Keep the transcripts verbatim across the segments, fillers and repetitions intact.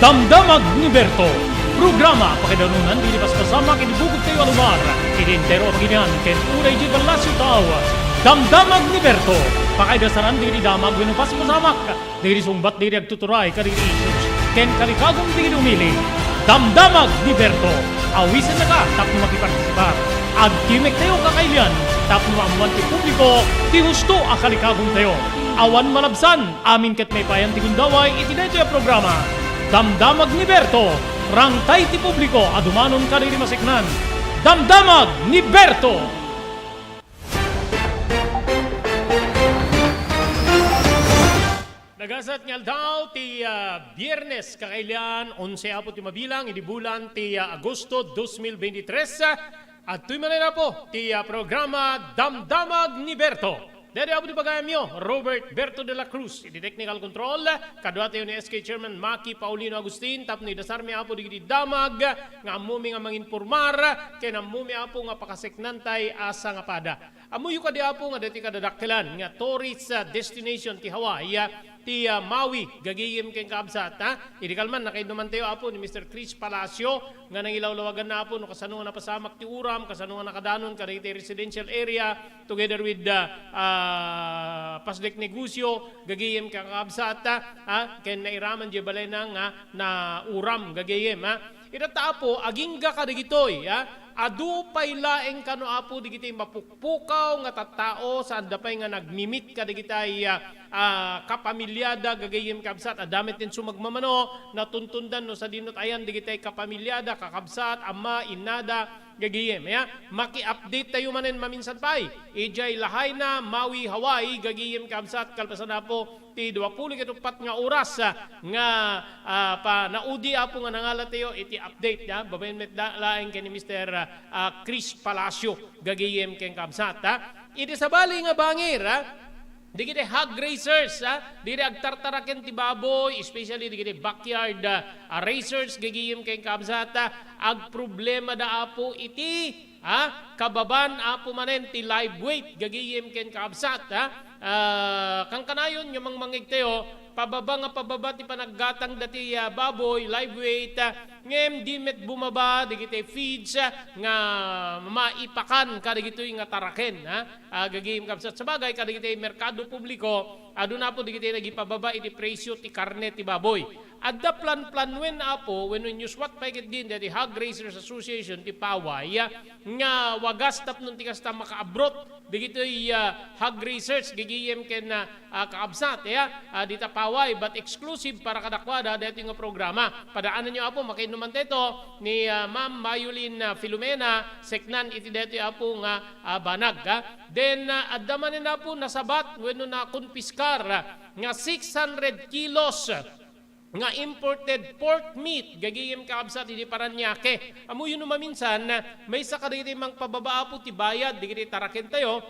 Damdamag ni Berto. Programa pakaidanunan dagiti paspasamak iti bugottayo a lugar, iti entero a pagilian ken unay idiay Palacio Tao. Damdamag ni Berto. Pakaidasaran dagiti damag wenno paspasamak, dagiti sungbat dagiti agtuturay kadagiti issues, ken kalikagum dagiti umili. Damdamag ni Berto. Awisennaka tapno makipartisipar. Agkimektayo kakailian tapno maammoan ti publiko ti husto a kalikagumtayo. Awan malabsan. Amin ket maipayan ti gundaway iti daytoy a programa. Damdamag ni Berto, rangtay ti publiko a dumanon kadagiti maseknan. Damdamag ni Berto! Nagasat nga aldaw ti, ah, Biyernes, kakailian, onse apo ti mabilang idi bulan ti, ah, Agosto dos mil veintitrés. Adtoy manen apo ti, ah, programa Damdamag ni Berto. Daydi apo ti bagayamyo, Robert Berto de la Cruz, iti technical control. Kaduatayo ni S K Chairman Maki Paulino Agustin tapno idasarmi apo dagiti damag nga ammomi nga manginpormar ken ammomi apo nga pakaseknantay a sangapada. Ammoyo kadi apo nga daytoy kadadakkelan nga tourist, ah, destination ti Hawaii, ah, ti, ah, Maui, gagayem ken kaabsat, ha? Idi kalman, nakaidnumantayo apo ni Mister Chris Palacio nga nangilawlawaganna apo no kasano nga napasamak ti uram, kasano nga nakadanon kadagiti residential area together with, ah, ah, Pasdek Negosyo, gagayem ken kaabsat, ha? Ken nairaman diay balayna nga nauram, gagayem, ha? Ita ta apo, agingga kadagitoy, ha? Adu pay laeng kano apo dagiti mapukpukaw nga tattao, saanda pay nga nagmimit kadagitay, ah, ah, kapamiliada, gagayem, kabsat. Adda met ti sumagmamano, natuntondan no sadino ti ayan dagitay kapamiliada, kakabsat, ama, innada, gagayem. Ya, maki-update tayo manen maminsan pay. Idiay Lahaina, Maui, Hawaii, gagayem, kabsat, kalpasan apo ti duapulo ket uppat nga oras, ah, nga, ah, panaudi apo nga nangalatayo iti update, ah, babaen met da-, laeng ken ni Mister, ah, ah, Chris Palacio, gagayem ken kabsat, ah. Iti sabali nga bangir, ah, dagiti hog raisers, ah, dagiti agtartaraken ti baboy, especially dagiti backyard, ah, ah, raisers, gagayem ken kabsat, ah, agproblemada apo iti Ha? Kababan, apo manen ti live weight, gagayem ken kaabsat, ha? Ah, kankanayon nga mangmangngegtayo, pababa nga pababa ti panaggatang dati, ah, baboy, live weight, ah, ngem di met bumaba dagiti feeds, ah, nga maipakan kadagitoy nga taraken, ha? Ah, gagayem kabsat. Sabagay, kadagiti merkado publiko, aduna apo dagiti nagipababa iti presyo ti karne ti baboy. Adda plan-planuen, Apo, wenno inyuswat pay ketdin daydi Hog Raisers Association ti paway, nga wagas tapno ti kasta makaabrot dagitoy, ah, hog raisers, gagayem ken, ah, ah, kaabsat, ya, ah, dita paway, but exclusive para kadakuada daytoy nga programa. Padaananyo, Apo, makainnuman dayto ni, ah, Ma'am Mayulin, ah, Filomena, seknan iti daytoy, Apo, nga, ah, banag, ha. Then, ah, adda manen, Apo, nasabat wenno nakonpiskar, ah, nga six hundred kilos nga imported pork meat, gagayem kaabsat, idi Parañaque. Ammoyo no maminsan, maysa kadagiti mangpababa, Apo, ti bayad dagiti tarakentayo,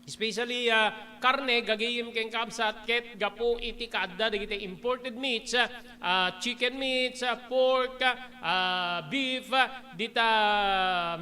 especially, ah, karne, gagayem ken kaabsat, ket gapu iti kaadda dagiti imported meats, ah, chicken meats, ah, pork, ah, beef, ah, dita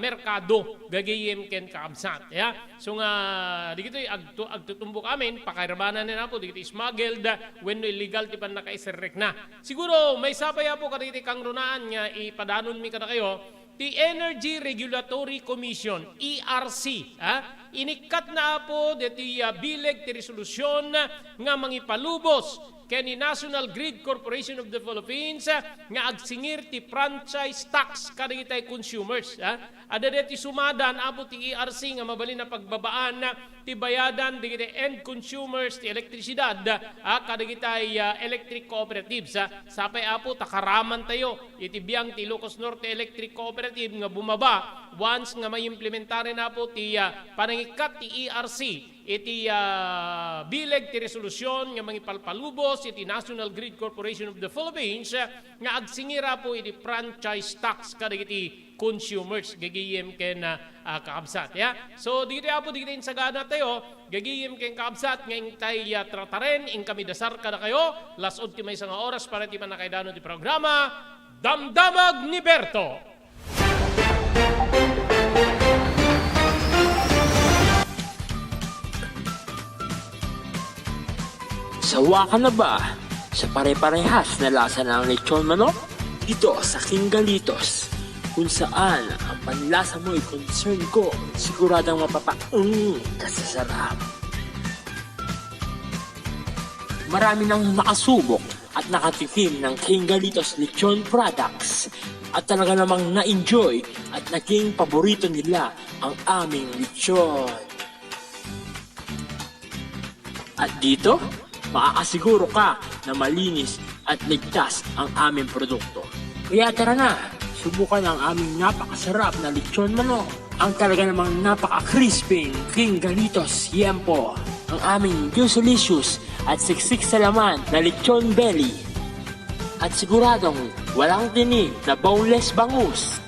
merkado, gagayem ken kaabsat, ya. So nga, dagitoy agtu-, agtutumbok amin, pakairbanan ni, Apo, dagiti smuggled wenno illegal ti pannakaiserrekna. Siguro, maysa pay, Apo, kadagiti kangrunaan nga ipadanonmi kadakayo, ti Energy Regulatory Commission, E R C, ha? Inikkatna, Apo, deti, ah, bileg ti resolusyon nga mangipalubos ken ni National Grid Corporation of the Philippines, ah, nga agsingir ti franchise tax kadagiti consumers, ha? Adda deti sumadan, Apo, ti E R C nga mabalin a pagbabaan ti bayadan dagiti end consumers ti elektrisidad, ah, kadagiti, ah, electric cooperatives, ah. Sapay, Apo, ta karamantayo iti biang ti Ilocos Norte Electric Cooperative nga bumaba once nga maimplementaren, Apo, ti, ah, panangikkat ti E R C iti, ah, bileg ti resolusyon nga mangipalpalubos iti National Grid Corporation of the Philippines, ah, nga agsingir, Apo, iti franchise tax kadagiti consumers, gagayem ken, ah, ah, kaabsat, ya. So, dagiti, Apo, dagiti insaganatayo, gagayem ken kaabsat, nga intay, ah, trataren, inkami dasar kadakayo, las-ud ti maysa nga oras para ti pannakaidano ti programa, Damdamag ni Berto. Sawa ka na ba? Sa pare-parehas na lasa ng lechon manok dito sa King Galitos, kung saan ang panlasa mo'y concern ko, siguradong mapapaung ka sa sarap. Marami nang nakasubok at nakatikim ng King Galitos Lechon Products at talaga namang na-enjoy at naging paborito nila ang aming lechon. At dito, makakasiguro ka na malinis at ligtas ang aming produkto. Kaya tara na, subukan ang aming napakasarap na lechon manok, ang talaga namang napaka-crispy King Galitos Yempo, ang aming juicy-licious at siksik sa laman na lechon belly. At siguradong walang tinik na boneless bangus.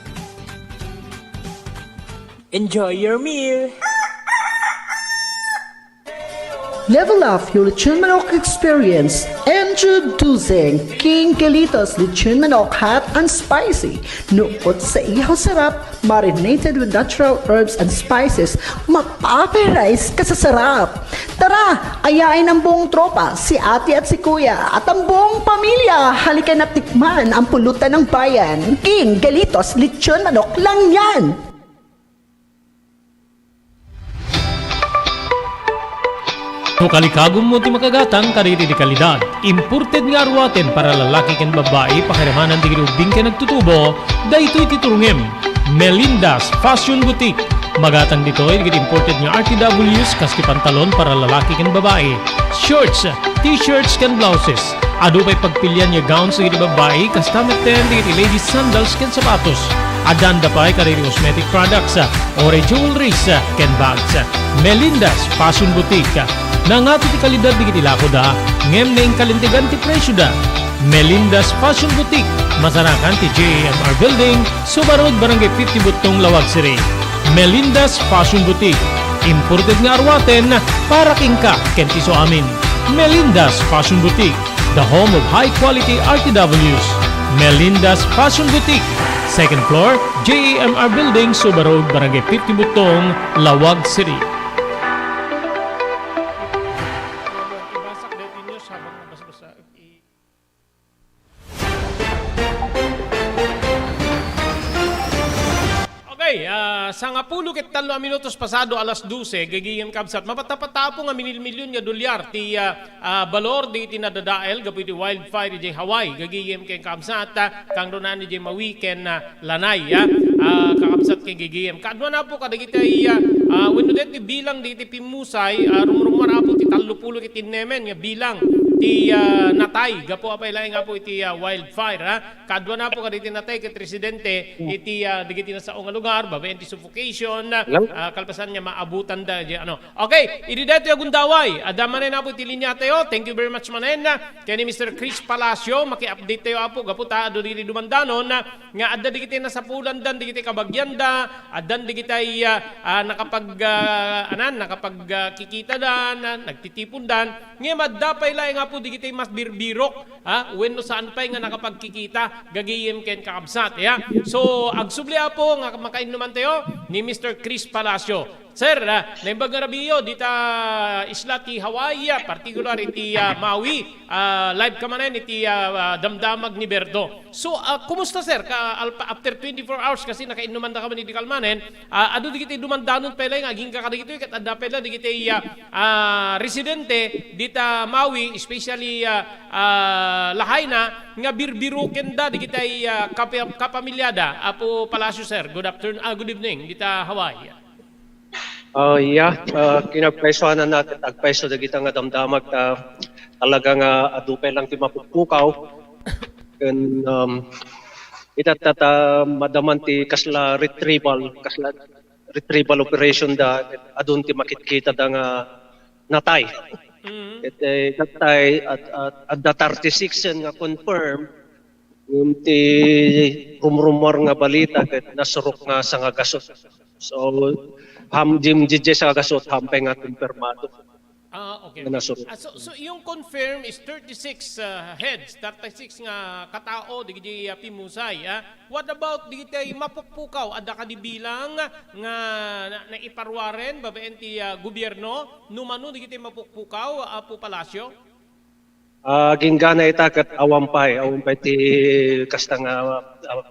Enjoy your meal! Level up your lechon manok experience. Introducing King Galitos Lechon Manok Hot and Spicy. Nukot sa ihaw sarap, marinated with natural herbs and spices, mapaparise ka sa sarap. Tara, ayain ang buong tropa, si ate at si kuya, at ang buong pamilya. Halika na tikman ang pulutan ng bayan. King Galitos Lechon Manok lang yan! No kalikagummo ti makagatang kadagiti kalidad, imported nga aruaten para lalaki ken babbai, pakiramanan dagiti ubbing ken agtutubo, daytoy ti turongem. Melinda's Fashion Boutique. Magatang ditoy dagiti imported nga R T Ws kas ti pantalon para lalaki ken babbai, shorts, t-shirts ken blouses. Adu pay pagpilian nga gowns dagiti babbai, kasta metten dagiti ladies sandals ken sapatos. Addan da pay kadagiti cosmetic products, uray jewelries, ken bags. Melinda's Fashion Boutique. Nangato ti kalidad dagiti lakoda, ngem nainkalintegan ti presioda. Melinda's Fashion Boutique, masarakan ti J A M R Building, Suba Road, Barangay fifty Buttong, Laoag City. Melinda's Fashion Boutique, imported nga aruaten para kenka ken ti isuamin. Melinda's Fashion Boutique, the home of high quality R T Ws. Melinda's Fashion Boutique, second floor, J A M R Building, Suba Road, Barangay fifty Buttong, Laoag City. Ibasak daytoy news habang nabasbasa, i- Okay, ah, sangapulo ket tallo a minutos pasado alas dose, gagayem kabsat. Mapatapatapo nga minil-milyon nga dolyar ti, ah, ah, balor dagiti nadadael gapu iti wildfire idiay Hawaii. Gagayem ken kabsat, ah, kangrunan idiay Maui ken, ah, Lanai, ah, ah, kakabsat ken gagayem. Kaduana po kadagiti, ah, ah, wenno daytoy bilang dagiti pimmusay, ah, rumrummuar po ti tallo pulo ket innemen nga bilang ti, ah, natay gapu apay laeng nga po iti, ah, wildfire, ah. Kaduana po kadagiti natay ket residente iti, ah, dagiti nasao nga lugar, babaen ti suffocation, ah, kalpasan nga maabutanda, di, ano. Okay, idi daytoy a gundaway, adda manen Apo iti linia tayo. Thank you very much manen, ah, ken ni Mister Chris Palacio, maki-update tayo, Apo, gapu ta adu dagiti dumandanon, ah, nga adda dagiti nasapulandan dagiti kabagianda, addan dagiti, ah, ah, nakapag, ah, anan, nakapag, ah, kikitada, na, nagtitipondan, ngem adda pay laeng, Apo, dagiti mabirbirok, ha? Wenno saan pay nga nakapagkikita, gagayem ken kakabsat, ya. So, agsubli, Apo, nga makainnuman tayo ni Mister Chris Palacio. Sir, ah, naimbag nga rabii dita isla ti Hawaii, ah, particular iti, ah, Maui, ah, live ka manen iti, ah, ah, damdamag ni Berto. So, ah, kumusta, sir? Ka, alpa-, after twenty-four hours kasi nakainnuman da ka man idi kalmanen, ah, adu dagiti dumandanon pay laeng nga agingga kadagitoy ket adda pay la dagiti, ah, ah, residente dita Maui, especially, ah, ah, Lahaina, nga birbirokenda dagiti, ah, kapa-, kapamilyada. Apo Palacio, sir, good afternoon, ah, good evening, dita Hawaii. Ah, yeah, ah, kinapaysuanan natin, agpayso dagita nga damdamag ta talaga nga adu pay lang ti mapukpukaw. Ken, um, ita ta, ta madaman ti kasla retrieval, kasla retrieval operation da, adun ti makitkitada nga natay. Mm. Ket, eh, natay at, at, adda thirty-six nga confirm, ngem ti rumrumor nga balita ket nasurok nga sangagasut. So, ham-, dim-, didiay sangagasut, hampay nga kumpirmado. Ah, okay, nga okay. Nasurok. Ah, so, so yung confirm is thirty-six, ah, heads, thirty-six nga katao, digidi, ah, pimusay, ah. What about digiti mapukpukaw? Adda kadi bilang nga na-, naiparuaren babaen ti, ah, gobierno? No mano digiti mapukpukaw, Apo Palacio? Aginggana ita ket awan pay, awan pay ti kasta nga, ah,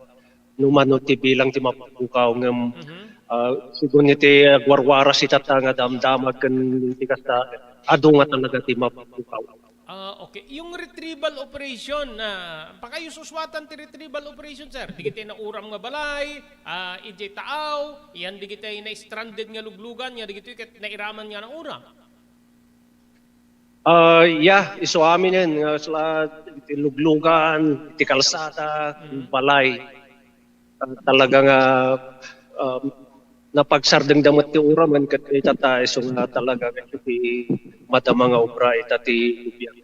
numano ti bilang ti mapukpukaw ngem, Mhm. ah, sigun iti agwarwaras ita nga damdamag ken ti kasta, adu nga talaga ti mapukpukaw. Ah, okay. Yung retrieval operation, ah, pakayususwatan ti retrieval operation, sir. Digiti nauram nga balay, ah, idiay taaw, yan digiti na-stranded nga luglugan, nga digiti ket nairaman nga nauram. Ah, yeah, isu amin yan, nga sila, iti luglugan, iti kalsada, Mm. balay. Ah, talaga nga, um, napagsardengda met ti uramen ket ita ta isu nga talaga nga iti madama nga obra ita ti gobyerno.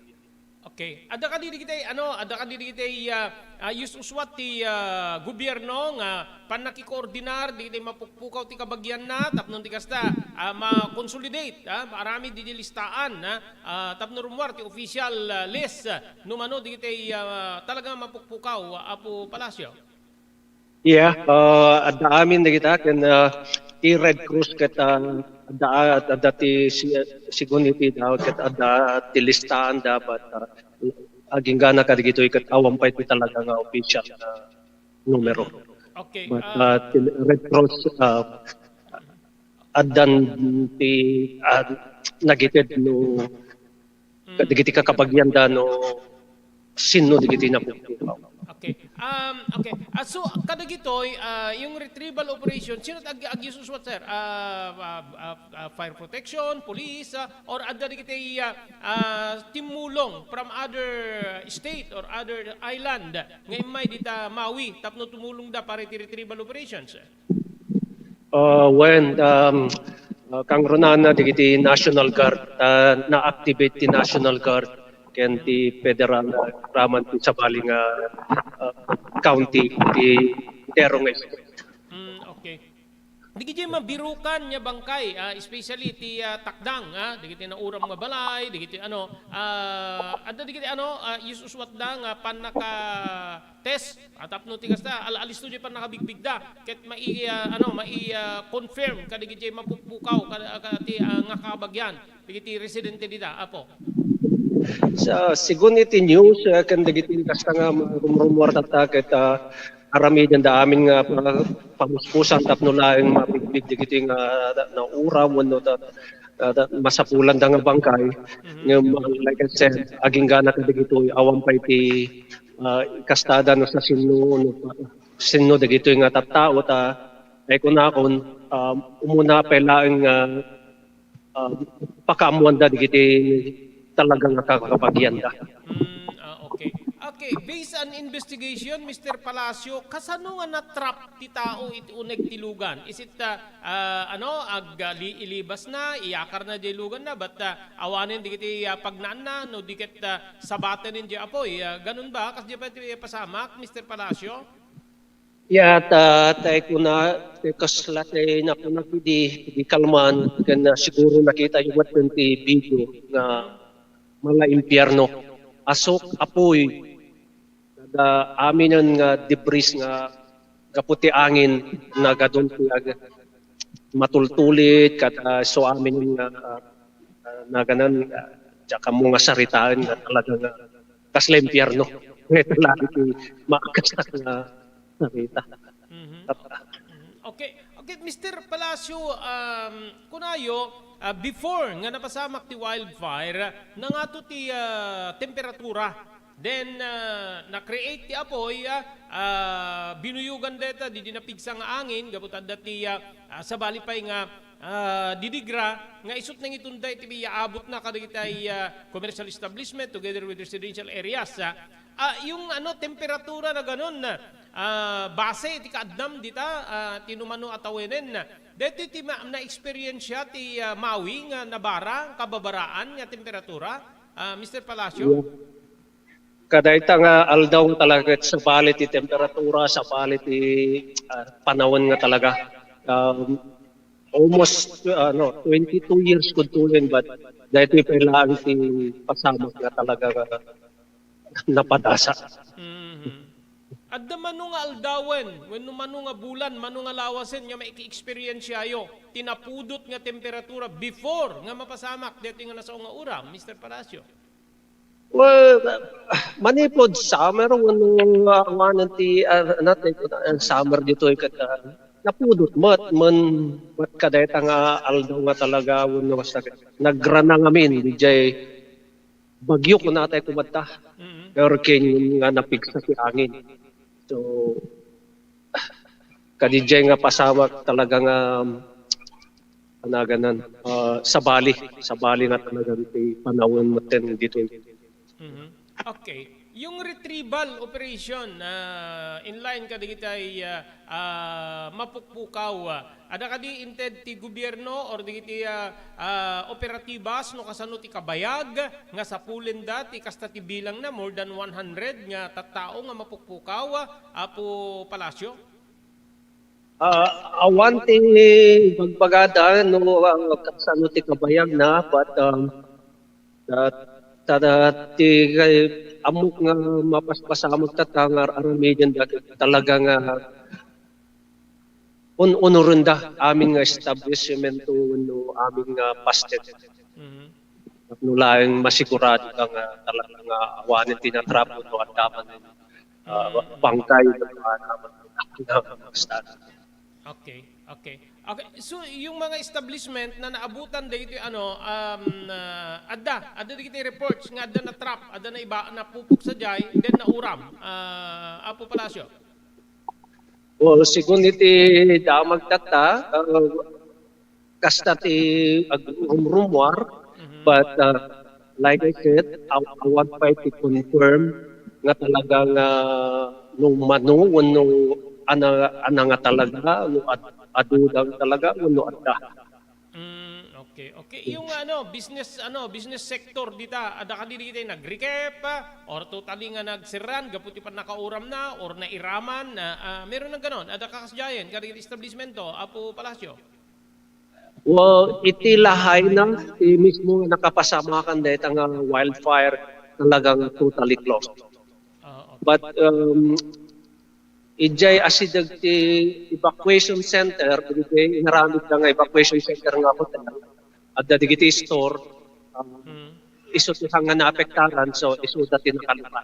Okay. Adda kadi digiti, ano, adda kadi digiti, ah, ah, us-, uswat ti, ah, gobyerno nga pannakikoordinar digiti mapukpukaw ti kabagianna tapno ti kasta, ah, ma-consolidate, ah, maaramid didi listaan, ah, ah, tapno rummuar ti official, ah, list, ah, no mano digiti, ah, talaga mapukpukaw, ah, Apo Palacio? Yeah, ah, adda amin dagita ken, ah, ti Red Cross ket, ah, adda, adda ti si-, sigun iti daw ket adda ti listaan da, but, ah, aginggana kadagitoy ket awan pay ti talaga nga official nga numero. Okay, But, ah, ah, ti Red Cross, ah, addan ti, ah, nagited no Mm. kadagiti kakabagian da no sinno dagiti napukpukaw. Okay. Um, okay. Ah, so, kadagitoy, ah, yung retrieval operation, sino ag-, ag-, uswat, sir? Ah, ah, ah, ah, fire protection, police, ah, or adda dagiti, ah, ah, timulong from other state or other island nga immay dita Maui tapno tumulong da para iti retrieval operations? Ah, when, um, ah, kangrunana dagiti National Guard, ah, na-activate ti National Guard ken ti federal, ah, raman ti sabali nga, ah, county ti entero nga state. Mm, okay. Dagiti mabirukan nga bangkay, ah, especially ti, ah, takdang, ah, dagiti nauram nga balay, dagiti ano, ah, adda dagiti ano, ah, us-, uswat da nga pannaka test, ah, tapno ti kasta, al-, alisto diay pannakabigbigda, ket mai-, ah, ano, mai-, ah, confirm kadagiti mapukpukaw, ka-, ka-, ti, ah, nga kabagian, dagiti residente dita, Apo. Sa, sigun iti news, eh, ken dagiti kasta nga rumrummuar tatta, ket, ah, aramiden da amin nga pa-, pamuspusan tapno laeng mabigbig dagiti nga na-, nauram wenno ta-, ta-, ta-, masapulan da nga bangkay. Mhm. Ngem, ah, like I said, aginggana kadagitoy, awan pay ti ah, ikastada no sa sinno, no, sinno dagitoy nga tattao ta, ay kunakon, um, umuna pay laeng nga, um, pakaammoanda dagiti talaga nga kakabagianda. Mm, ah, okay. Okay, based on investigation, Mister Palacio, kasano nga na-trap ti tao iti uneg ti lugan? Is it, ah, ah, ano, ag-, ah, li-, ilibasna, iyakarna diay luganna, but, ah, awanen dagiti, ah, pagnaanna, no di ket, ah, sabaten diay apoy. Ah, ganun ba? Kasdiay pay ti pasamak, Mister Palacio? Ya, ta, tay kuna, tay kasla tay nakuna idi, idi kalman, ken, ah, siguro nakitayo met ti video nga mala impierno. Asuk, apoy. Kada aminen nga debris nga gapu ti angin, nagadun ti ag-, matultulit, kada isu aminen nga, ah, ah, naganan, ah, diak ammo nga saritaen nga talaga nga kasla impierno. Nga ita laeng ti maakastak nga sarita. Mhm. Okay. Okay, Mister Palacio, um, kunayo, ah, before nga napasamak ti wildfire, nangato ti, ah, temperatura. Then, ah, na-create ti apoy, ah, ah, binuyogan dayta didi napigsa nga angin, gapu ta adda ti, ah, ah, sabali pay nga, ah, didigra, nga isut nangitunda iti aabutna kadagiti, ah, commercial establishment together with residential areas, ah. Ah, yung ano, temperatura na ganun, ah, base iti kaadnam dita, ah, ti numano a tawenen. Daytoy ti ma-, na-experience ti, ah, Maui nga nabara, kababaraan nga temperatura, ah, Mister Palacio? Yeah. Kadayta nga aldaw nga talaga ket sabali ti temperatura, sabali ti, ah, panawen nga talaga. Um, almost, ano, twenty-two years kudtoyen, but daytoy pay laeng ti pasamak nga talaga nga napadasa. Mhm. Adda mano nga aldawen, wenno mano nga bulan, mano nga lawasen nga maiki-experienceayo ti napudot nga temperatura before nga mapasamak daytoy nga nasao nga uram, Mister Palacio? Well, manipud summer, wenno, ah, awanen ti, ah, natay ko, ah, summer ditoy ket, ah, napudot met, men, met kadayta nga aldaw nga talaga, wenno basta nagrana ngamin, dijay bagyo kunatay kumadta. Mm. Hurricane nga napigsa ti angin. So, kadijay nga pasamak talaga nga, um, anaganan, ah, sabali, sabali nga talaga ti panawen metten ditoy. Mhm. Okay. Yung retrieval operation, ah, in line kadagiti, ah, ah, mapukpukaw, ah, ada kadi inted ti gobierno or dagiti, ah, ah, operatibas no kasano ti kabayag nga sapulenda ti kasta ti bilangna, more than one hundred nga tattao nga mapukpukaw, ah, Apo Palacio? Ah, awan ti bagbagada no, ah, kasano ti kabayagna, but, um, ah, ta-, ta-, ti kay-, ammok nga mapaspasamak tatta nga ar-aramidenda ket talaga nga un-, unorenda amin nga establishmento wenno amin nga pastor. Mhm. Tapno laeng masigurado ka nga talaga nga awanen ti natrap wenno adda man, ah, Mm. bangkay wenno adda man nga basta. Okay, okay. Okay, so yung mga establishment na naabutan dagiti ano, um, ah, adda, adda dagiti reports nga adda natrap, adda naiba, napupok sadiay, then nauram, ah, Apo Palacio? Well, sigun iti damag tatta, ah, kasta ti agrumrumuar, Mhm. but, ah, like I said, aw-, awan pay ti confirm nga talaga nga no mano wenno ana, ana nga talaga, no ad-, adu dagiti talaga wenno adda. Mm, okay, okay. Yung ano, business, ano, business sector dita, adda kadi dagiti nagrekep, ah, or totally nga nagserran gapu ti pannakauramna or nairaman, ah, ah, meron ng ganon, adda kakasdiayen kadagiti establishmento, Apo Palacio? Well, iti lahayna, ti mismo nga nakapasamakan dayta nga wildfire, talagang totally closed. Ah, okay. But, um, idiay asideg ti evacuation center, idiay inaramidda nga evacuation center nga hotel, adda dagiti store, um, Mm. isu ti saan nga naapektaran, so isuda ti nakalukat.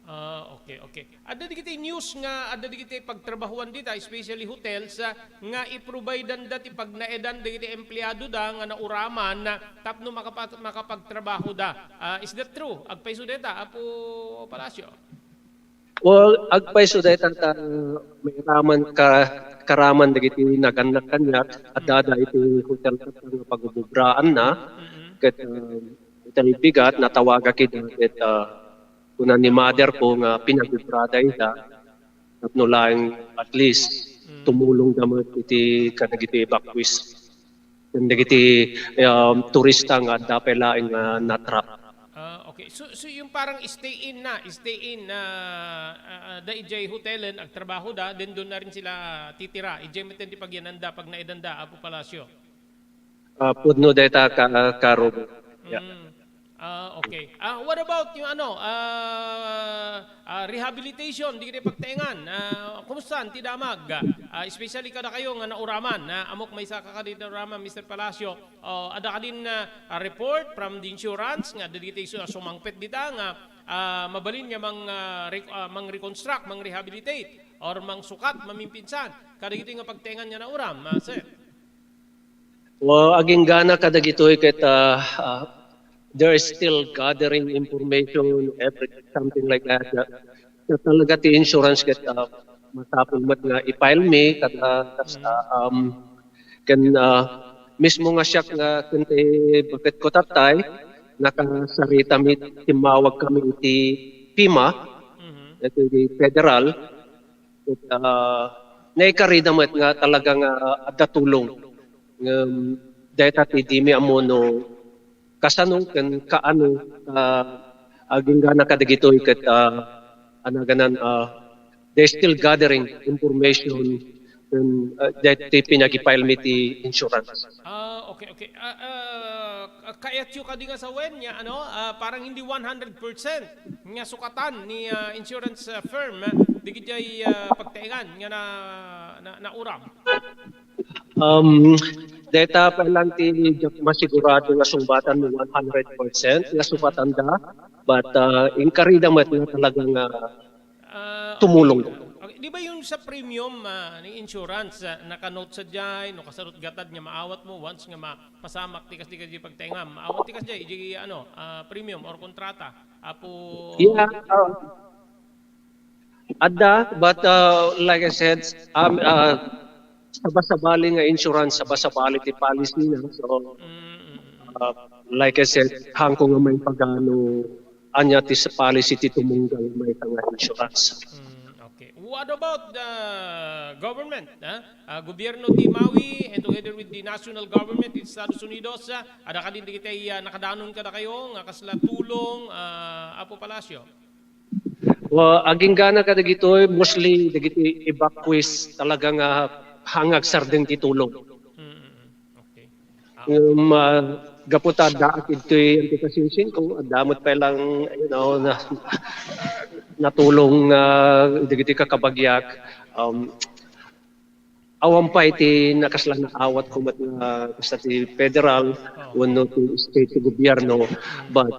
Ah, okay, okay. Adda dagiti news nga adda dagiti pagtrabahuan dita, especially hotels, ah, nga i-providenda ti pagnaedan dagiti empleadoda nga nauraman, ah, tapno makapa-, makapagtrabahoda. Ah, is that true? Agpayso dayta, Apo Palacio? Well, agpayso dayta ta mairaman ka, karaman dagiti nagannak kaniak, adda da iti hotel nga pagububraanna, Mm-mm. ket, ah, ita bigat, natawagak ida ket, ah, kuna ni mother ko nga pinagubrada ida tapno laeng at least Mm. tumulongda met iti kadagiti evacuees ken dagiti, um, turista nga adda pay laeng nga natrap. Ah, okay. So, so yung parang stay in na, stay in na, ah, ah, da idiay hotelen, agtrabahoda, then doon na rin sila titira. Idiay met ti pagyananda, pagnaedanda, Apo Palacio. Ah, pudno dayta ka, ka Robert. Yeah. Mm. Ah, okay. Ah, what about yung ano, ah, ah, rehabilitation, dagiti pagtaengan? Ah, kumusta ti damag? Ah, especially kada kayo nga nauraman, ah, amok maysa ka kadi nauraman, Mister Palacio. Oh, adda kadin, ah, ah, report from the insurance nga dagiti su-, sumangpet dita nga, ah, mabalin nga mang, ah, rec-, ah, mang-reconstruct, mang-rehabilitate, or mangsukat, mamimpinsan kadagiti nga pagtaengan nga nauram, ah, sir? Well, aginggana kadagitoy ket, ah, ah, there is still gathering information, every, something like that. Ket talaga ti insurance ket, ah, masapul met nga i-file mi kada, kas-, ah, um, ken, ah, mismo nga siak nga ken ti baketko tattay, nakasarita mi, timmawag kami iti FEMA, Mhm. iti federal, ket, ah, naikarida met nga talaga nga adda tulong. Ngem dayta ti dimi ammo no kasano ken kaano, ah, aginggana kadagitoy ket, ah, anaganan, ah, they're still gathering information ken, ah, daytoy pinagi-file mi ti insurance. Ah, okay, okay. Ah, ah, kayatyo kadi nga sawen nga, ano, ah, parang hindi one hundred percent nga sukatan ni, ah, insurance, ah, firm, ah, dagiti, ah, pagtaengan nga na, na, nauram. Um, dayta pay lang ti diak masigurado nga sungbatan no one hundred percent nga sukatanda. But, ah, inkarida met nga talagang, ah, Ah, tumulong. Okay. Okay. Di ba yung sa premium, ah, ni insurance, ah, naka-note sa diay, no, kasarot gatad nga maawat mo, once nga mapasamak, tikas di ka di pagtainga, maawat tikas diay, di, ano, ah, premium or kontrata. Apo. Yeah, ah, adda, but, ah, like I said, um, ah, sabasabali nga insurance, sabasabali ti policy na. So, Mm, mm, mm. Ah, like I said, hangko nga maipagano, ania ti sa policy ti tumunggal mayta nga insurance. Mm, okay. What about the government, ha? Ah, gobyerno ti Maui and together with the national government ti Estados Unidos, ah, adda kadin dagiti, ah, nakadanon kadakayo nga kasla tulong, ah, Apo Palacio? Wa-, aginggana kadagitoy, mostly dagiti evacuees talaga nga hangag sardeng ti tulong. Mm, mm, mm. Okay. Ah, Ngem, ah, gapu ta addaak ditoy Antique Ascension, kung adda met pay lang, you know, na, natulong, ah, dagiti kakabagiak, um, awan pay ti nakasla naawat ko met nga kasta ti federal Oh. wenno ti state ti gobyerno, Mm. but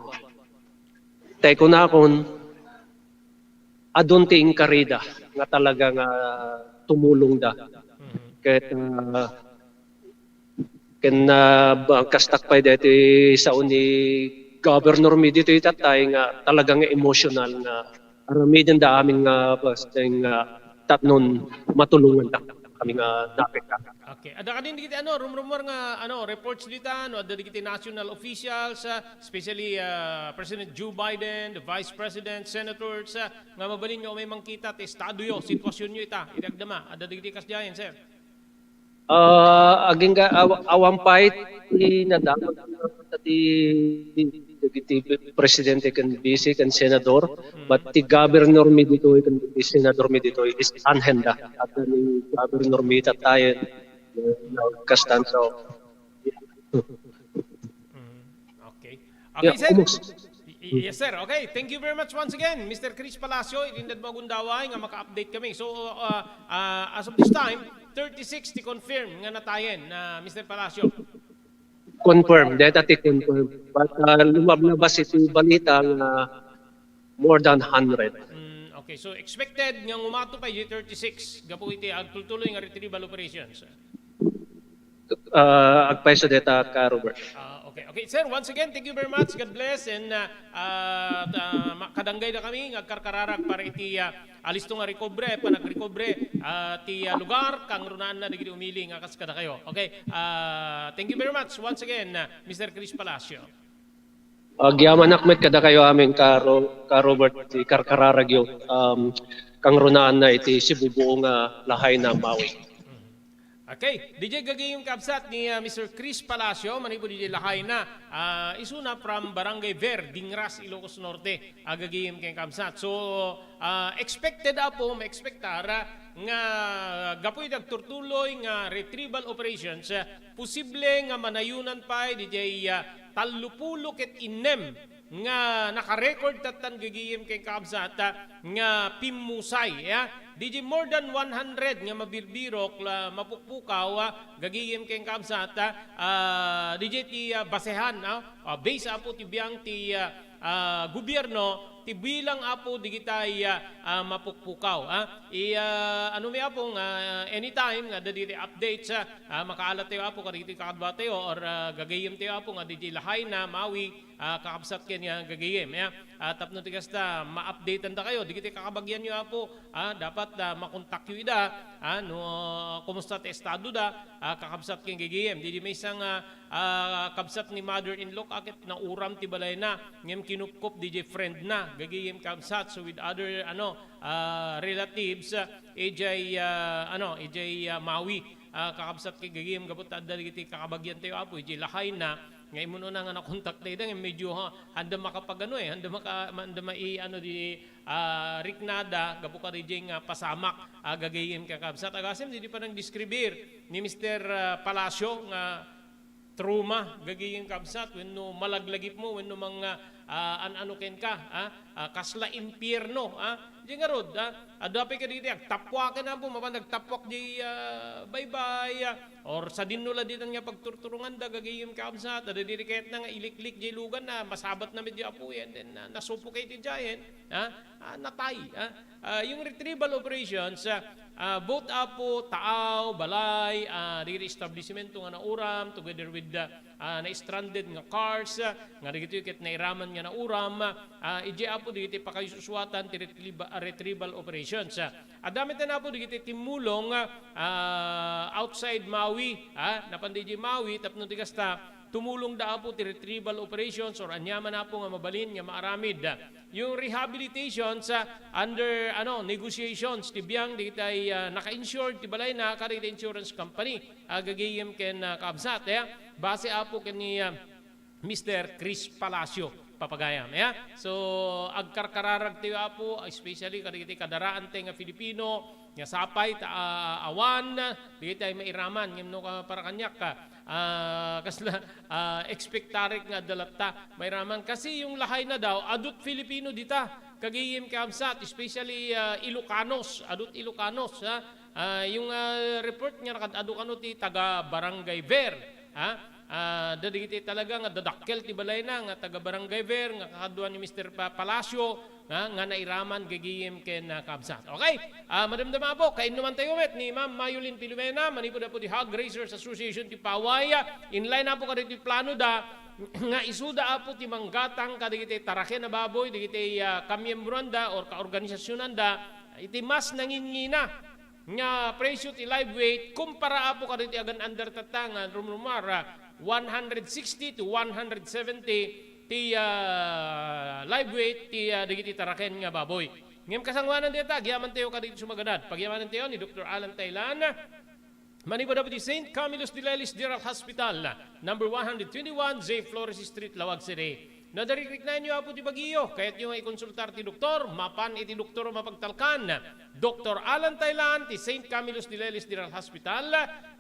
tay kunakon, adun ti inkarida nga talaga nga tumulongda. Mhm. Ket, ah, ken, ah, ba-, kastak pay deti sao ni Governor mi ditoy tatay nga talaga nga emotional nga aramidenda amin nga basta nga tapnon matulonganda kami nga naapektar. Okay. Adda kadin dagiti ano, rumrumor nga ano, reports dita, no, adda dagiti national officials, ah, especially, ah, President Joe Biden, the Vice President, senators, ah, nga mabalin nga umay mangkita ti estadoyo, sitwasionyo ita, iti agdama. Adda dagiti kasdiayen, sir? Ah, agingga-, aw-, awan pay ti nadamag ti, dagiti presidente ken vice ken senador, Mm. but ti governor mi ditoy ken ti senador mi ditoy is anhenda. At ni governor mi tatayen, eh, kastan, so, Mm. Okay. Yeah, Okay, sir. almost. Y-, y-, yes, sir. Okay, thank you very much once again, Mister Chris Palacio. Itindad mo agundaway nga maka-update kami. So, uh, uh, as of this time, thirty-six ti confirm nga natayen, uh, Mister Palacio. Confirm, deta ti confirm. But, uh, lumablabas iti balita nga more than hundred. Mm, okay, so expected nga umato pa iti thirty-six gapu iti agtultuloy nga retrieval operations. Ah, agpayso deta ka, Robert. Ah, okay. Okay, sir, once again, thank you very much. God bless. And, ah, ah, ta-, ma-, kadanggayda kami nga agkarkararag para iti, ah, alisto nga recovery, panagrecovery, ah, ti, ah, lugar, kangrunaanna dagiti umili nga kas kadakayo. Okay, ah, thank you very much once again, ah, Mister Chris Palacio. Agyamanak met kadakayo amin, ka Ro-, ka Robert, ti karkararagyo, um, kangrunaanna iti Cebu buo nga Lahaina, Maui. Okay, D J gagayem kabsat ni, ah, Mister Chris Palacio, manipud iti Lahaina, ah, isuna from Barangay Ver, Dingras, Ilocos Norte, agagayem ken kabsat. So, ah, expected, Apo, maekspektar, ah, nga gapu iti agturtuloy nga retrieval operations, ah, posible nga manayunan pay D J, ah, tallopulo ket innem nga naka-record tattan gagayem ken kabsat, ah, nga pimmusay, ah. D J more than one hundred nga mabirbirok la mapukpukaw, ah, gagayem ken kabsat, ah, ah, D J ti, ah, basehan, ah, ah, base, Apo, ti biang ti, ah, ah, gobierno, ti bilang, Apo, digitay, ah, ah, mapukpukaw, ah. I, ah, ano mi, Apo, nga anytime nga adda diti updates, ah, ah, makaalat tayo, Apo, kadagiti kakadwa tayo or, ah, gagayem tayo, Apo, nga diti Lahaina, Maui, ah, kakabsat ken nga gagayem, ya. Ah, tapno ti kasta, ma-updatean da kayo. Dagiti kakabagianyo, Apo, ah, dapat, ah, makontakyo ida, ah, no, kumusta ti estado da, ah, kakabsat ken gagayem. Didi maysa nga, ah, kabsat ni mother-in-law, aket nauram ti balayna, ngem kinupkop di friend na, gagayem kabsat. So with other, ano, ah, relatives, ah, ijay, ah, ano, ijay, ah, Maui, ah, kakabsat ken gagayem, gapu ta adda dagiti kakabagian tayo, Apo, ijay Lahaina, nga immun-una nga nakontak tayo, nga medyo, ha, handa makapagano, eh, handa maka-, handa mai-, ano, di, ah, riknada, gapu kadijay nga pasamak, ah, gagayem kakabsat. Agasem, di, di pa nang describir ni Mister, ah, Palacio nga trauma, gagayem kabsat, wenno malaglagipmo, wenno mga, ah, an-ano kenka, ah, ah, kasla impierno, ah, Diay ngarud, ah, adu pay kadagiti agtappuaken, Apo, mapan agtappuak diay, ah, baybay, ah, or sadino la ditan nga pagturturonganda, gagayyem, kakabsat, adda diri kayatna nga iliklik diay lugan na masabatna met diay apuyen, then, ah, nasupok iti diayen, ah, ah, natay, ah. Ah, yung retrieval operations, ah, ah, both, Apo, taaw, balay, ah, diri establisimento nga nauram, together with the ah, na-stranded nga cars, ah, nga dagitoy ket nairaman nga nauram, ah, idiay, Apo, dagiti pakaisuswatan ti retrieva-, retrieval operations. Ah, adda met, Apo, dagiti timmulong, ah, outside Maui, ah, napan idiay Maui, tapno ti kasta, tumulongda, Apo, ti retrieval operations or aniaman, Apo, nga mabalin nga maaramid. Yung rehabilitations, ah, under, ano, negotiations, ti biang dagiti, ah, naka-insured ti balayna kadagiti insurance company. Agagayem ken, ah, kaabsat, eh, base, Apo, ken ni, ah, Mister Chris Palacio, papagayam, eh. So, agkarkararag tayo, Apo, especially kadagiti kadaraan tayo nga Filipino, nga sapay ta, ah, awan, dagiti ay mairaman, ngem no, ah, para kaniak, ah, ah, kasla, ah, expectarek nga adda latta, mairaman. Kasi yung lahay na daw, adut Filipino dita, kagayem, kaabsat, especially, ah, Ilocanos, adut Ilocanos, ha? Ah, yung, ah, report nga nakad-adu kano ti taga Barangay Ver, ha? Ah, dadagiti talaga nga dadakkel ti balayna nga taga Barangay Ver nga kakadua ni Mister Pa-, Palacio nga, nga nairaman gagayem ken, ah, kabsat. Okay? Ah, madamdama po, kainnuman tayo met ni Ma'am Mayulin Filomena, manipud, Apo, ti Hog Raisers Association ti Paway, ah, in line, Apo, kadagiti plano da nga isuda, Apo, ti manggatang kadagiti taraken a baboy, dagiti, ah, kamiembroanda or kaorganisasyonanda, iti mas nanginngina nga presyo ti live weight kumpara, Apo, kadagiti agan-under tatta nga rumrumar, ah, one hundred sixty to one hundred seventy ti, ah, live weight ti, ah, dagiti taraken nga baboy. Ngem kasangoanan dayta, agyaman tayo kadagiti sumaganad. Pagyamanen tayo ni Doktor Alan Taylan, manipud, Apo, ti Saint Camillus de Lelis General Hospital, number one hundred twenty-one, J Flores Street, Laoag City. No adda rikriknaenyo, Apo, ti bagiyo, kayatyo nga ikonsultar ti doktor, mapan iti doktor a mapagtalkan, Doktor Alan Taylan ti Saint Camillus de Lelis General Hospital,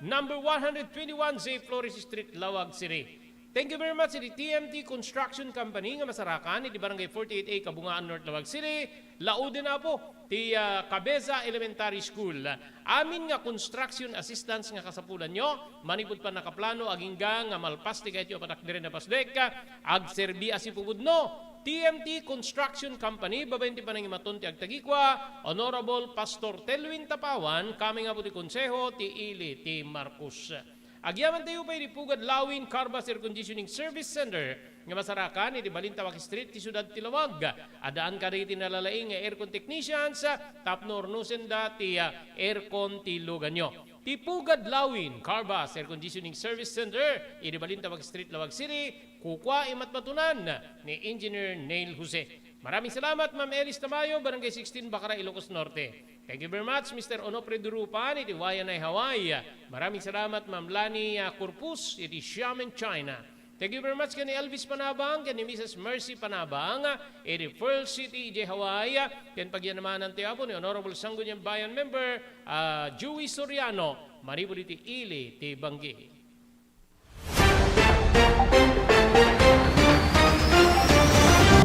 number one hundred twenty-one J Flores Street, Laoag City. Thank you very much iti T M T Construction Company nga masarakan iti Barangay forty-eight A, Kabungaan, North Laoag City. Lauden, Apo, ti, ah, Cabeza Elementary School. Amin nga construction assistance nga kasapulanyo, manipud pannakaplano, agingga nga malpas ti kayatyo a patakderen a pasdek, agserbi a sipupudno. T M T Construction Company, babaen ti panangimaton ti agtagikua, Honorable Pastor Telwin Tapawan, coming, Apo, ti Konseho ti Ili ti Marcos. Agyaman tayo pay iti Pugad Lawin Carbas Air Conditioning Service Center nga masarakan iti Balintawak Street ti siudad ti Laoag. Addaan kadagiti nalalaing nga aircon technicians tapno urnosenda ti, ah, aircon ti luganyo. Ti Pugad Lawin Carbas Air Conditioning Service Center iti Balintawak Street, Laoag City, kukua imatmatunan ni Engineer Neil Jose. Maraming salamat, Ma'am Elis Tamayo, Barangay sixteen, Bacara, Ilocos Norte. Thank you very much, Mister Onofre Durupan, iti Waianae, Hawaii. Maraming salamat, Ma'am Lani, ah, Corpus, iti Xiamen, China. Thank you very much ken ni Elvis Panabang, ken ni Missus Mercy Panabang, iti Pearl City, idiay Hawaii, ken pagyamanan tayo, Apo, ni Honorable Sangguniang Bayan member, ah, Joey Soriano, manipud iti Ili ti Banggi.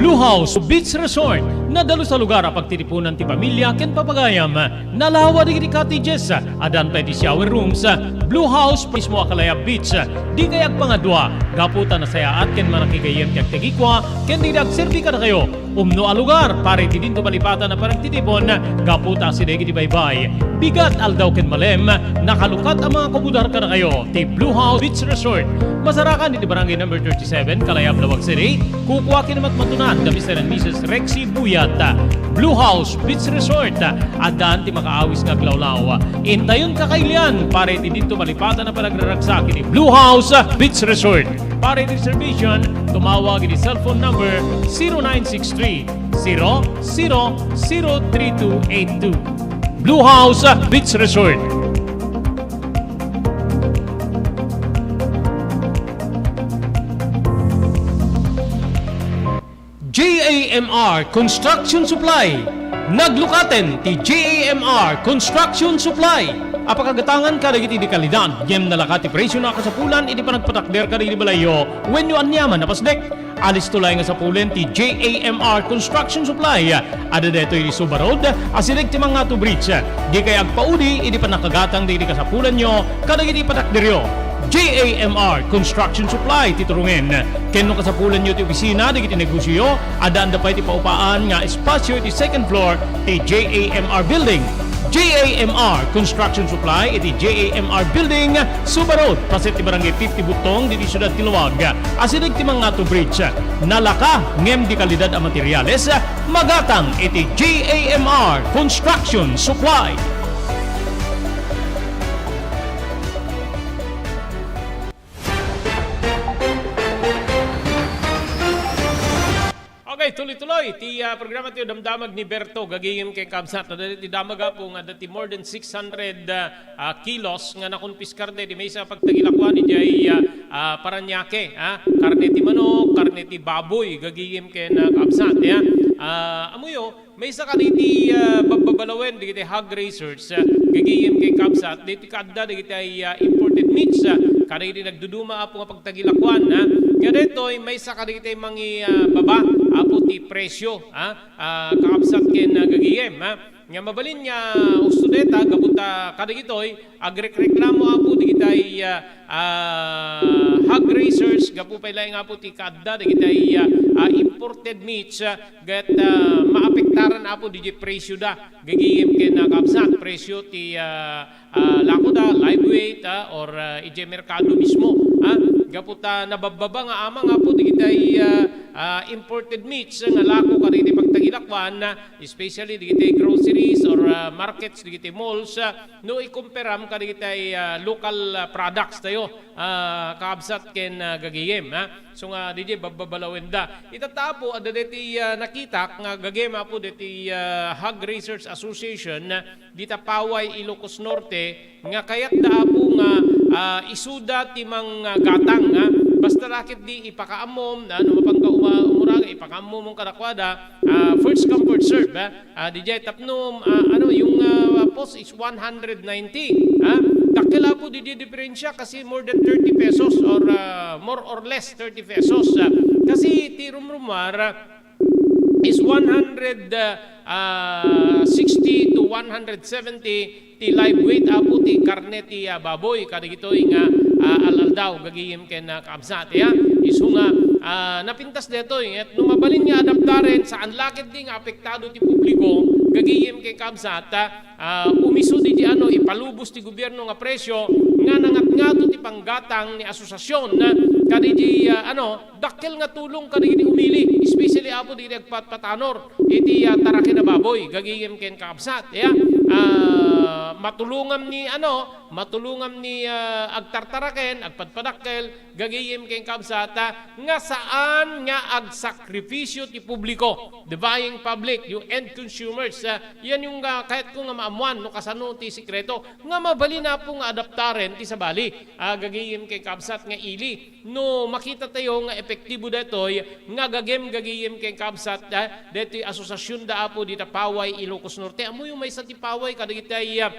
Blue House Beach Resort, nadalus a lugar a pagtitipunan ti pamilya ken papagayam. Nalawa dagiti cottages, addan pay ti shower rooms. Blue House mismo a kalayab beach. Dikay agpangadua, gapu ta nasayaat ken manakigayyem ti agtagikua ken dagiti agserbi kadakayo. Umno a lugar para iti dinto malipatan a panagtitipon, gapu ta asideg iti baybay, bigat, aldaw ken malem, nakalukat a mga kumudar kadakayo ti Blue House Beach Resort. Masarakan iti Barangay Number thirty-seven, Kalayab, Laoag City. Kukua ken matmatunan da Mister and Missus Rexy Buyat. Blue House Beach Resort, addan ti makaawis nga aglawlaw. Intayon kakailian para iti dinto malipatan a panagraragsak iti Blue House Beach Resort. Para iti reservation, tumawag iti cellphone number zero nine six three, zero zero zero three two eight two. Blue House Beach Resort. J A M R Construction Supply. Naglukaten ti J A M R Construction Supply a pakagatangan kadagiti dekalidad ngem nalakat ti presyo a kasapulan iti panagpatakder kadagiti balayyo wenno aniaman a pasdek. Alisto laeng nga sapulen ti J A M R Construction Supply. Adda daytoy iti Suba Road, asideg ti Mangato Bridge. Dikay agpaudi idi pannakagatang dagiti kasapulanyo kadagiti patakderyo. J A M R Construction Supply ti turungen. Ken no kasapulanyo ti opisina dagiti negosioyo, addaanda pay ti paupaan nga espasio iti second floor ti J A M R Building. J A M R Construction Supply iti J A M R Building, Suba Road, paset ti Barangay fifty Butong, diti siudad ti Laoag. Asideg ti Mangato Bridge. Nalaka ngem di kalidad a materials, magatang iti J A M R Construction Supply. Okay, tuloy-tuloy ti, ah, programa ti Damdamag ni Berto, gagayem ken kabsat. Adda ti damag, Apo, nga adda ti more than six hundred, ah, ah, kilos nga nakonpiskar daydi maysa a pagtagilakuan idiay, ah, ah, Parañaque, ah. Karne ti manok, karne ti baboy, gagayem ken, ah, kabsat, ya. Ah, ammoyo, maysa kadagiti, ah, babbabalawen dagiti hog raisers, ah, gagayem ken kabsat, daytoy kaadda dagiti, ah, imported meats, ah, kadagiti nagduduma, Apo, nga pagtagilakuan, ah. Nga daytoy, maysa kadagiti mangi-, ah, baba, Apo, ti presyo, ah, ah, kakabsat ken, ah, gagayem, ah. Nga mabalin nga usto dayta, gapu ta kadagitoy, agrekreklamo, Apo, dagiti, ah, ah, hog raisers, gapu pay laeng, Apo, ti kaadda dagiti, ah, ah, imported meats, ah, ket, ah, maapektaran, Apo, dagiti presyoda. Gagayem ken, ah, kabsat, presyo ti, ah, ah, lakoda, live weight, ah, or, ah, idiay merkado mismo, ah. Gapu ta nababbaba nga amang, Apo, dagiti, ah, ah, imported meats nga lako kadagiti pagtagilakuan, ah, especially dagiti groceries or, ah, markets, dagiti malls, ah, no ikumperam kadagiti, ah, local, ah, products tayo, ah, kabsat ken, ah, gagayem, ah. So nga, daydiay babbabalawenda. Itatta, Apo, adda daytoy, ah, nakitak nga gagayem, Apo, daytoy, ah, Hog Raisers Association, ah, dita Paway, Ilocos Norte, nga kayatda, Apo, nga, ah, isuda ti manggatang, ah. Basta la ketdi ipakaammom, ah, no mapanka uma-, umuraga, ipakaammom kadakuada, ah, first come, first serve, ah. Ah, didiay tapno, ah, ano, yung, ah, post is one hundred ninety, ah. Dakkel, Apo, didiay diferensya, kasi more than thirty pesos or, ah, more or less thirty pesos, ah. Kasi ti rumrumar, ah, is one hundred, ah, ah, sixty to one hundred seventy ti live weight, Apo, ti karne ti, ah, baboy kadagitoy nga, ah, al-aldaw, gagayem ken, ah, kabsat, ya. Isu nga, ah, napintas daytoy, et no mabalin nga adaptaren, saan la ketdi nga apektado ti publiko, gagayem ken kabsat, ah, umisu didiay, ano, ipalubos ti gobierno nga presyo nga nangatngato ti panggatang ni asosiasion, ah, kadagiti, ah, ano, dakkel nga tulong kadagiti umili, especially, Apo, dagiti agpatpatanor iti, ah, taraken a baboy, gagayem ken kabsat, ya. Ah, matulongam ni, ano, matulongam ni, ah, agtartaraken, agpadpadakkel, gagayem ken kabsat, ah, nga saan nga agsakripisyo ti publiko, the buying public, yung end consumers, ah, yan yung, ah, kayatko nga maammuan no kasano ti sekreto nga mabalin, Apo, nga adaptaren ti sabali, ah, gagayem ken kabsat nga ili. No makita tayo nga epektibo daytoy nga gagem-, gagayem ken kabsat, ah, daytoy asosiasionda, Apo, dita Paway, Ilocos Norte. Ammoyo maysa ti Paway kadagiti, ah,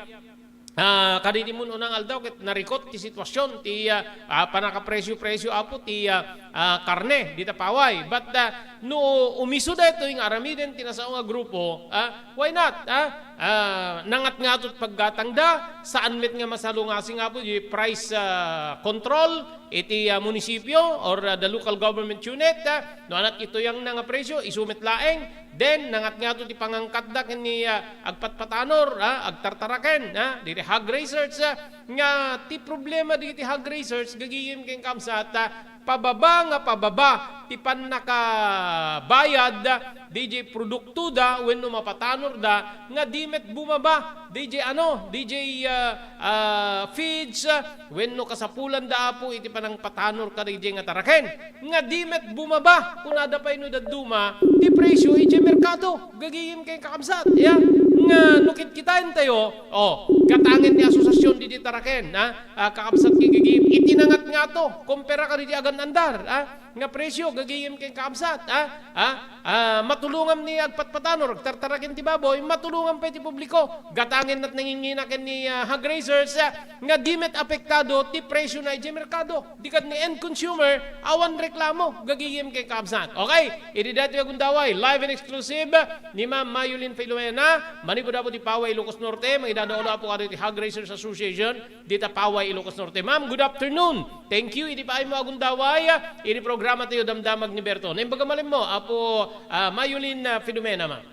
ah, kadagiti mun-unang aldaw ket narikot ti situasion ti, ah, ah, pannakapresyo-presyo, Apo, ti, ah, ah, karne dita Paway. But, ah, no umisu daytoy nga aramiden ti nasao nga grupo, ah, why not, ah? Ah, nangatngato ti paggatangda, saan met nga masalungasing, Apo, di price, ah, control iti, ah, munisipyo or, ah, the local government unit, ah, no anat ituyangna nga presyo, isu met laeng. Then, nangatngato ti pangangkatda ken ni, ah, agpatpatanor, ah, agtartaraken, ah, diri hog raisers, ah, nga ti problema dagiti hog raisers, gagayem ken kabsat, ah, pababa nga pababa ti pannakabayad didiay produktoda wenno mapatanorda nga di met bumaba didiay, ano, didiay, ah, ah, feeds, ah, wenno kasapulanda, Apo, iti panangpatanor kadagidiay nga taraken nga di met bumaba, kunada pay no dadduma ti presyo idiay merkado. Gagayem ken kakabsat, ya, nga no kitkitaentayo, oh, gatangen ni asosiasyon didi taraken, ha? Ah, kakabsat ken gagim, iti nangatngato, kumpara kadagiti agan-andar, ha? Nga presyo, gagim ken kakabsat, ha? Ha? Ah, matulongam ni agpatpatanor, agtartaraken ti baboy, matulongam pay ti publiko. Gatangen met nangingina ken ni, ah, hog raisers, ah, nga di met apektado ti presyo na idiay merkado. Di ket ni end consumer, awan reklamo, gagim ken kakabsat. Okay, idi daytoy a gundaway, live and exclusive ni Ma'am Mayolin Filomena, manipud Apo ti Paway, Ilocos Norte, mangidadaolo Apo kadagiti Hog Raisers Association, dita Paway, Ilocos Norte. Ma'am, good afternoon. Thank you, idi paaymo a gundaway, ah, iti programa tayo, Damdamag ni Berto. Naimbag a malimmo, Apo, ah, Mayolin, ah, Filomena, ma'am.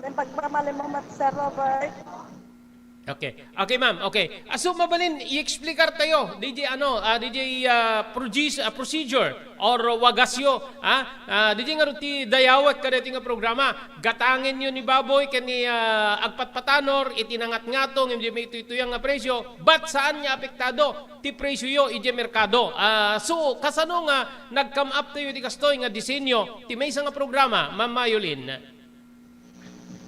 Naimbag a malimmo met, Sir Robert. Okay. Okay, ma'am. Okay. Aso mabalin, i-explicar tayo. D J, ano, ah, D J, ah, produce, ah, procedure or wagasyo, ah, ah, D J nga ti dayawek kadaytoy nga programa. Gatangenyo ni baboy ken ni, ah, agpatpatanor iti nangatngato ngem di maituytuyang nga presyo, but saan nga apektado ti presyoyo idiay merkado. Ah, so, kasano nga nag-come up tayo iti kastoy nga disenyo ti maysa nga programa, Ma'am Mayolin?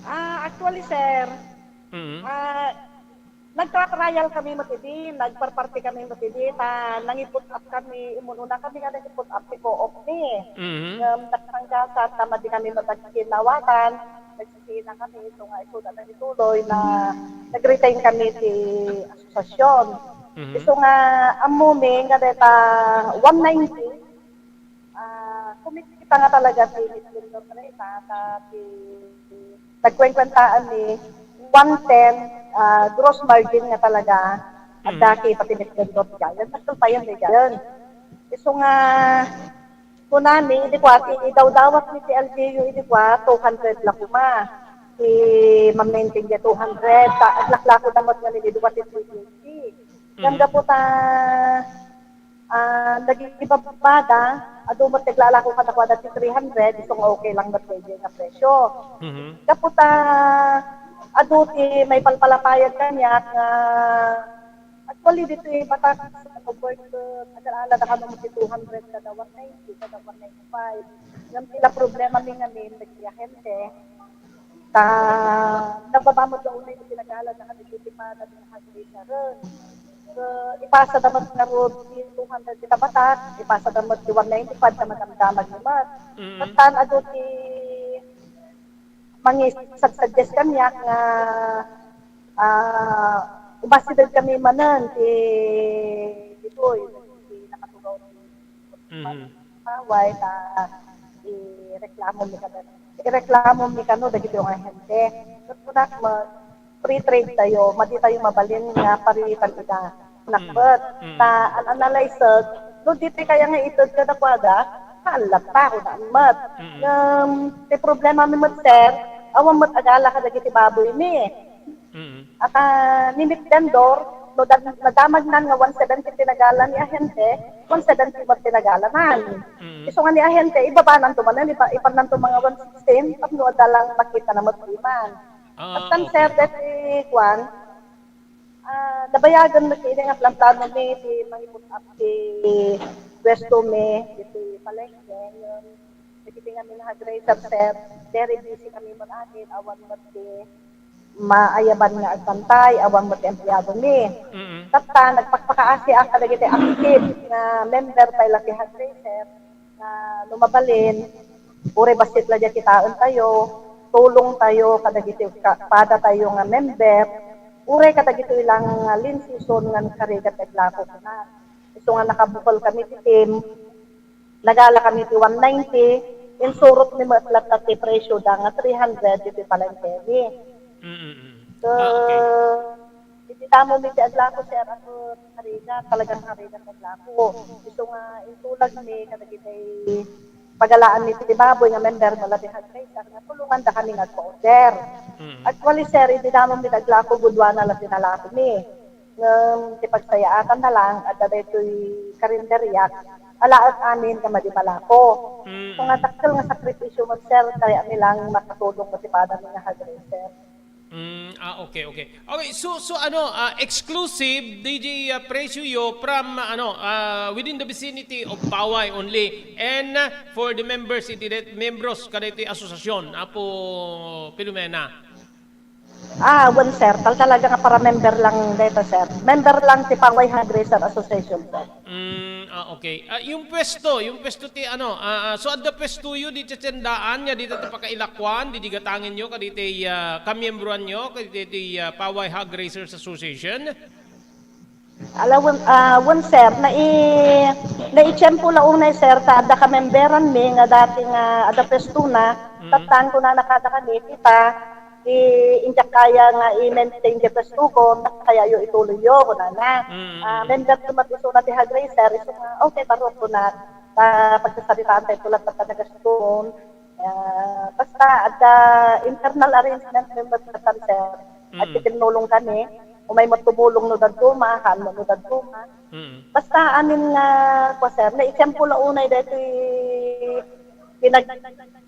Ah, actually, sir, Mm. ah, nagtra-trial kami met idi, nagparparti kami met idi, ta nangi-put up kami, immun-una kami nga nangi-put up ti co-op mi. Mhm. Ngem nagsanggasat ta madi kami met agkinnawatan, nagsisina kami, isu nga isuda na ituloy na nag-retain kami ti asosiasyon. Mhm. Isu nga ammo mi nga deta one ninety, Ah, kumita nga talaga ti Miss Lindor Reyna, ta ti nagkuwenkuentaan ni one ten, ah, gross margin nga talaga, Mm. adda kita ti Miss Lindor ti gayon. Nagsulpayan ti gayon. Isu nga, kunani, idi kua, ti idawdawat ni ti L G U, idi kua, two hundred la koma. Ti mamaintain dia two hundred, ta, aglaklako da met nga nilidua ti three fifty. Ngem Mm. gapu ta, Ah, nagibabada, adu met ti aglalako kadakuada ti three hundred, isu nga okay lang met daydiay nga presyo. Mhm. Gapu ta, adu ti maipalpalapayag kaniak nga, actually, ditoy batak sa Coburg, agala-ala da kano ti two hundred kada one ninety, kada one ninety-five. Ngem ti la problema mi ngamin, dagiti ahente, Ta, nababa met da unay ti pinag-aalanna kadagiti pada ti nakagrader. So, ipasada met ngarud ti two hundred ti kabatak, ipasada met ti one ninety-five ta madamdamag met. Mm. Ket ta, adu ti mangisagsuggest kaniak nga, ah, umasideg kami manen ti, ditoy, ti nakatugaw ti Mhm. Paway ta ireklamo mi kada, ireklamo mi kano dagiti nga ahente. Ket kunak met, free trade tayo, madi tayo mabalin nga paritan ida. Kunak Mm. met, Mm. ta an-analyzed, no di tayo kaya nga ited kadakuada, kaallatta, kunak met. Mm. Ngem, ti problema mi met, sir, awan met agala kadagiti baboy mi. Mm. At, ah, ni Miss Dendor, no, dad-, nadamagnan nga one seventy ti nagala ni ahente, one seventy met ti nagalanan. Mm. Isu nga ni ahente, ibabananto manen, ipa-, ipannanto mga one sixteen, tapno adda lang makitana met diman. Ah, At tan, okay. Sir, deti, kuan, ah, nabayagen met idi nga planplano mi ti mangi-put up ti pwesto mi, iti palengke, ngem dagiti ngamin nga hog raiser, sir, very busy kami met amin, awan met ti maayaban nga agbantay, awan met ti empleado mi. Mm. Tatta, nagpakpakaasiak kadagiti active nga member pay la ti hog raiser nga no mabalin, uray bassit la diay kitaen tayo, tulong tayo kadagiti ka-, pada tayo nga member, uray kadagitoy lang nga lean season nga nagkarigat ti aglako kuna. Isu nga nakabukol kami ti team, nagala kami ti one ninety, insurot mi met latta ti presyo da nga three hundred iti palengke mi. Mm, mm, mm. So, Ah, okay. iti damo mi ti aglako, sir, ako, harigat, talagang harigat aglako. Isu nga intulag mi kadagiti pagalaan mi ti baboy nga member mo labi hagkaysa nga tulungan da kami nga agpa-order. Mm. Actually, sir, iti damo mi ti aglako, gundua na la ti nalako mi. Ngem ti pagsayaatan na lang, adda daytoy karinderiak, alaet amin nga madi malako. Mm. So nga dakkel nga sakripisyo met, sir, kaya mi lang makatulong met ti pada mi nga hog raiser. Mm, ah, okay, okay. Okay, so, so ano, ah, exclusive, D J, ah, presyo yo from, ah, ano, ah, within the vicinity of Paway only. And, ah, for the members, iti det-, membros, kadaytoy asosasyon, Apo Filomena. Ah, wen, sir. Tal-, talaga nga para member lang deta, sir. Member lang ti Paway Hog Raiser Association, sir. Mm, ah, okay. Ah, yung pwesto, yung pwesto ti ano, ah, ah, so adda pwestoyo di tiendaan nga dita ti pakailakuan, di digatangenyo, kaditi, ah, kamiembroanyo, kaditi, ah, Paway Hog Raisers Association? Ala, wen, ah, wen, sir, nai-, naitiempo la unay, sir, ta adda kamemberan mi nga dati nga adda pwestona, Mm. taptan kunana kada kami, "Tita, ti indiak kaya nga i-maintain ti pwestokom, kaya yo ituloy yo," kunana. Mm, Ah, mm. member ko met isuna ti Hog Raiser, isu nga, "Okay, barok," kuna. Ta pagsasaritaan tayo tulad ta nagastuon. Ah, basta adda internal arrangement mi met katan, sir. At Mm. tinulong kami, umay met tumulong no dadduma, haan met no dadduma. Mm. Basta amin nga, kwa, sir, naitiempo la unay daytoy pinag-,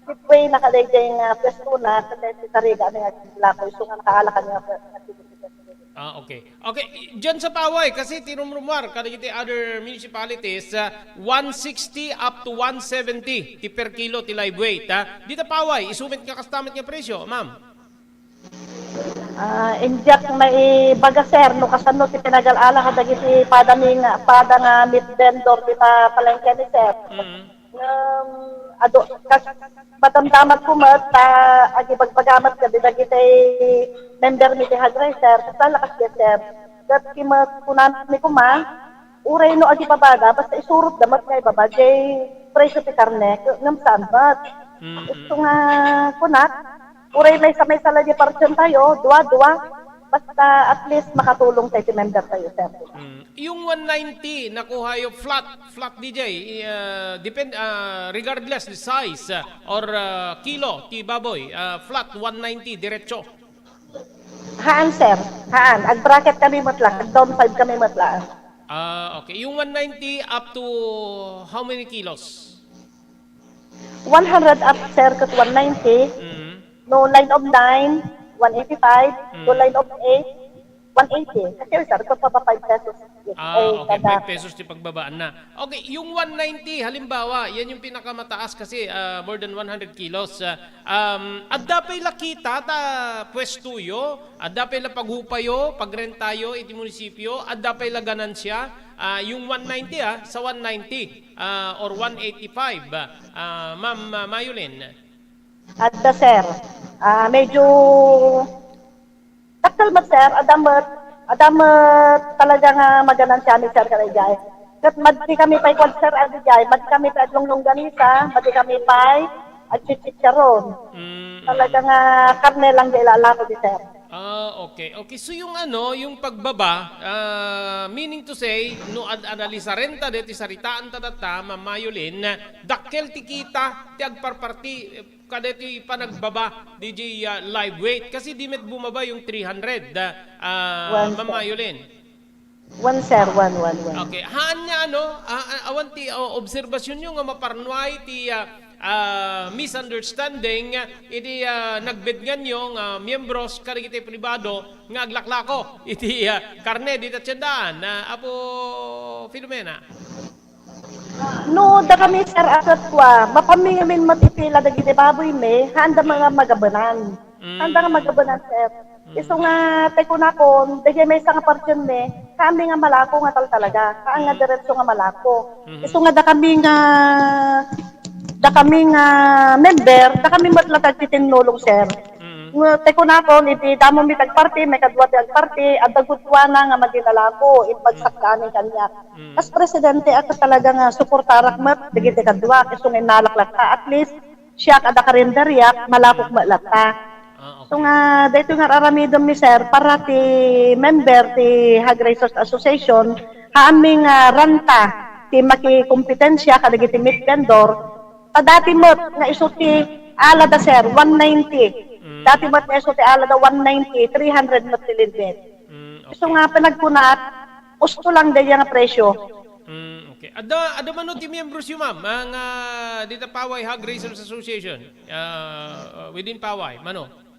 midway na kadaydiay nga pwesto na, kadaytoy kariga amin nga lako, isu nga nakaala kami nga pwe-, activity, sir. Ah, okay. Okay, diyan sa Paway, kasi tinumrumwar kadagiti other municipalities, ah, one sixty up to one seventy ti per kilo ti live weight, ha? Dita Paway, isu met nga kasta met nga presyo, ma'am? Ah, indiak maibaga, sir, no kasano ti pinagal-ala kadagiti pada mi nga, pada nga meat vendor dita palengke mi, sir. Mm. Ngem adu, kas, madamdamat ko met, ta agibagbagamat kadi dagiti member mi ti Hog Raiser, kasla lakas, sir. Ket ti met kunami koma, uray no agibabada, basta isurotda met nga ibaba, jay presyo ti karne, ngem saan met. Mm, Isu nga kunak, uray maysa-maysa la di partion tayo, dua-dua, basta at least makatulong tayo ti member tayo, sir. Mm. Yung one ninety, nakuha yung flat, flat D J, uh, depend, ah, regardless the size, ah, or, ah, kilo ti baboy, ah, flat one ninety, diretso. Haan, sir. Haan. Ag-bracket kami met lang. Ag-down five kami met lang. Ah, okay. Yung one ninety up to how many kilos? One hundred up, sir, ket one ninety. Mm. No line of nine, one eighty-five. No Mm. Line of eight, one eighty. Kasi, sir, ito pa ba five pesos? Ah, okay. Kada Five pesos ti pagbabaan na. Okay, yung one ninety, halimbawa, yan yung pinakamataas kasi, ah, more than one hundred kilos. Ah, um, adda pay la kita ta pwestuyo, adda pay la paghupayo, pagrentayo iti munisipyo, adda pay la ganansya, ah, yung one ninety, ah, sa one ninety, ah, or one eighty-five, ah, Ma'am, ah, Mayulin. Adda, sir. Ah, medyo dakkel met, sir. Adda met, adda met talaga nga maganansiami, sir, kadaydiay. Ket madi kami pay kwan, sir, adi jay. Madi kami pay aglonglongganisa, madi kami pay agchichicharon. Mm, Talaga nga karne lang di ilalako di, sir. Ah, okay. Okay, so yung ano, yung pagbaba, ah, meaning to say, no ad-, analisaren ta deti saritaan ta tatta, Ma'am Mayulin, dakkel ti kita ti agparparti, eh, kadeti panagbaba, D J, ah, live weight. Kasi di met bumaba yung three hundred, ah, ah, One, Ma'am sir. Mayulin. One, sir. One, one, one. Okay, haan nga ano, ah, ah, awan ti, oh, obserbasyonyo nga maparnuay ti, ah, ah, misunderstanding, ah, iti, ah, nagbednganyo nga miyembros kadagiti pribado nga aglaklako iti, ah, karne dita tiendaan, ah, Apo Filomena. No, dakami, sir, a ket kua, mapanmi ngamin met iti la dagiti baboy mi, haanda nga magabenan. Mm. Haanda nga magabenan, sir. Isu nga, tay kunakon, dagiti maysa nga partion mi, kami nga malako nga tal talaga. Haan nga Mm. diretso nga malako. Mhm. Isu nga dakami nga, dakami nga member, dakami met la tagtitinnulong, sir. Mm. Nga, tay kunakon, iti damo mi tagparti, maikadua ti agparti, adda gudua na nga maginalako, imbagsak da amin kaniak. Mm. Kas presidente, ako talaga nga suportarak met, dagiti kadua, isu nga innalak latta. At least, siak, adda karenderiak, malakok met latta. Ah, okay. So nga, daytoy nga aramidem mi, sir, para ti member ti Hog Raisers Association, haan mi nga ranta ti makikompetensya kadagiti meat vendor. Ta dati met nga isu ti alada, sir, one ninety. Mm. Dati met nga isu ti alada, one ninety, three hundred met ti libre. Mm, Isu okay. Nga panagkunaat, usto lang daydiay nga presyo. Mm, okay. Adda, adda mano ti miyembros yu, ma'am, ah, nga dita Paway Hog Raisers Association, ah, within Paway, mano?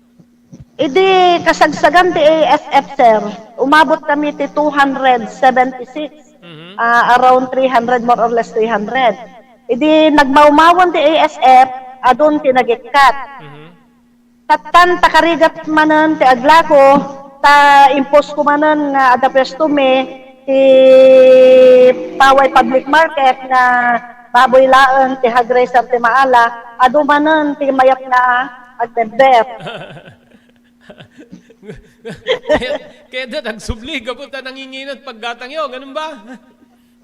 Idi kasagsagan ti A S F, sir, umabot kami ti two hundred seventy-six, Mhm. ah, around three hundred, more or less three hundred. Idi nagmawmawan ti A S F, adun ti nagikkat. Mhm. Tattan ta karigat manen ti aglako, ta imposko manen nga adda pwesto mi ti Paway Public Market nga baboy laeng ti hog raiser ti maala, adu manen ti mayat nga agdebdep. Kaya, kaya da nagsubli, gapu ta nanginginat paggatang yo, ganun ba?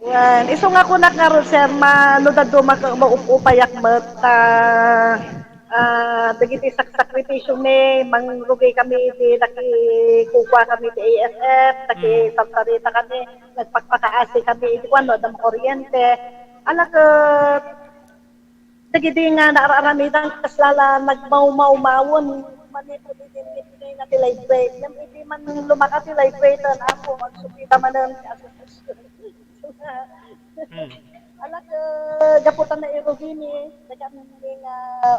Wen, isu nga kunak ngarud, sir, ma-, no dadduma ket maup-upayak met, ta, ah, dagiti saksakripisyo mi, mangrugi kami, di nakikukua kami ti A F F, nakisarita kami, nagpakpakaasi kami, idi kuan, no, adda makuryente. Ala ket, dagidi nga naar-aramidan, kasla la nagmawmawmawon, manipud idi mitmi na ti live weight. Ngem idi man lumaka ti live weight, apo, agsubli ta manen ti asosasyon. Hmm. Ala, eh, gapu ta nairugimi, dagami nga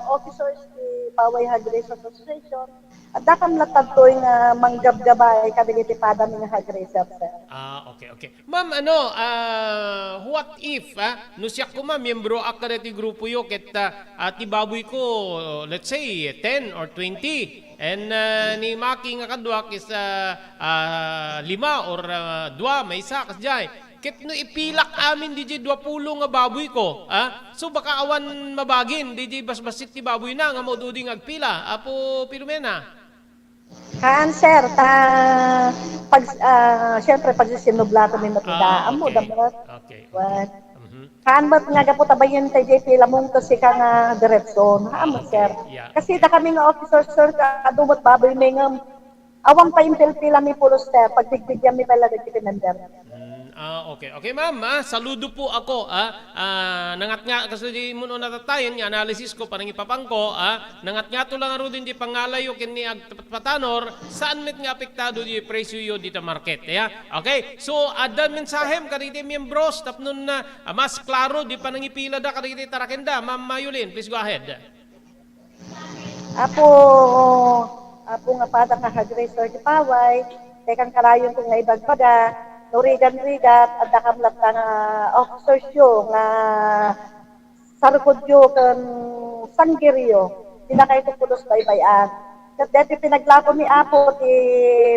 officers ti Paway Hog Raisers Association, adda kam latta ditoy nga manggabgabay kadagiti padami nga hog raiser, sir. Ah, okay, okay. Ma'am, ano, ah, what if, ah, no siak koma, miyembro ak kadagiti grupo yo, ket, ah, ah, ti baboy ko, let's say, ten or twenty, and, ah, ni Maki nga kaduak is, ah, ah, lima or, ah, dua, maysa, kasdiay. Ket no ipilak amin didiay duapulo nga baboy ko, ah, so baka awan mabagin didiay basbassit ti baboy na nga maud-udi nga agpila, Apo Filomena. Haan, sir, ta pag, ah, siyempre, pagsisinubla kami met ida. Ah, ammo okay. Damet. Okay, okay. Wen. Mhm. Haan met nga gapu ta bayen tay jay pila mong to sika nga diretson. Haan met, okay, sir. Yeah, kasi okay. Da kami nga officer, sir, ka adu met baboy mi ngem awan pay impilpila mi pulos, sir. Pagbigbigian mi pala dagiti member. Mm, ah, okay. Okay, ma'am, ah, saludo po ako, ah, ah, nangatnga, kasi di mo no natatayen, nga analysis ko, panangipapangko, ah, nangatngato lang aruden di pangalayo, ken ni agpatpatanor, saan met nga apektado di presyo yo dita market, ya? Okay, so, adda mensahem, kadagiti miyembros, tapnon na, ah, mas klaro, di panangipila da, kadagiti tarakenda, Ma'am Mayulin, please go ahead. Apo, apo nga pada nga hog raiser ti Paway, tekang kanayon ko nga ibagbaga, no rigan-rigat, adda kam latta nga officers yo nga sarkodyo ken sanggeryo, dinakayto pulos baybay-an. Ket deti pinaglako mi, Apo, ti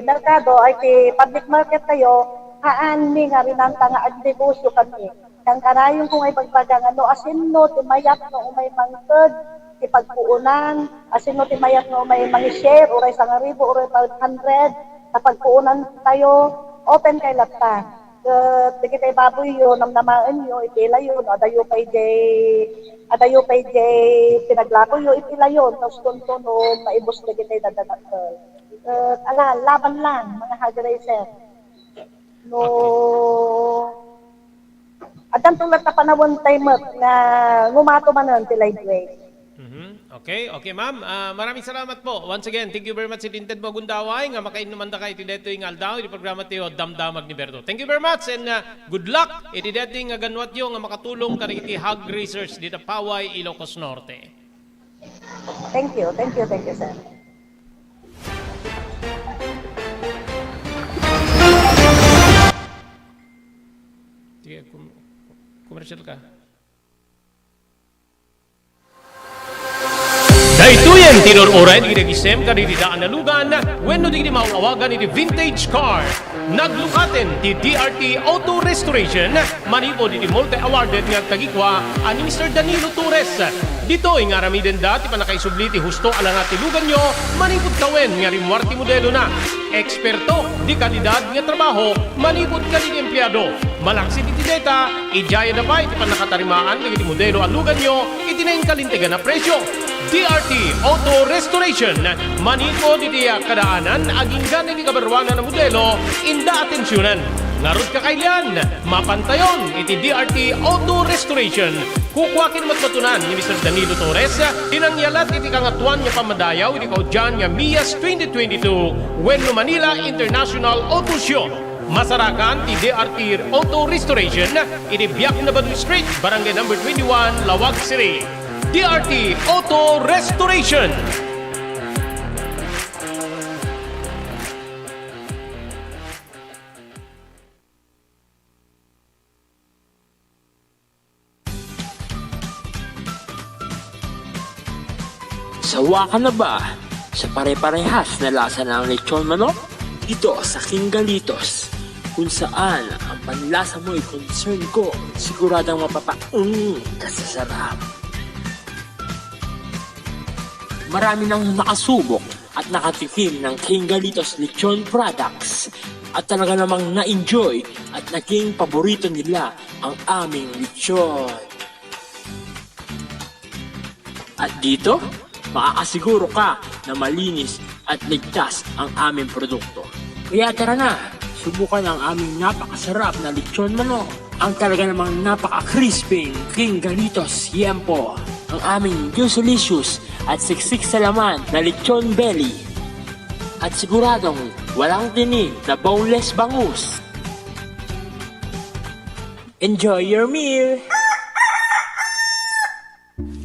merkado, ay ti public market tayo, haan mi nga rinanta nga agnegosyo kami. Kankanayon ko nga ibagbaga nga no asinno ti mayat nga umay mangted ti pagpuonan, asinno ti mayat nga umay mangi-share, uray sangaribu, uray five hundred, ta pagpuonan tayo, open kay latta. Ket dagiti baboyyo, namnamaenyo, ipilayo, no adayo pay jay, adayo pay jay pinaglakoyo, ipilayo, ta ustonto no maibus dagiti dadadakkel. Ket ala, laban lang, mga hog raiser. No, addanto latta panawen tay met nga ngumato manen ti live weight. Mhm. Okay, okay, ma'am. Ah, maraming salamat po. Once again, thank you very much iti inted mo a gundaway nga makainnuman daka iti daytoy nga aldaw iti programa tayo, Damdamag ni Berto. Thank you very much and, ah, good luck iti daytoy nga ganwatyo nga makatulong kadagiti hog raisers dita Paway, Ilocos Norte. Thank you, thank you, thank you, sir. Sige, com-, commercial ka. Daytoyen ti inur-uray dagiti nagisem kadagiti daan a lugan wenno dagiti maaw-awagan iti vintage car. Naglukaten ti D R T Auto Restoration manipud iti multi-awarded nga agtagikua a ni Mister Danilo Torres. Ditoy nga aramidenda ti pannakaisubli ti husto a langa ti luganyo manipud tawen nga rimmuar ti modelona. Eksperto di kalidad nga trabaho manipud kadagiti empleado. Malaksid iti deta, idiayada pay ti pannakatarimaan dagiti modelo a luganyo iti nainkalintegan a presio. D R T Auto Restoration, manipud iti kadaanan agingga iti kabaruanan a modelo, inda atensionen. Ngarud, kakailian, mapantayon iti D R T Auto Restoration. Kukuaken met matunan ni Mister Danilo Torres ti nangyalat iti Kangatoan nga Pammadayaw iti kaudian nga MIAS twenty twenty-two wenno Manila International Auto Show. Masarakan ti D R T Auto Restoration iti Biak na Badu Street, Barangay Number twenty-one, Laoag City. D R T Auto Restoration. Sawa ka na ba? Sa pare-parehas na lasa ng lechon manok? Dito sa King Galitos, kung saan ang panlasa mo'y concern ko, siguradong mapapaung ka sa sarap. Marami nang nakasubok at nakatikim ng King Galitos Lechon Products at talaga namang na-enjoy at naging paborito nila ang aming lechon. At dito, makakasiguro ka na malinis at ligtas ang aming produkto. Kaya tara na, subukan ang aming napakasarap na lechon manok, ang talaga namang napaka-crispy King Galitos Yempo, ang aming juicylicious at siksik sa laman na lechon belly. At siguradong walang tinik na boneless bangus. Enjoy your meal!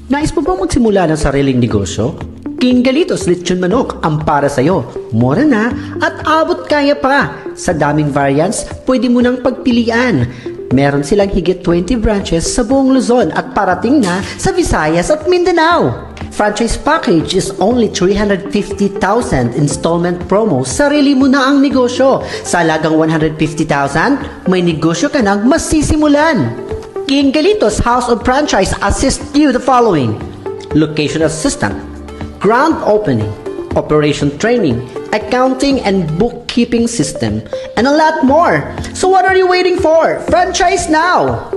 Nais mo bang magsimula ng sariling negosyo? King Galitos Lechon Manok ang para sa'yo. Mura na at abot kaya pa. Sa daming variants, pwede mo nang pagpilian. Meron silang higit twenty branches sa buong Luzon at parating na sa Visayas at Mindanao. Franchise package is only three hundred fifty thousand, installment promo, sarili mo na ang negosyo. Sa halagang one hundred fifty thousand, may negosyo ka nang masisimulan. King Galitos House of Franchise assist you the following: location assistant, grand opening, operation training, accounting and bookkeeping system, and a lot more. So what are you waiting for? Franchise now!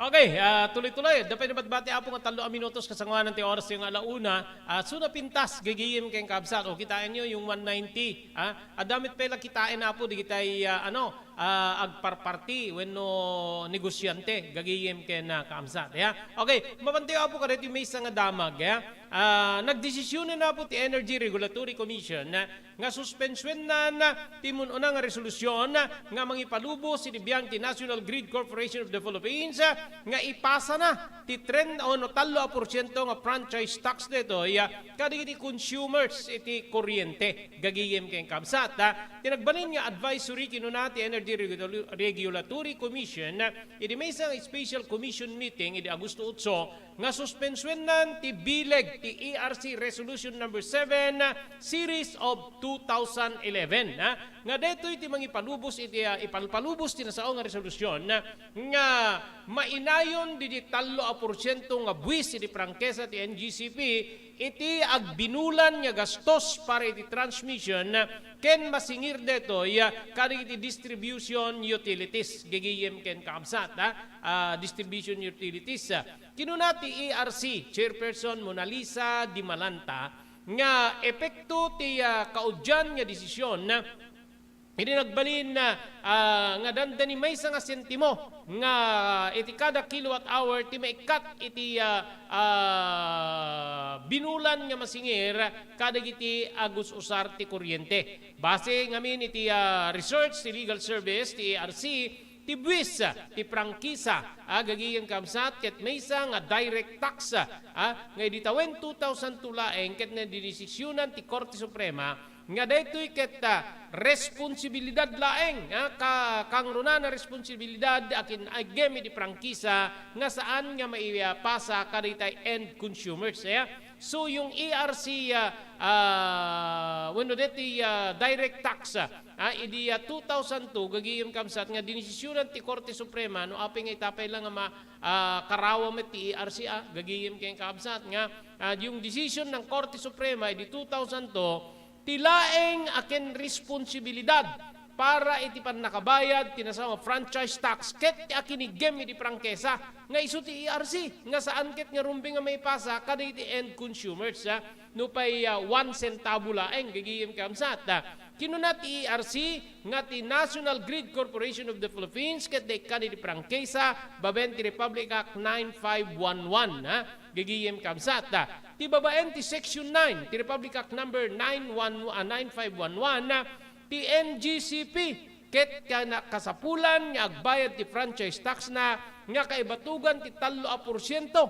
Okay, ah, tuloy-tuloy. Dapay na batbati, Apo, nga tallo a minutos kasangoanan ti oras nga ala una. Ah, so napintas, gagayem ken kabsat. O, kitaenyo yung one ninety. Ah, adda met pay la kitaen, Apo, digitay, ah, ano, ah, agparparti wenno negosyante, gagayem ken, ah, kabsat. Ya? Okay, mapantayo, Apo, kadaytoy maysa nga damag. Ya? Ah, nagdesisyonen, Apo, ti Energy Regulatory Commission, ah, nga suspensuennan ti mun-una nga resolusyon nga mangipalubos iti biag ti National Grid Corporation of the Philippines nga ipasana ti tren-, o no, tallo a porsiento nga franchise tax daytoy kadagiti consumers iti kuryente. Gagayem ken kabsat, ti nagbalin nga advisory kinuna ti Energy Regula-, Regulatory Commission iti maysa nga special commission meeting idi Agosto otso nga suspensuennan ti bileg ti E R C Resolution Number Seven, Series of two thousand eleven, ha, nga daytoy ti mangipalubos iti, ah, ipalpalubos ti nasao nga resolusyon, ah, nga mainayon didi tallo a porsiento nga buwis iti prangkesa ti N G C P iti agbinulan nga gastos para iti transmission, ah, ken masingir daytoy, ah, kadagiti distribution utilities, gagayem ken kabsat, ah, ah, distribution utilities, ah. Kinuna ti E R C Chairperson Monalisa Dimalanta nga epekto ti, ah, kaudian nga desisyon, ah, idi nagbalin, ah, ah, nga dandani maysa nga sentimo nga iti kada kilowatt hour ti maikkat iti, ah, ah, binulan nga masingir kadagiti agus-usar ti kuryente. Base ngamin iti, ah, research ti Legal Service ti E R C, ti buwis ti prangkisa, ah, gagayem kabsat, ket maysa nga direct tax, ah, nga idi tawen two thousand two laeng ket nadinisisionan ti Korte Suprema nga daytoy ket, ah, responsibilidad laeng, ah, ka-, kangrunaan a responsibilidad a kin-aggem iti prangkisa nga saan nga maipasa kadagitay end consumers, eh. So, yung E R C, ah, ah, wenno deti, ah, direct tax, ah, idi, ah, two thousand two, gagayem kabsat nga dinisisionan ti Korte Suprema, no apay nga itapay lang nga ma-, ah, karawa met ti E R C, ah, gagayem ken kabsat nga, ah, yung decision ng Korte Suprema idi two thousand two, ti laeng a ken responsibilidad para iti pannakabayad ti nasao nga franchise tax ket ti akiniggem iti prangkesa nga isu ti E R C nga saan ket nga rumbeng nga maipasa kadagiti end consumers, ah, nupay, ah, one centavo laeng gagayem kabsat, ah. Kinuna ti E R C nga ti National Grid Corporation of the Philippines ket naikkan iti prangkesa babaen ti Republic Act nine five one one, ah, gagayem kabsat, ah. Ti babaen ti Section nine ti Republic Act number nine one, ah, nine five one one, ah, ti N G C P ket kana-, kasapulan nga agbayad ti franchise tax na nga kaibatugan ti tallo a porsiento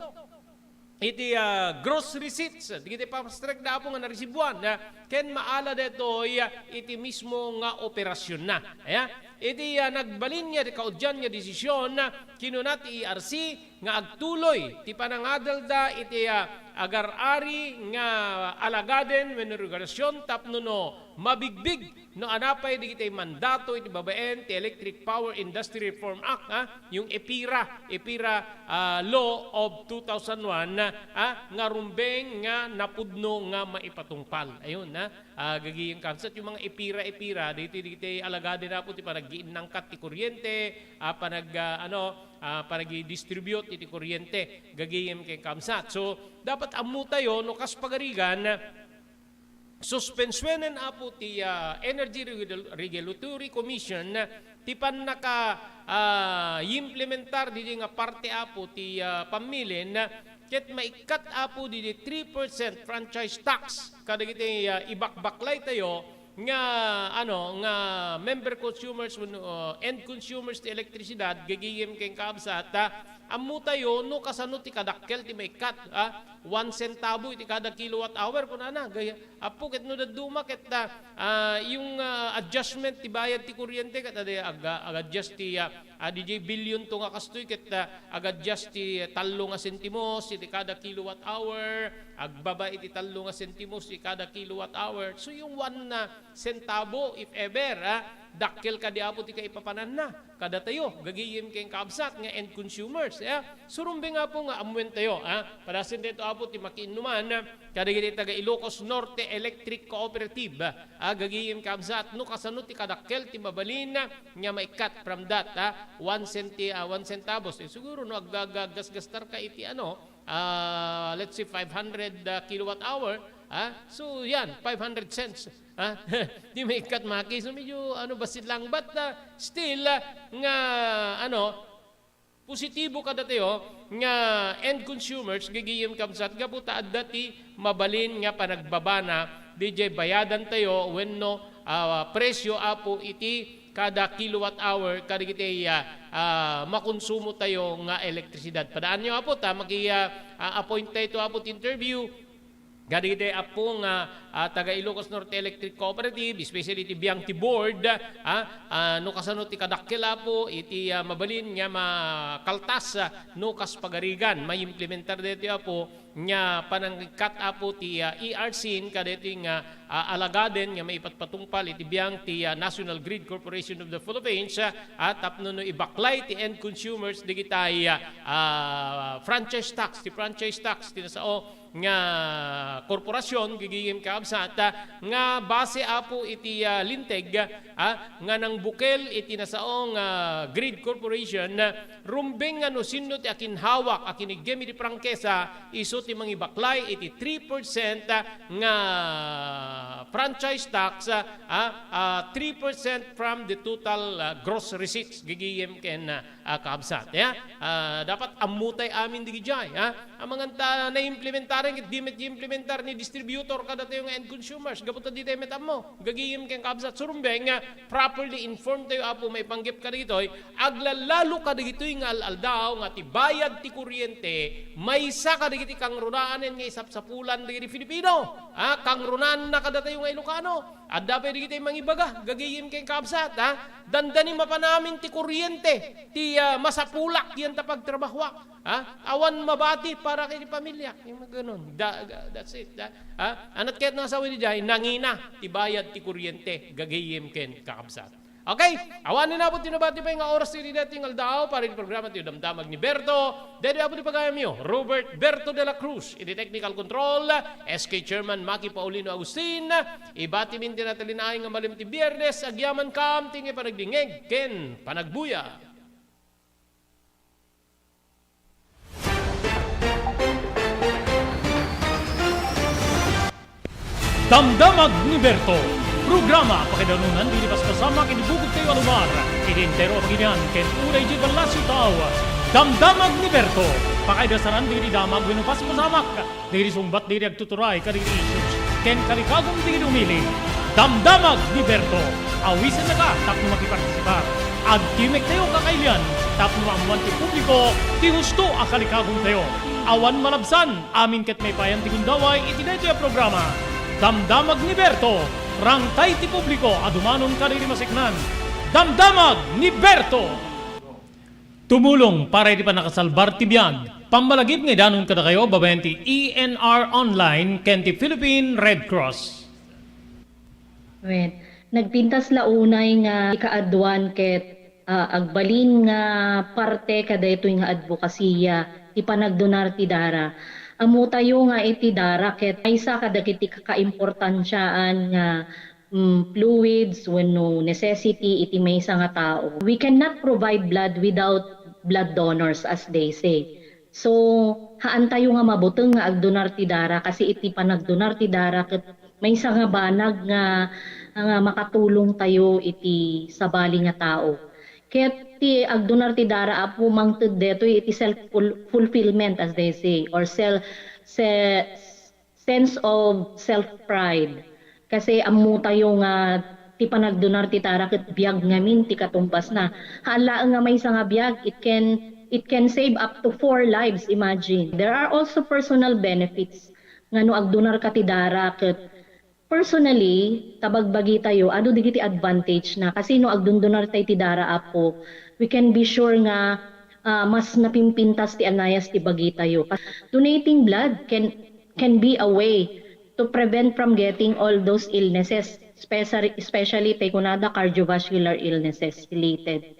iti, ah, gross receipts, dagiti pamastrek da Apo nga naresibuan, ah, ken maala daytoy, ah, iti mismo nga operasionna. Aya, iti, ah, nagbalin nga kaudian nga desisyon, ah, kinuna ti E R C nga agtuloy ti panangadelda iti, ah, agar-ari nga alagaden wenno regulasion tapno no mabigbig no ania pay dagiti mandato iti babaen ti Electric Power Industry Reform Act, ah, yung EPIRA, EPIRA, ah, Law of two thousand one, ah, nga rumbeng nga napudno nga maipatungpal. Ayun, ah, ah, gagayem kabsat, yung mga EPIRA, EPIRA, dagiti, dagiti alagaden, Apo, ti panaggiinnangkat ti kuryente, ah, panag-, ah, ano, ah, panag-distribute iti kuryente, gagayem ken kabsat. So, dapat ammo tayo, no, kas pagarigan, suspensionen, Apo, ti, ah, Energy Regul-, Regulatory Commission, ti pannaka, ah, implementar didi nga parte, Apo, ti, ah, pammilin, ket maikkat, Apo, didi three percent franchise tax kadagiti, ah, ibakbaklay tayo nga, ano, nga member consumers wenno, ah, end consumers ti elektrisidad, gagayem ken kabsat, ah, ammo tayo no kasano ti kadakkel ti maikkat, ah, one centavo iti kada kilowatt hour, kunana, gaya, Apo, ket no dadduma ket, ah, ah, yung, ah, adjustment ti bayad ti kuryente ket adi ag-, ag-adjust ti, ah, ah, D J billion to nga kastoy ket, ah, ag-adjust ti tallo nga sentimos iti kada kilowatt hour, agbaba iti tallo nga sentimos iti kada kilowatt hour. So yung one na sentabo, if ever, ah, dakkel kadi, Apo, ti kaipapananna kadatayo, gagayem ken kabsat nga end consumers, eh. Surumbeng, Apo, nga ammuen tayo, ah. Padasen dayto, Apo, ti makiinnuman, ah, kadagiti taga Ilocos Norte Electric Cooperative, ah, gagayem kabsat, no kasano ti kadakkel ti mabalin, ah, nga maikkat from that, ah, one centi-, ah, one centavos. Eh, siguro, no, agga-, agga-, gasgastar ka iti, ano, ah, let's say, five hundred, ah, kilowatt hour, ah, so, yan, five hundred cents. Ha? Di maikkat, Maki. So, medyo, ano, bassit lang. But, ah, still, ah, nga, ano, positibo kadatayo nga end consumers, gagayem kabsat, gapu ta adda ti mabalin nga panagbabana, D J bayadan tayo wenno, ah, presyo, Apo, iti kada kilowatt hour, kadagiti, ah, ah, makonsumo tayo nga elektrisidad. Padaanyo, Apo, ta maki-, ah, ah, appoint tayo to, Apo, ti interview. Kadagiti, Apo, nga, ah, taga Ilocos Norte Electric Cooperative, especially iti biang ti board, ah, ah, no kasano ti kadakkel, Apo, iti, ah, mabalin nga makaltas, ah, no kas pagarigan, maimplementar daytoy, Apo, nga panangikkat, Apo, ti, ah, E R C kadaytoy nga, ah, alagaden nga maipatpatungpal iti biang ti, ah, National Grid Corporation of the Philippines, ah, ah, tapno no ibaklay ti end consumers dagiti, ah, ah, franchise tax, ti franchise tax ti nasao nga korporasyon, gagayem kabsat, ah, nga base, Apo, iti, ah, linteg, ah, nga nangbukel iti nasao nga Grid Corporation, ah, rumbeng nga no sinno ti akinhawak a kiniggem iti prangkesa, isu ti mangibaklay iti three percent, ah, nga franchise tax, ah, ah, three percent from the total, ah, gross receipts, gagayem ken, ah, ah, kabsat. Ya? Ah, dapat ammotay amin digidiay, ha? Amangan ta naimplementar ket di met implementar ni distributor kadatayo nga end consumers. Gapu ta di tayo met ammo. Gagayem ken kabsat. Surumbeng nga properly informed tayo, Apo, maipanggep kadagitoy. Aglalalo kadagitoy nga al-aldaw nga ti bayad ti kuryente, maysa kadagiti kangrunaanen nga isapsapulan dagiti Filipino. Ha? Kangrunaanna kadatayo nga Ilocano. Adda pay dagiti mangibaga, gagayem ken kabsat, ha? Dandani mapan amin ti kuryente, ti, ah, masapulak diyan ta pagtrabahoak, ha? Awan mabati para iti pamiliak. Yung mga ganun. Da-, da-, that's it, ha? Ha? Anat ket nasawi di jay, nangina ti bayad ti kuryente, gagayem ken kakabsat. Okay, awan ni nabot ti nabati pay nga oras ti daytoy nga aldaw, para iti programa ti Damdamag ni Berto, daytoy Apo ti pagayamyo, Robert Berto de la Cruz, iti technical control, S K Chairman Maki Paulino Agustin, ibati min ti natalinaay nga malem ti Biyernes, agyaman kam ti nga panagdingeg ken panagbuya. Damdamag ni Berto, programa pakaidarunan dagiti paspasamak iti bukod tayo a lugar, iti entero a pagilian ken uray idiay ballasiw tao. Damdamag ni Berto, pakaidasaran dagiti damag wenno paspasamak, dagiti sungbat dagiti agtuturay kadagiti issues ken kalikagum dagiti umili. Damdamag ni Berto, awisennaka tapno makipartisipar. Agtimek tayo, kakailian, tapno maammoan ti publiko ti husto a kalikagongtayo. Awan malabsan, amin ket maipayan ti gundaway iti daytoy a programa. Damdamag ni Berto, rangtay ti publiko a dumanon kadagiti maseknan. Damdamag ni Berto! Tumulong para iti pannakasalbar ti biag. Pammalagip nga idanon kadakayo babaen ti E N R Online ken ti Philippine Red Cross. Wen, nagpintas la unay nga ikaaduan ket, ah, agbalin nga parte kadaytoy nga adbokasiya ti panagdonar ti dara. Ammotayo nga iti dara ket maysa kadagiti kakaimportansiaan nga, mm, fluids wenno necessity iti maysa nga tao. We cannot provide blood without blood donors, as they say. So, haantayo nga mabuteng nga agdonar ti dara, kasi iti panagdonar ti dara ket maysa nga banag nga, nga makatulongtayo iti sabali nga tao. Ket ti agdonar ti dara, Apo, mangted detoy iti self ful-, fulfillment, as they say, or sel-, se-, sense of self-pride. Kasi ammotayo nga ti panagdonar ti dara ket biag ngamin ti katumbasna. Haan laeng nga maysa nga biag, it can, it can save up to four lives, imagine. There are also personal benefits nga no agdonarka ti dara ket personally, ta bagbagitayo, adu dagiti advantage na. Kasi no agdondonartay ti dara, Apo, we can be sure nga, ah, mas napimpintas ti anayas ti bagitayo. Donating blood can can be a way to prevent from getting all those illnesses, especially, especially tay kunada cardiovascular illnesses related.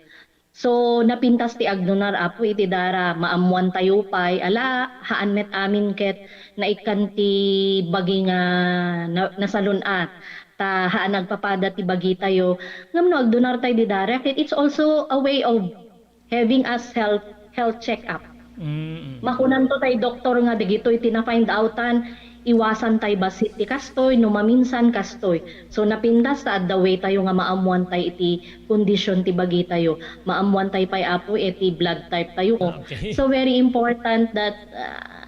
So, napintas ti agdonar, Apo, iti dara, maammoantayo pay, ala, haan met amin ket naikkan ti bagi nga na-, nasalun-at, ta haan agpapada ti bagitayo. Ngem no agdonartay di dara, ket it's also a way of having us health, health check-up. Mm. Makunanto tay doktor nga dagitoy ti na-find outan, iwasan tay bassit ti kastoy, no maminsan kastoy. So, napintas ta adda way tayo nga maammuan tay iti condition ti bagitayo. Maammuan tay pay, Apo, iti blood type tayo. Okay. So, very important that, uh,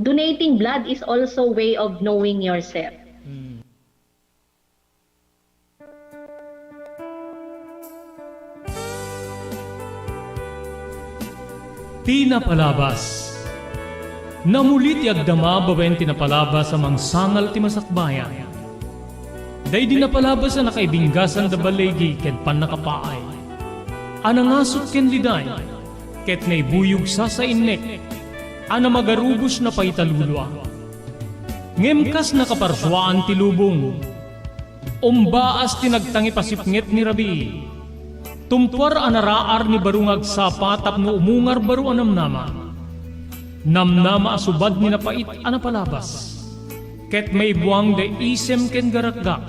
donating blood is also way of knowing yourself. Mm. Ti napalabas. Namuli ti agdama babaen ti napalabas a mangsangal ti masakbayan. Daydi napalabas a nakaibinggasan da baligi ken pannakapaay. A nangasut ken liday, ket naibuyog sasainnek, a namagarubos na pay talulua. Ngem kas nakaparsuaan ti lubong, umbaas ti nagtangipasipnget ni rabii. Tumpuar a naraar ni baro nga agsapa tapno umungar baro a namnama. Namnama a subad ni napait a napalabas. Ket maibuang da isem ken garakgak.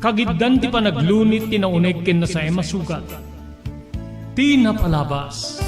Kagiddan ti panaglunit ti nauneg ken nasaem a sugat. Ti napalabas.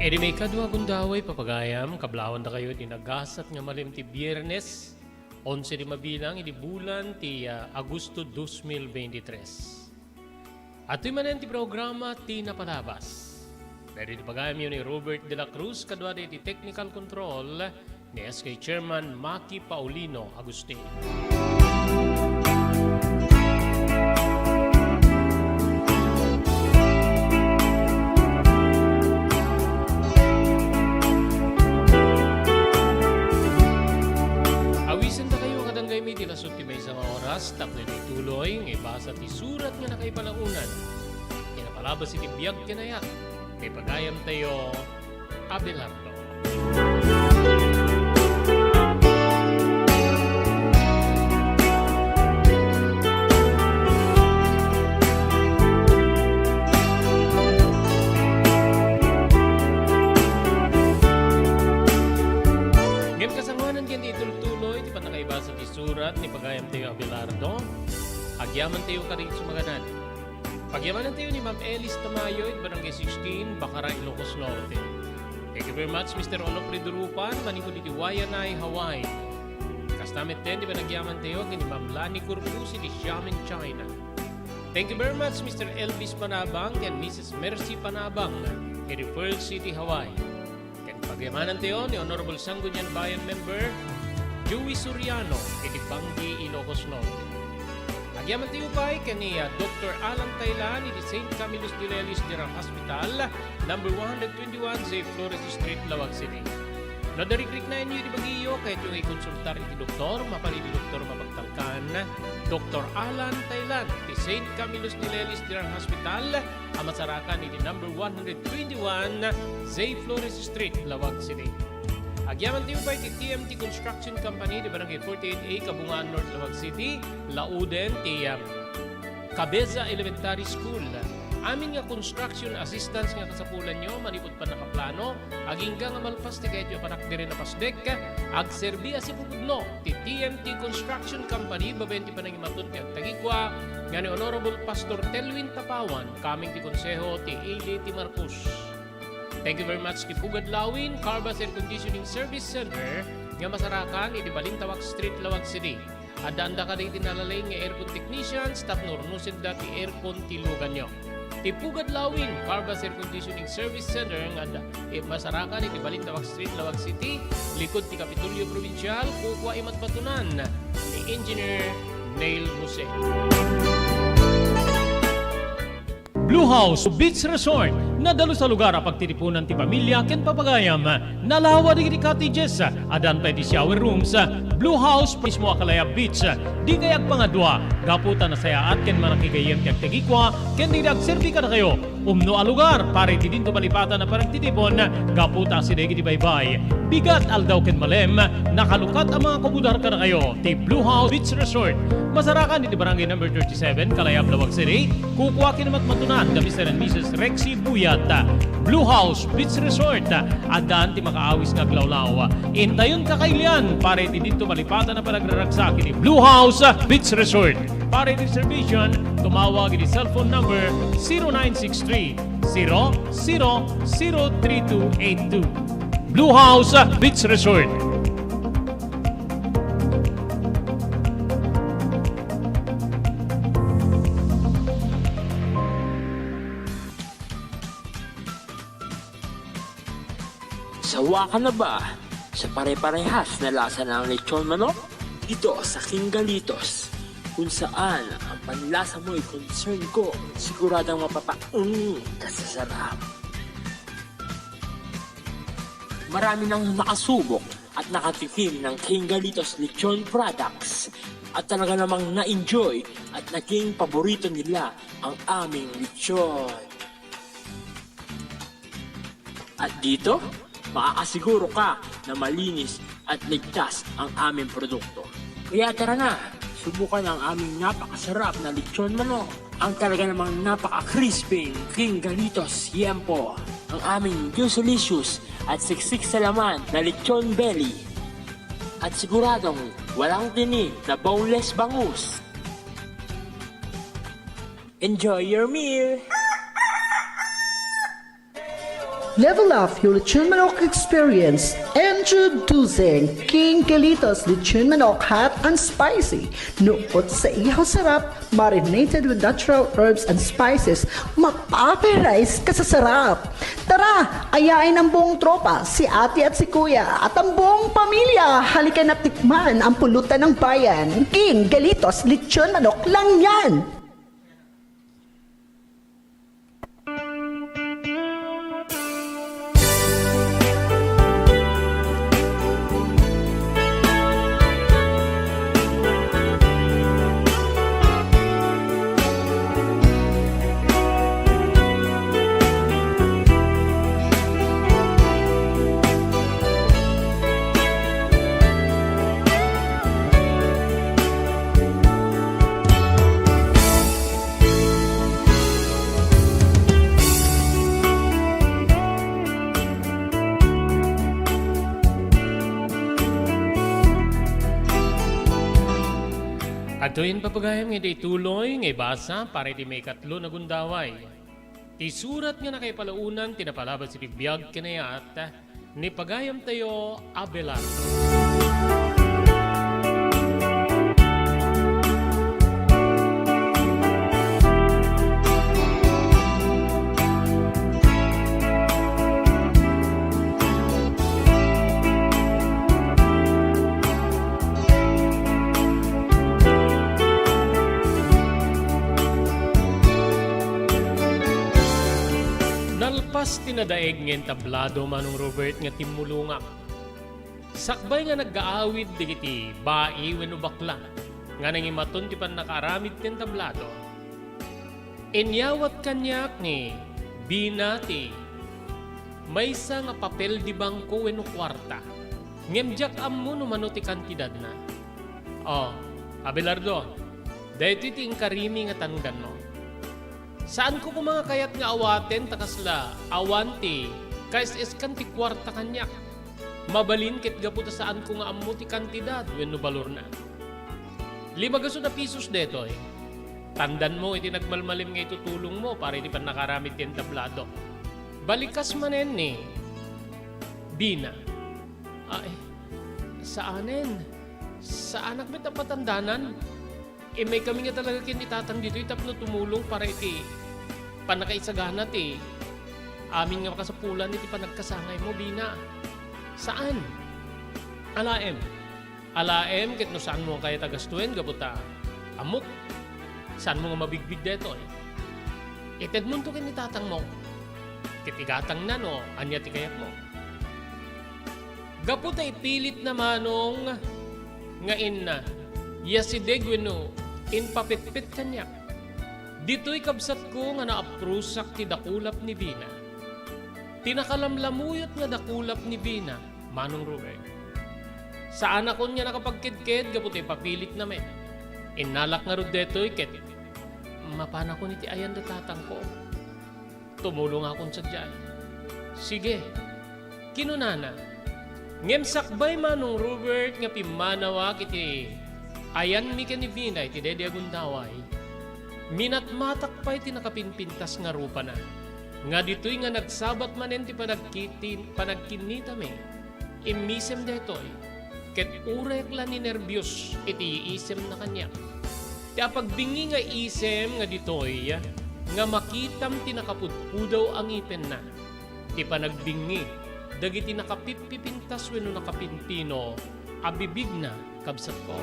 Idi maikadua gundaway, papagayam, kablawandakayo iti nagasat nga malem ti Biernes, onse ti mabilang iti bulan ti, ah, Agosto dos mil veintitrés. Adtoy manen ti programa ti napalabas. Daydi ti pagayamyo ni Robert de la Cruz kaduada iti technical control ni S K Chairman Maki Paulino Agustin. Awisendakayo a kadanggaymi ti nasut ti maysa nga oras tapno iti tuloy nga ibasa ti surat nga nakaipalaonan. Ti napalabas iti biag ti nayak, ti pagayamtayo, Abelardo. Ni pagayamtayo Abelardo, agyamantayo kadagiti sumaganad. Pagyamanantayo ni Ma'am Elis Tamayo iti Barangay sixteen, Bacara, Ilocos Norte. Thank you very much, Mister Onofre Durupan, manipud iti Waianae, Hawaii. Kasta metten ti panagyamantayo ken ni Ma'am Lani Corpus iti Xiamen, China. Thank you very much, Mister Elvis Panabang ken Missus Mercy Panabang iti Pearl City, Hawaii. Ken pagyamanantayo ni Honorable Sangguniang Bayan Member Joey Soriano iti Bangui, Ilocos Norte. Agyamantayo pay ken ni, ah, Doktor Alan Taylan iti Saint Camillus de Lellis General Hospital, number one hundred twenty-one J Flores Street, Laoag City. No adda rikriknaenyo iti bagiyo, kayatyo nga ikonsultar iti doktor, mapan iti doktor mapagtalkan, Doktor Alan Taylan ti Saint Camillus de Lellis General Hospital, a masarakan iti number one hundred twenty-one J Flores Street, Laoag City. Agyamantayo pay ti T M T Construction Company ti Barangay forty-eight A, Kabungaan North, Laoag City, lauden ti, ah, Cabeza Elementary School. Amin nga construction assistance nga kasapulanyo manipud pannakaplano, agingga nga malpas ti kayatyo a panakderen a pasdek, agserbi a sipupudno ti T M T Construction Company babaen ti panangimaton ti agtagikua nga ni Honorable Pastor Telwin Tapawan, kameng ti konseho ti Ili ti Marcos. Thank you very much ti Pugad Lawin Carvas Air Conditioning Service Center nga masarakan iti Balintawak Street, Laoag City. Addaanda kadagiti nalalaing nga aircon technicians tapno runusenda ti aircon ti luganyo. Ti Pugad Lawin Carvas Air Conditioning Service Center nga adda, eh, masarakan iti Balintawak Street, Laoag City, likod ti Kapitolyo Provincial, kukua imatbatunan ni Engineer Neil Jose. Blue House Beach Resort, nadalus a lugar a pagtitipunan ti pamilya ken papagayam. Nalawa dagiti cottages, addan pay ti shower rooms. Blue House mismo a Kalayab Beach. Dikay agpangadua, gapu ta nasayaat ken manakigayyem ti agtagikua ken dagiti agserbi kadakayo. Umno a lugar para iti dinto malipatan a panagtitipon, gapu ta asideg iti baybay. Bigat, aldaw ken malem, nakalukat a mangakubudar kadakayo ti Blue House Beach Resort. Masarakan iti Barangay Number thirty-seven, Kalayab, Laoag City. Kukua ken matmatunan da Mister and Missus Rexy Buyat. Blue House Beach Resort, addan ti makaawis nga aglawlaw. Intayon kakailian para iti dinto malipatan a panagraragsak iti Blue House Beach Resort. Para iti reservation, tumawag iti cellphone number zero nine six three, zero zero zero three two eight two. Blue House Beach Resort. Sawa ka na ba sa pare-parehas na lasa ng lechon manok? Dito sa King Galitos, kung saan ang panlasa mo'y concern ko, siguradong mapapa-, mm, ka sa sarap. Marami nang nakasubok at nakatikim ng King Galitos Lechon Products at talaga namang na-enjoy at naging paborito nila ang aming lechon. At dito, makakasiguro ka na malinis at ligtas ang aming produkto. Kaya tara na, subukan ang aming napakasarap na lechon manok, ang talaga namang napaka-crispy King Galitos Yempo, ang aming Juicelicious at siksik sa laman na lechon belly, at siguradong walang tinik na boneless bangus. Enjoy your meal! Level up your lechon manok experience. Introducing King Galitos Lechon Manok Hot and Spicy. Nukot sa ihaw sarap, marinated with natural herbs and spices, mapaparize ka sa sarap. Tara, ayain ang buong tropa, si ate at si kuya, at ang buong pamilya. Halika na tikman ang pulutan ng bayan. King Galitos Lechon Manok lang yan! Adtoy pagayam nga iti tuloy nga ibasa para iti maikatlo nga gundaway. Ti surat nga nakaipalaonan ti napalabas iti biag ken ayat ni pagayamtayo Abelardo. Nalpas ti nadaeg nga entablado, Manong Robert, nga timmulongak. Sakbay nga naggaawid dagiti bai wenno bakla nga nangimaton ti pannakaaramid ti entablado, inyawat kaniak ni Bina ti maysa nga papel de bangko wenno kuarta. Ngem diak ammo no mano ti kantidadna. O, Abelardo, daytoy ti inkarimi nga tangdanmo. Saanko koma nga kayat nga awaten ta kasla awan ti kaes-eskan ti kuarta kaniak. Mabalin ket gapu ta saanko nga ammo ti kantidad wenno balorna. Lima gasut a pisos daytoy. Tangdanmo iti nagmalmalim nga itutulongmo para iti pannakaaramid ti entablado. Balikas manen ni Bina. Ay, saanen. Saanak met a patandanan. Immaykami nga talaga ken ni Tatang ditoy tapno tumulong para iti pannakaisagana ti amin nga makasapulan iti panagkasangaymo, Bina. Saan? Alaem. Alaem ket no saanmo nga kayat a gastoen gapu ta ammok, saanmo nga mabigbig daytoy. Itedmonto ken ni tatangmo, ket igatangna no ania ti kayatmo. Gapu ta ipilitna, Manong, nga inna, yasideg wenno impapetpet kaniak. Ditoy kabsatko nga naaprusak ti dakulap ni Bina. Ti nakalamlamuyot nga dakulap ni Bina, Manong Ruben. Saanakon nga nakapagkedked gapu ta ipapilitna met. Innalak ngarud daytoy ket mapanakon iti ayan da tatangko. Tumulongakon sadiay. Sige, kinunana. Ngem sakbay, Manong Robert, nga pimmanawak iti ayanmi ken ni Bina iti daydi a gundaway, minatmatak pay ti nakapinpintas nga rupana, nga ditoy nga nagsabat manen ti panagkiti-, panagkinnitami. Immisem daytoy, ket uray la ninerbios iti iisemna kaniak. Ti apagbingi nga isem nga ditoy nga makitam ti nakapudpudaw a ngipenna, ti panagbingi dagiti nakapippipintas wenno nakapinpino a bibigna, kabsatko.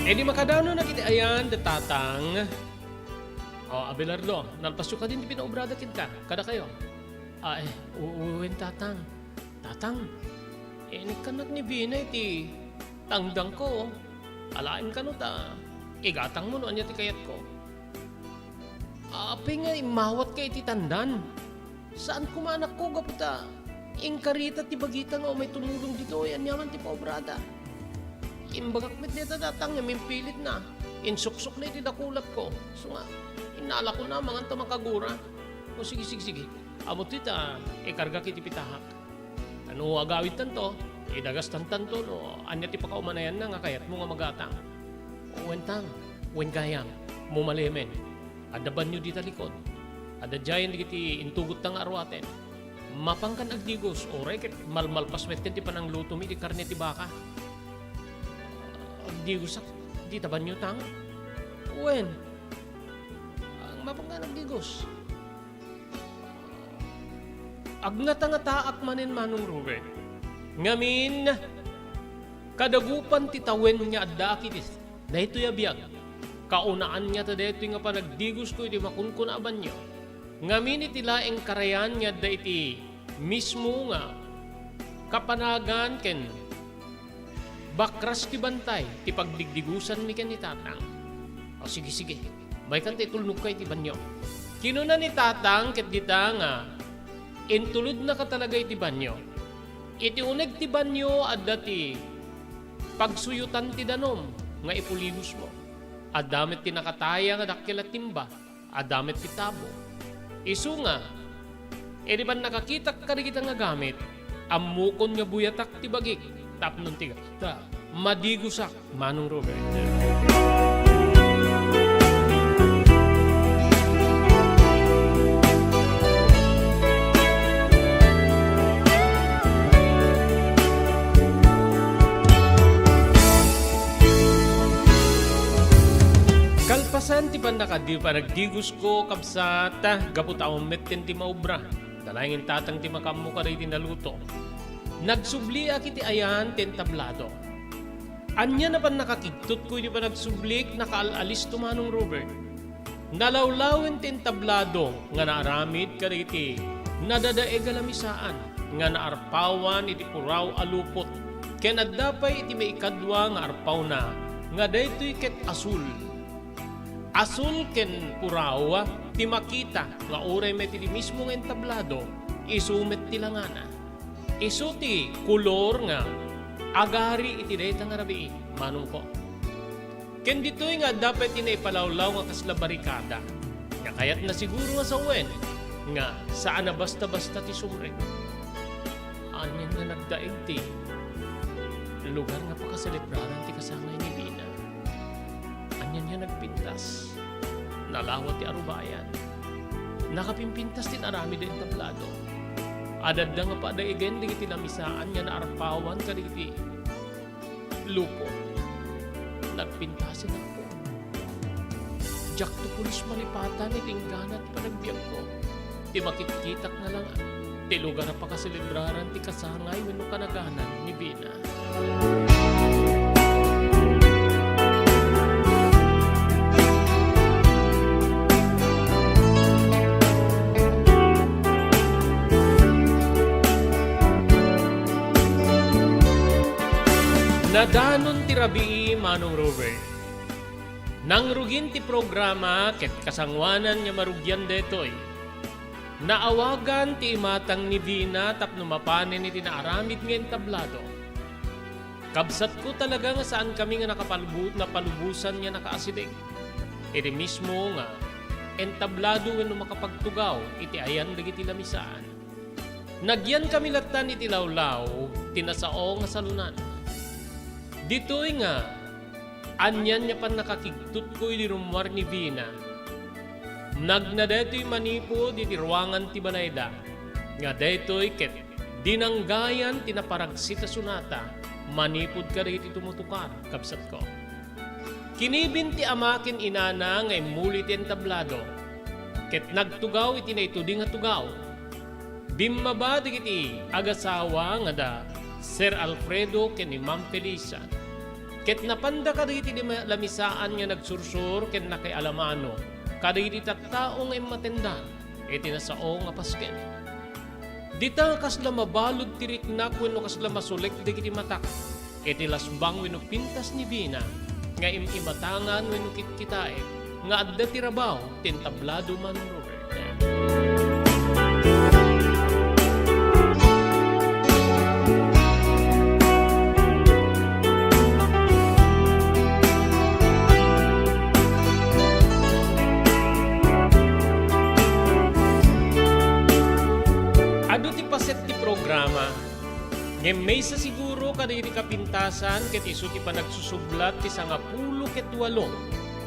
Idi makadanonak iti ayan da tatang, o, Abelardo, nalpasyo kadi ti pinaobrada kenka, kadakayo? Ay, u-, wen, tatang. Tatang, inikkannak ni Bina iti tangdangko. Alaem kano ta igatangmo no ania ti kayatko. Apay nga immawatka iti tandan? Saan koma, anakko, gapu ta inkarita ti bagita nga umay tumulong ditoy, ania man ti paobrada. Imbagak met dayta, tatang, nga impilitna. Insuksokna iti dakulapko. Isu nga, innalakon a mangan ta makagura. O, sige, sige, sige. Ammo ti ta ikargak iti pitahak. No agawidtanto, idagastantanto no ania ti pakaumanayanna nga kayatmo nga magatang. Wen, tang, wen, gayam, mumalemen. Adda banio dita likod. Adda diayen dagiti intugotta nga aruaten. Mapankan agdigos, uray ket malmalpas metten ti pananglutom iti karne ti baka. Agdigosak dita banio, tang? Wen. Mapankan agdigos. Agngatangataak manen, Manong Ruben. Ngamin, kadagupan ti tawen nga addaak iti daytoy a biag, kaunaan ngata daytoy nga panagdigosko iti makunkuna a banio. Ngamin iti laeng karayan nga adda iti mismo nga kapanagan ken bakras ti bantay ti pagdigdigosanmi ken ni tatang. O, sige, sige. Maykan ta itulnogka iti banio. Kinuna ni tatang ket dita nga intulodnaka talaga iti banio. Iti uneg ti banio, adda ti pagsuyotan ti danum nga ipuligosmo. Adda met ti nakataya nga dakkel a timba, adda met ti tabo. Isu nga, idi pannakakitak kadagita nga gamit, ammokon nga buyatak ti bagik tapno ti ta madigosak, Manong Robert. Kalpasan ti pannakadi-, panagdigosko, kabsat, gapu ta awan metten ti maubra. Nalaing tatang ti makaammo kadagiti naluto. Nagsubliak iti ayan ti entablado. Ania a pannakakigtutko iti panagsublik, nakaal-alisto, Manong Robert. Nalawlawen ti entablado nga naaramid kadagiti nadadaeg a lamisaan nga naarpawan iti puraw a lupot, ken adda pay iti maikadua nga arpawna nga daytoy ket asul. Asul ken puraw ti makita nga uray met iti mismo nga entablado, isu met ti langana. Isu ti kolor nga agari iti dayta nga rabii, manongko. Ken ditoy nga adda pay ti naipalawlaw nga kasla barikada, nga kayatna siguro nga sawen nga saan a basta-basta ti sumrek. Anian nga nagdaig ti lugar nga pakaselebraran ti kasangay ni Bina. Anian nga nagpintas. Nalawa ti arubayan. Nakapimpintas ti inaramid a entablado. Adda nga padaigen dagiti lamisaan nga naarpawan kadagiti lupot. Nagpintasen, Apo. Diakto pulos malipatan iti inggana ti panagbiagko. Ti makitkitak nga langana ti lugar a pakaselebraran ti kasangay wenno kanaganan ni Bina. Nadanon ti rabii, Manong Robert. Nangrugin ti programa ket kasangoanan nga marugian daytoy. Naawagan ti imatang ni Vina tapno mapanen iti naaramid nga entablado. Kabsatko talaga nga saankami nga nakapalbu-, napalubosan nga nakaasideg iti mismo nga entablado wenno makapagtugaw iti ayan dagiti lamisaan. Nagyankami lattan iti lawlaw ti nasao nga salunan. Ditoy nga, anian nga pannakakigtutko idi rummuar ni Vina. Nagna daytoy manipud iti ruangan ti balayda, nga daytoy ket dinanggayan ti naparagsit a sonata manipud kadagiti tumutukar, kabsatko. Kinibin ti ama ken inana nga immuli ti entablado, ket nagtugaw iti naitudi nga tugaw. Bimmaba dagiti agasawa nga da Sir Alfredo ken ni Ma'am Felisa, ket napanda kadagiti lima-, lamisaan nga nagsursor ken nakaialamano kadagiti tattao nga immatenda iti nasao nga pasken. Dita nga kasla mabalud ti riknak wenno kasla masulek dagiti matak iti lasbang wenno pintas ni Vina nga im-imatangan wenno kitkitaek nga adda ti rabaw ti entablado, Manong Robert. Adu ti paset ti programa, ngem maysa siguro kadagiti kapintasan ket isu ti panagsusublat ti sangapulo ket walo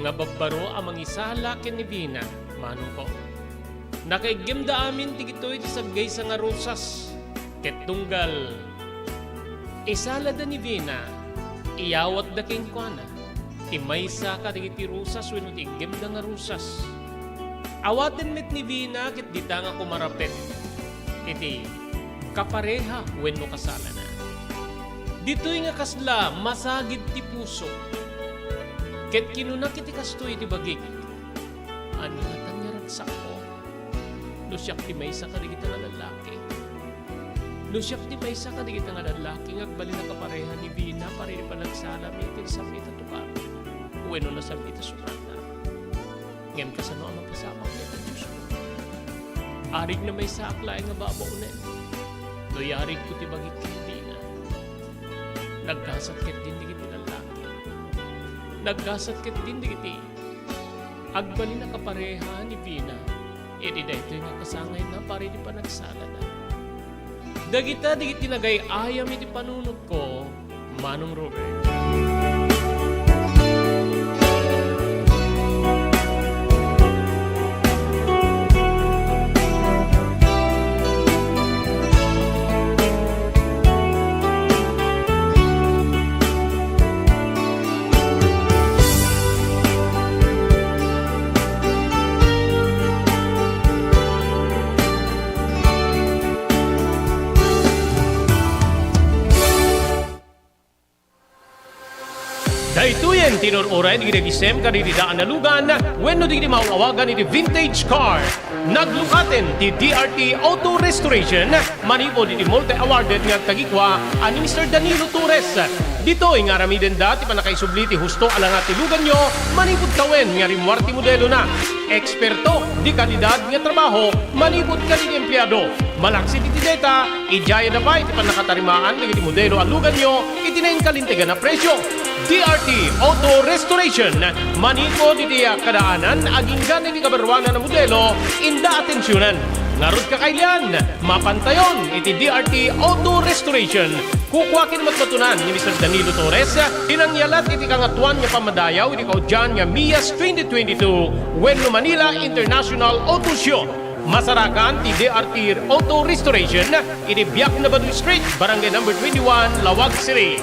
nga babbaro a mangisala ken ni Vina, manongko. Nakaiggemda amin dagitoy ti saggaysa nga rosas, ket tunggal isalada ni Vina, iyawatda kenkuana ti maysa kadagiti rosas wenno ti iggemda nga rosas. Awaten met ni Vina ket dita nga kumarapet iti kapareha wenno kasalana. Ditoy nga kasla masagid ti puso. Ket kinuna ket ti kastoy iti bagik, "Ania ngatan nga ragsakko? No siak ti maysa kadagita nga lallaki, no siak ti maysa kadagita nga lallaki nga agbalin a kapareha ni Vina para iti panagsalami iti nasappit a tukar wenno nasappit a sonata. Ngem kasano a mapasamak dayta, Diosko? Arig na maysaak laeng a babaonen no iyarigko ti bagik ken ni Vina." Nagkasat ketdin dagiti lallaki. Naggasat ketdin dagiti agbalin a kapareha ni Vina iti daytoy nga kasangayenna para iti panagsalada. Dagita dagiti nagay-ayam iti panunotko, Manong Robert. Daytoyen ti inur-uray dagiti agisem kadagiti daan a lugan wenno dagiti maaw-awagan iti vintage car. Naglukaten ti D R T Auto Restoration manipud iti multi-awarded nga agtagikua a ni Mister Danilo Torres. Ditoy nga aramidenda ti pannakaisubli ti husto a langa ti luganyo manipud tawen nga rimmuar ti modelona. Eksperto, de kalidad nga trabaho manipud kadagiti empleado. Malaksid iti dayta, idiayada pay ti pannakatarimaan dagiti modelo a luganyo iti nainkalintegan a presio. D R T Auto Restoration, manipud iti kadaanan agingga iti kabaruanan a modelo, inda atensionan. Ngarud, kakailian, mapantayon iti D R T Auto Restoration. Kukua ken matmatunan ni Mister Danilo Torres ti nangyalat iti Kangatoan nga Pammadayaw iti kaudian nga MIAS twenty twenty-two wenno Manila International Auto Show. Masarakan ti D R T Auto Restoration iti Biak na Baduy Street, Barangay Number twenty-one, Laoag City.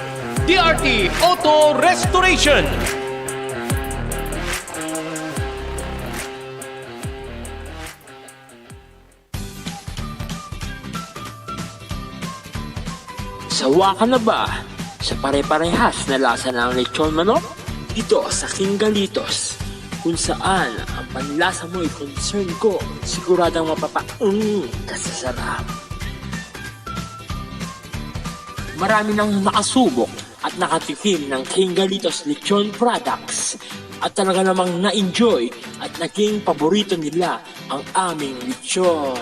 D R T Auto Restoration. Sawa ka na ba sa pare-parehas na lasa ng lechon manok? Dito sa King Galitos, kung saan ang panlasa mo'y concern ko, siguradong mapapa-, mm, ka sa sarap. Marami nang nakasubok at nakatikim ng King Galitos Lechon Products at talaga namang na-enjoy at naging paborito nila ang aming lechon.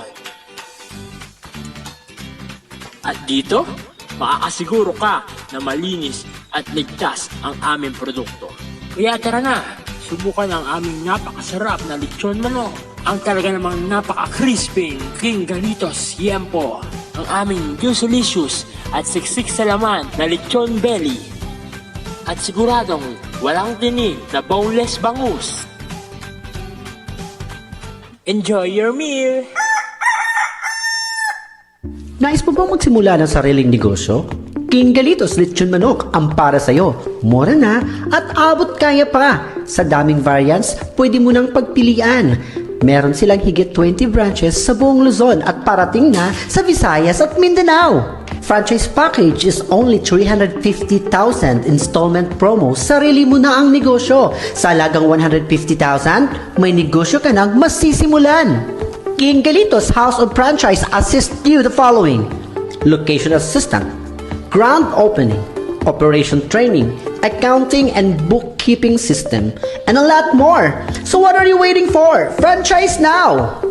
At dito, makakasiguro ka na malinis at ligtas ang aming produkto. Kaya tara na, subukan ang aming napakasarap na lechon manok, ang talaga namang napaka-crispy King Galitos Yempo, ang aming Juicylicious at siksik sa laman na lechon belly, at siguradong walang tinik na boneless bangus. Enjoy your meal! Nais mo bang magsimula ng sariling negosyo? King Galitos Lechon Manok ang para sa'yo. Mura na at abot kaya pa. Sa daming variants, pwede mo nang pagpilian. Meron silang higit twenty branches sa buong Luzon at parating na sa Visayas at Mindanao. Franchise package is only three hundred fifty thousand, installment promo, sarili mo na ang negosyo. Sa halagang one hundred fifty thousand, may negosyo ka nang masisimulan. King Galitos House of Franchise assist you the following: location assistant, grand opening, operation training, accounting and bookkeeping system, and a lot more. So what are you waiting for? Franchise now!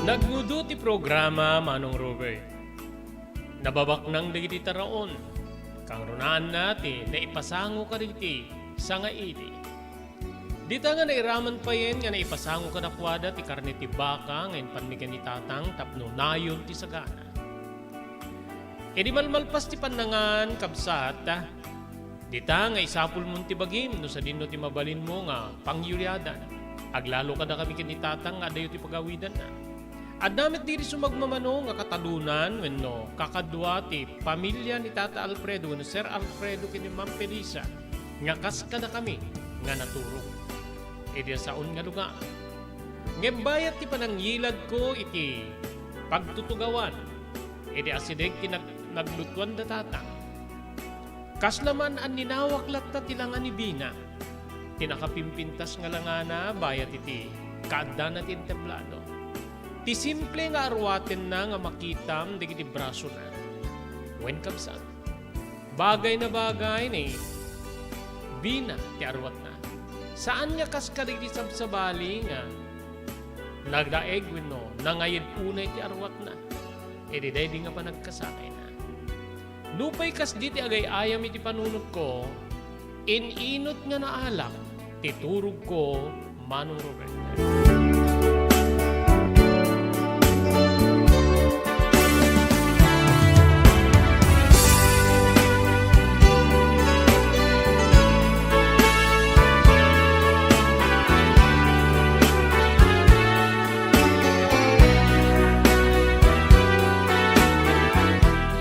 Naggudo ti programa, Manong Robert. Nababaknang dagiti taraon. Kangrunaanna ti naipasango kadagiti sangaili. Dita nga nairaman payen nga naipasango kadakuada ti karne ti baka nga impannigan ni Tatang tapno nayon ti sagana. Idi malmalpas ti pannangan, kabsat, dita nga isapulmon ti bagim no sadinno ti mabalinmo nga pangyuriadan. Aglalo kadakami ken ni Tatang nga adayo ti pagawidanna. Adda met diri sumagmamano nga katalonan wenno kakadua ti pamilia ni Tata Alfredo wenno Sir Alfredo ken ni Ma'am Felisa nga kas kadakami nga naturog iti saon nga lugar. Ngem bayat ti panangiladko iti pagtutugawan iti asideg ti nag-, naglutuan da Tatang. Kasla man anninawak latta ti langa ni Bina, ti nakapimpintas nga langana bayat iti kaaddana ti entablado. Ti simple nga arwatenna nga makitam dagiti brasona. Wen, kabsat, bagay na bagay ni Bina ti arwatna. Saan nga kas kadagiti sabsabali nga nagdaeg wenno nangayed unay ti arwatna. Idi daydi nga panagkasakayna. Nupay kasdi ti agay-ayam iti panunotko, in-inot nga naalak ti turogko, Manong Robert.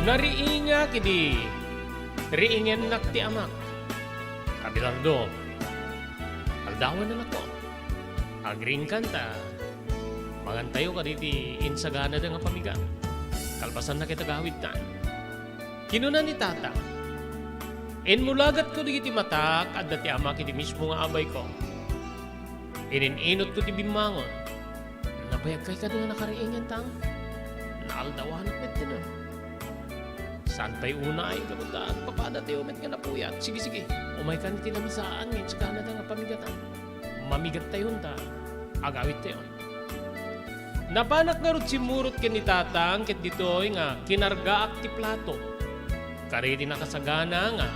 Nariingak idi riingennak ti amak. Abelardo, aldawen, anakko. Agriingkan ta mangantayo kadagiti insaganada nga pamigat. Kalpasanna ket agawidtan. Kinuna ni Tata, "Immulagatko dagiti matak, adda ti amak iti mismo nga abayko. Inin-inotko ti bimmangon. Nabayagkay kadi nga nakariingen, Tang? Naaldawanak met ti na. Saan pay unay, gapu ta agpapadatayo met nga napuyat. Sige, sige, umaykan iti lamisaan nga insaganada nga pamigatan. Mamigattayon ta agawidtayon." Napanak ngarud simmurot ken ni Tatang ket ditoy nga kinargaak ti plato kadagiti nakasagana nga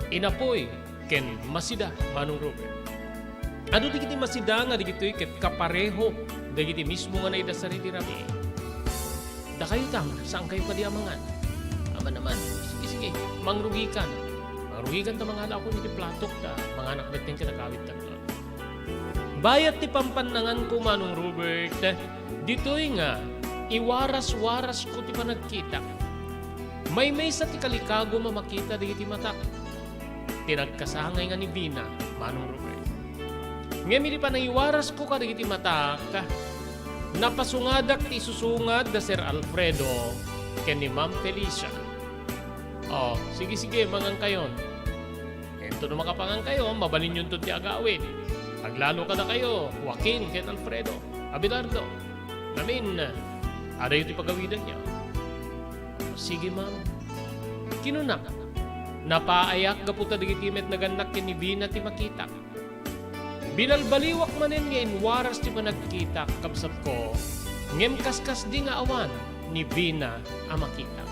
inapuy ken masida, Manong Robert. Adu dagiti masida nga dagitoy ket kapareho dagiti mismo nga naidasar iti rabii. Dakayo, Tang, saankayo kadi a mangan? Aman, aman. Sige, sige. Mangrugikan. Mangrugikan ta mangalakon iti platok ta manganak metten ken agawidtan. Bayat ti pampannanganko, Manong Robert, ditoy nga iwaras-warasko ti panagkitak. Maymaysa ti kalikagum a makita dagiti matak ti nagkasangay nga ni Bina, Manong Robert. Ngem idi panangiwarasko kadagiti matak, napasungadak ti isusungad da Sir Alfredo ken ni Ma'am Felicia. "O, sige, sige, mangankayon. Ngem no makapangankayo, mabalinyonto ti agawid. Aglalo kadakayo, Joaquin ken Alfredo, Abelardo. Ngamin, adayo ti pagawidanyo." "Sige, ma'am," kinunak. Napaayak gapu ta dagiti met nagannak ken ni Bina ti makitak. Binalbaliwak manen nga inwaras ti panagkitak, kabsatko, ngem kaskasdi nga awan ni Bina a makita.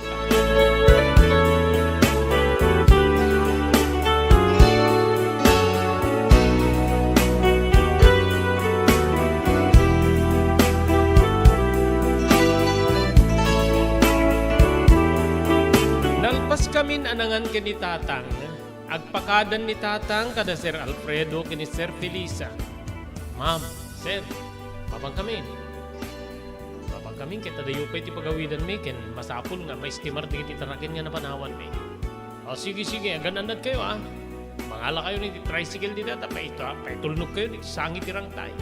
Nalpaskamin a nangan ken ni Tatang, agpakadan ni Tatang kada Sir Alfredo ken ni Sir Felisa. "Ma'am, sir, mapangkamin. Mapangkamin ket adayo pay ti pagawidanmi ken masapul nga maestimar dagiti taraken nga napanawanmi." "O, sige, sige, agan-annadkayo, a. Mangalakayon iti tricycle dita, ta paito-, paitulnogkayon iti sangi ti rangtay."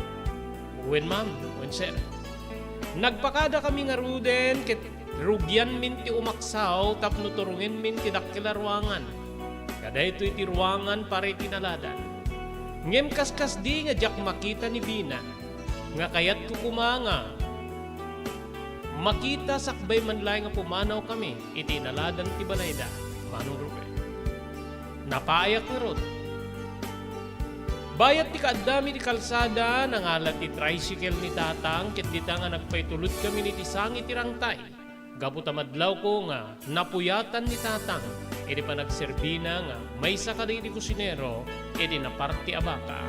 "Wen, ma'am, wen, sir." Nagpakadakami ngaruden ket rugianmin ti umaksaw tapno turongenmin ti dakkel a ruangan. Nga daytoy ti ruangan para iti naladan. Ngem kaskasdi nga diak makita ni Bina, nga kayatko koma nga makita sakbay man laeng a pumanawkami iti inaladan ti balayda, Manong Robert. Napaayak ngarud. Bayat ti kaaddami ti kalsada, nangala ti tricycle ni Tatang ket dita nga nagpaitulodkamin iti sangi ti rangtay. Gapu ta madlawko nga napuyatan ni Tatang iti panagserbina nga maysa kadagiti kusinero iti naparte a baka.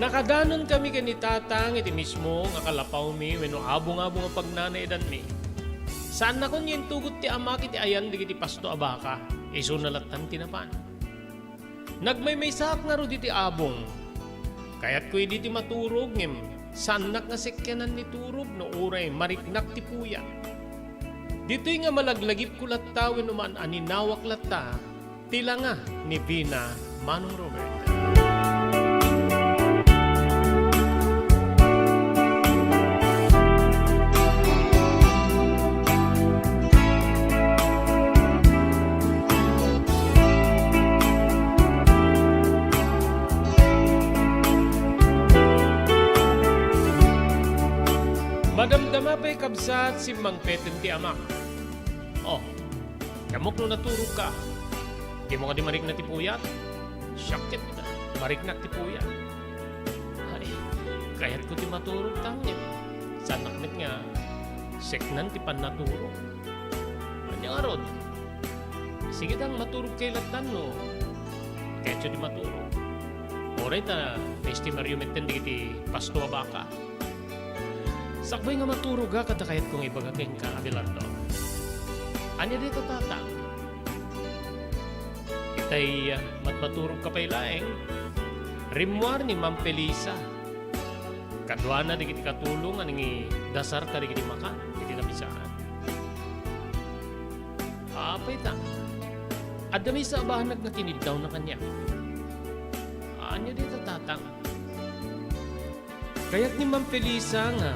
Nakadanonkami ken ni Tatang iti mismo nga kalapawmi wenno abung-abung a pagnanaedanmi. Saannakon nga intugot ti amak iti ayan dagiti pasto a baka, isuna lattan ti napan. Nagmaymaysaak ngarud iti abung. Kayatko idi ti maturog, ngem saannak nga sekkenan ni turog no uray mariknak ti puyat. Ditoy nga malaglagipko latta wenno maan-aninawak latta ti langa ni Vina, Manong Robert. Madamdama pay, kabsat, simmangpeten ti amak. Oh, ammok no naturogka. Dimo kadi marikna ti puyat? Siak ket mariknak ti puyat. Ay, kayatko ti maturog, tangem. Saannak met nga seknan ti pannaturog. Ania ngarud? Sige, tang, maturogkay lattan no kayatyo ti maturog. Uray ta estimario metten dagiti pasto a baka. Sakbay nga maturogak, adda kayatko nga ibaga kenka, Abelardo. Ania dayta, Tatang? Itay, ah, matmaturogka pay laeng, rimmuar ni Ma'am Felisa. Kaduana dagiti katulong a nangidasar kadagiti makan iti napisaan. Apay ta, adda maysa a banag nga kiniddawna kaniak. Ania dayta, Tatang? Kayat ni Ma'am Felisa nga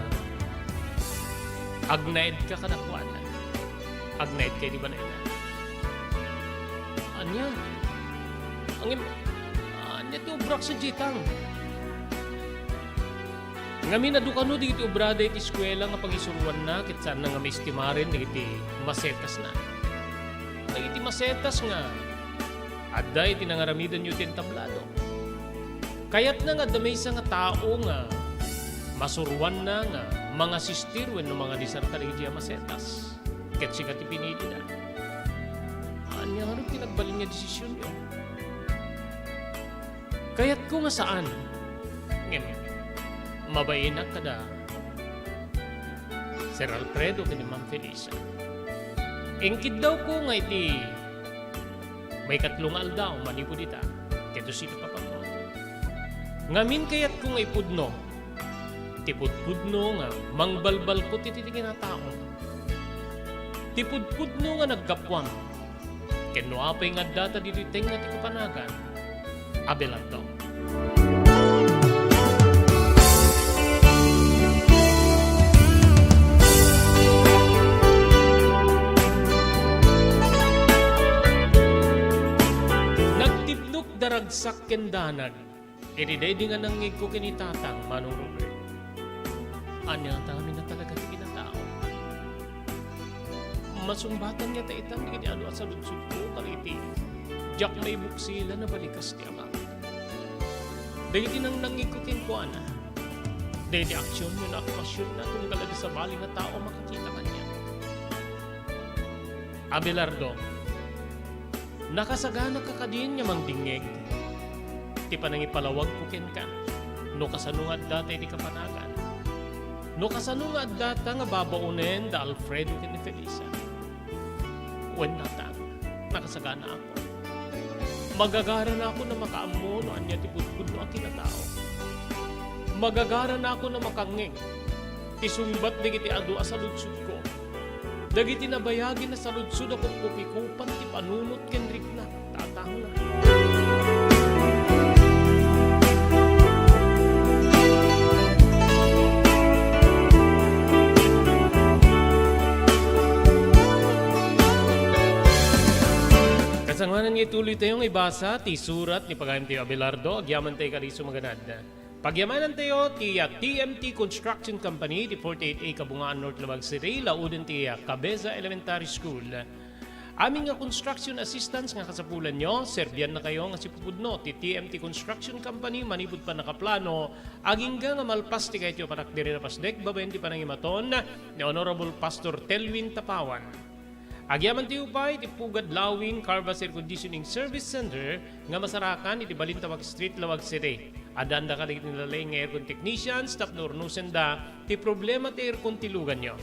agnaedka kadakuada. Agnaedka idi banaenna. Ania? Ngem, ania ti obrak sadiay, Tang? Ngamin, adu kano dagiti obrada iti eskuela nga pangisuroanna ket saanna nga maestimaren dagiti masetasna. Dagiti masetas nga adda iti nangaramidanyo ti entablado. Kayatna nga adda maysa nga tao nga masuroanna nga mangasistir wenno mangadisar kadagiti a masetas. Ket sika ti pinilina. Ania ngarud ti nagbalin nga desisionyo? Kayatko nga saan. Ngem, mabainak kada Sir Alfredo ken ni Ma'am Felisa. Inkiddawko nga iti maikatlo nga aldaw manipud ita, ket usitek a pammo. Ngamin, kayatko nga ipudno ti pudpudno nga mangbalbalkut iti kinatao. Ti pudpudno nga naggapuam. Ken no apay nga addata ditoy tengnga ti kapanagan, Abelardo. Nagtipnok daragsak ken danag. Iti daydi nga nangngegko ken ni Tatang, Manong Robert, ania ta ngamin a talaga ti kinatao? Masungbatan ngata itan dagiti adu a saludsodko, kadagiti diak maibuksilan a balikas ti amak. Dagiti nangnangngegko kenkuana, dagiti aksion wenno aktuasionna, tunggal adi sabali nga tao a makakita kaniak. Abelardo, nakasaganaka kadin nga mangdingngeg ti panangipalawagko kenka no kasano nga addata iti kapanagan, no kasano nga addata nga babaonen da Alfredo ken ni Felisa. Wen, Tatang, nakasaganaak. Magagaranakon a makaammo no ania ti pudpudno a kinatao. Magagaranakon a makangngeg ti sungbat dagiti adu a saludsodko. Dagiti nabayagin a saludsod a kupkupikupan ti panunot ken rikna, Tatang. Kasangoanan nga ituloytayo nga ibasa ti surat ni pagayamtayo Abelardo, agyamantayo kadi isu maganad. Pagyamanantayo ti, ah, T M T Construction Company, ti forty-eight A Kabungaan, North Laoag City, lauden ti, ah, Cabeza Elementary School. Amin nga construction assistance nga kasapulanyo, serbiannakayo nga sipupudno ti T M T Construction Company manipud pannakaplano, agingga nga malpas ti kayatyo a panagdirian a pasdek babaen ti panangimaton ni Honorable Pastor Telwin Tapawan. Agyamantayo pay ti Pugad Lawing Carvas Air Conditioning Service Center nga masarakan iti Balintawak Street, Laoag City. Addaanda kadagiti nalaing nga aircon technicians tapno urnosenda ti problema ti aircon ti luganyo.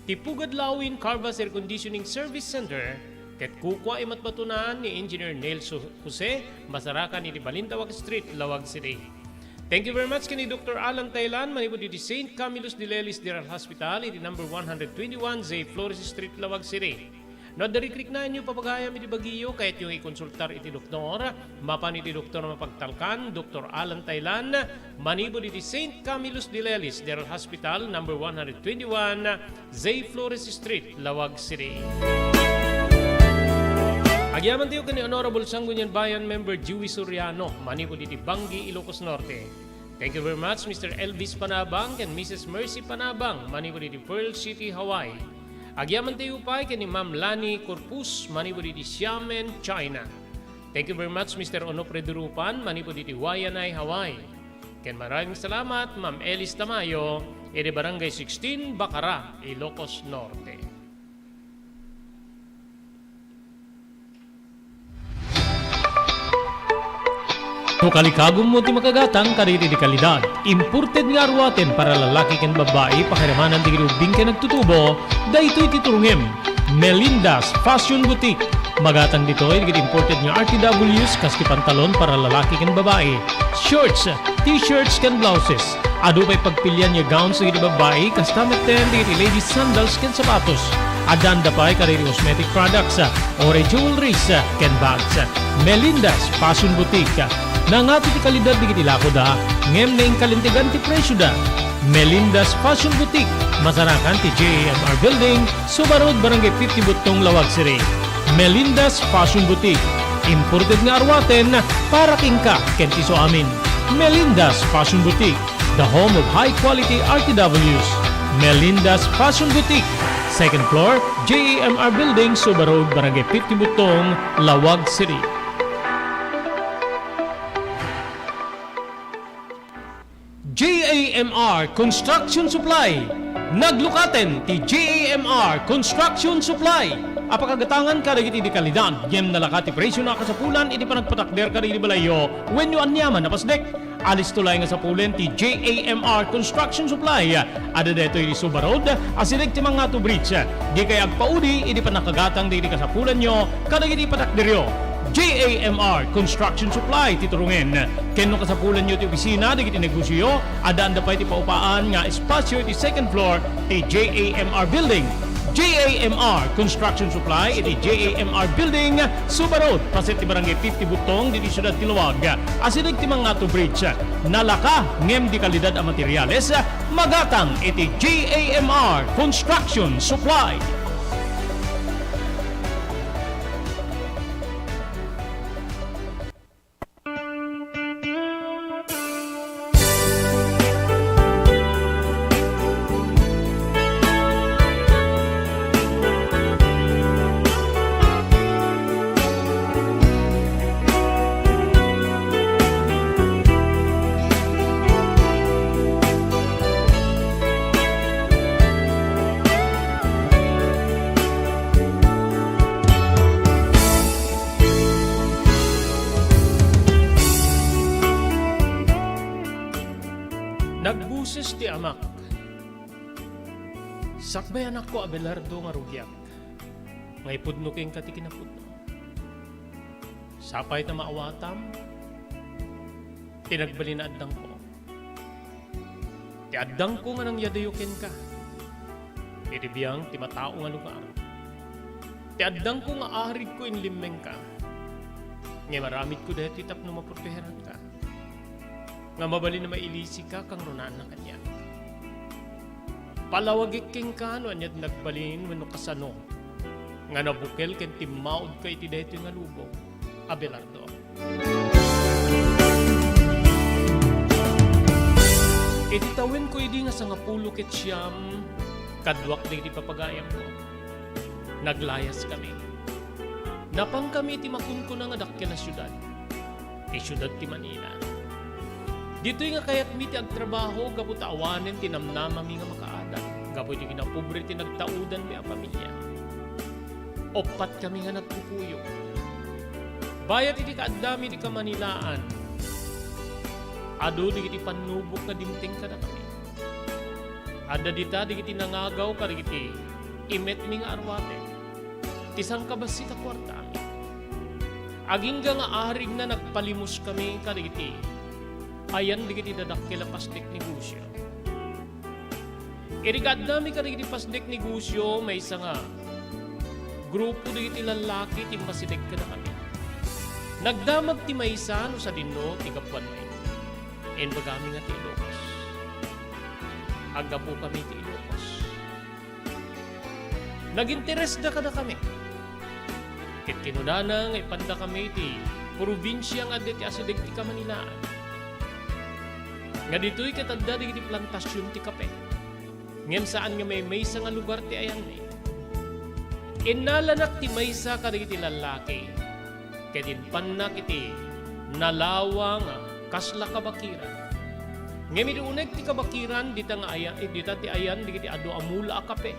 Ti Pugad Lawin Carvas Air Conditioning Service Center ket kukua imatbatunan ni Engineer Neil Su-, Jose, masarakan iti Balintawak Street, Laoag City. Thank you very much ken ni Doctor Alan Tailan, manipud iti Saint Camillus de Lelis General Hospital, iti number one hundred twenty-one J Flores Street, Laoag City. No adda rikriknaanyo, papagayam iti bagiyo, kayatyo nga ikonsultar iti doktor, mapan iti doktor a mapagtalkan, Doktor Alan Tailan, manipud iti Saint Camillus de Lelis General Hospital, number one hundred twenty-one, J Flores Street, Laoag City. Agyamankami ken ni Honorable Sangguniang Bayan Member Joey Soriano, manipud iti Banggi, Ilocos Norte. Thank you very much, Mister Elvis Panabang and Missus Mercy Panabang, manipud iti Pearl City, Hawaii. Agyamankami pay ken ni Ma'am Lani Corpus, manipud iti Xiamen, China. Thank you very much, Mister Onofre Durupan, manipud iti Waianae, Hawaii. Ken maraming salamat, Ma'am Elis Tamayo, iti Barangay sixteen, Bacara, Ilocos Norte. No kalikagummo ti makagatang kadagiti kalidad, imported nga aruaten para lalaki ken babbai, pakiramanan dagiti ubbing ken agtutubo, daytoy ti turongem. Melinda's Fashion Boutique. Magatang ditoy dagiti imported nga R T Ws, kas ti pantalon para lalaki ken babbai, shorts, t-shirts ken blouses. Adu pay pagpilian nga gowns dagiti babbai, kasta metten dagiti ladies sandals ken sapatos. Addaanda pay kadagiti cosmetic products, uray jewelries, ken bags. Melinda's Fashion Boutique. Nangato ti kalidad dagiti lakoda, ngem naingkalintegan ti presioda. Melinda's Fashion Boutique, masarakan ti J A M R Building, Suba Road, Barangay fifty Buttong, Laoag City. Melinda's Fashion Boutique, imported nga aruaten para kenka ken ti suamin. Melinda's Fashion Boutique, the home of high quality R T Ws. Melinda's Fashion Boutique, second floor, J A M R Building, Suba Road, Barangay fifty Buttong, Laoag City. J A M R Construction Supply. Naglukaten ti J A M R Construction Supply a pakagatangan kadagiti di kalidad, ngem nalaka ti presiona a kasapulan iti panagpatakder kadagiti balayyo wenno aniaman a pasdek. Alisto laeng nga sapulen ti J A M R Construction Supply. Adda daytoy iti Suba Road, asideg ti Mangato Bridge. Dikay agpaudi iti pannakagatang dagiti kasapulanyo kadagiti patakderyo. J A M R Construction Supply ti turongen. Ken no kasapulanyo ti opisina dagiti negosioyo, addaanda pay ti paupaan nga espasio iti second floor ti J A M R Building. J A M R Construction Supply iti J A M R Building, Suba Road, paset ti Barangay fifty Buttong, ditoy siudad ti Laoag. Asideg ti Mangato Bridge. Nalaka ngem di kalidad a materials, magatang iti J A M R Construction Supply. Nagboses ti amak, "Sakbay, anakko Abelardo, nga rugiak, nga ipudno kenka ti kinapudno. Sapay ta maawatam ti nagbalin a addangko. Ti addangko nga nangyadayo kenka iti biang ti matao nga lugar. Ti addangko nga aridko inlimmengka, ngem aramidko daytoy tapno maproteheranka, nga mabalin a mailisika kangrunaan a kaniak. Palawagek kenka no ania ti nagbalin wenno kasano nga nabukel ken timmaudka iti daytoy nga lubong, Abelardo." Iti tawenko idi nga sangapulo ket siam, kaduak dagiti papagayamko. Naglayaskami. Napankami iti makunkuna nga dakkel a siudad, ti siudad ti Manila. Ditoy nga kayatmi ti agtrabaho gapu ta awanen ti namnamami nga makaadat gapu iti kinapobre ti nagtaudanmi a pamilia. Uppat kami nga nagkukuyo. Bayat iti kaaddami iti Kamanilaan, Adu dagiti pannubok nga dimteng kadakami. Adda dita dagiti nangagaw kadagiti imetmi nga arwaten, ti sangkabassit a kuartami. Agingga nga arigna, nagpalimuskami kadagiti ayan dagiti dadakkel a pasnek negosio. Idi kaaddami kadagiti pasnek negosio, maysa nga grupo dagiti lallaki ti immasideg kadakami. Nagdamag ti maysa no sadino ti gapuanmi. Imbagami nga ti Ilocos. Aggapukami ti Ilocos. Naginteresda kadakami. Ket kinunana nga ipandakami iti probinsia nga adda iti asideg ti Kamanilaan. Nga ditoy ket adda dagiti plantasion ti kape. Ngem saan nga maymaysa nga lugar ti ayanmi. Innalanak ti maysa kadagiti lallaki, ket impannak iti nalawa nga kasla kabakiran. Ngem idi uneg ti kabakiran, dita nga aya-, dita ti ayan dagiti adu a mula a kape.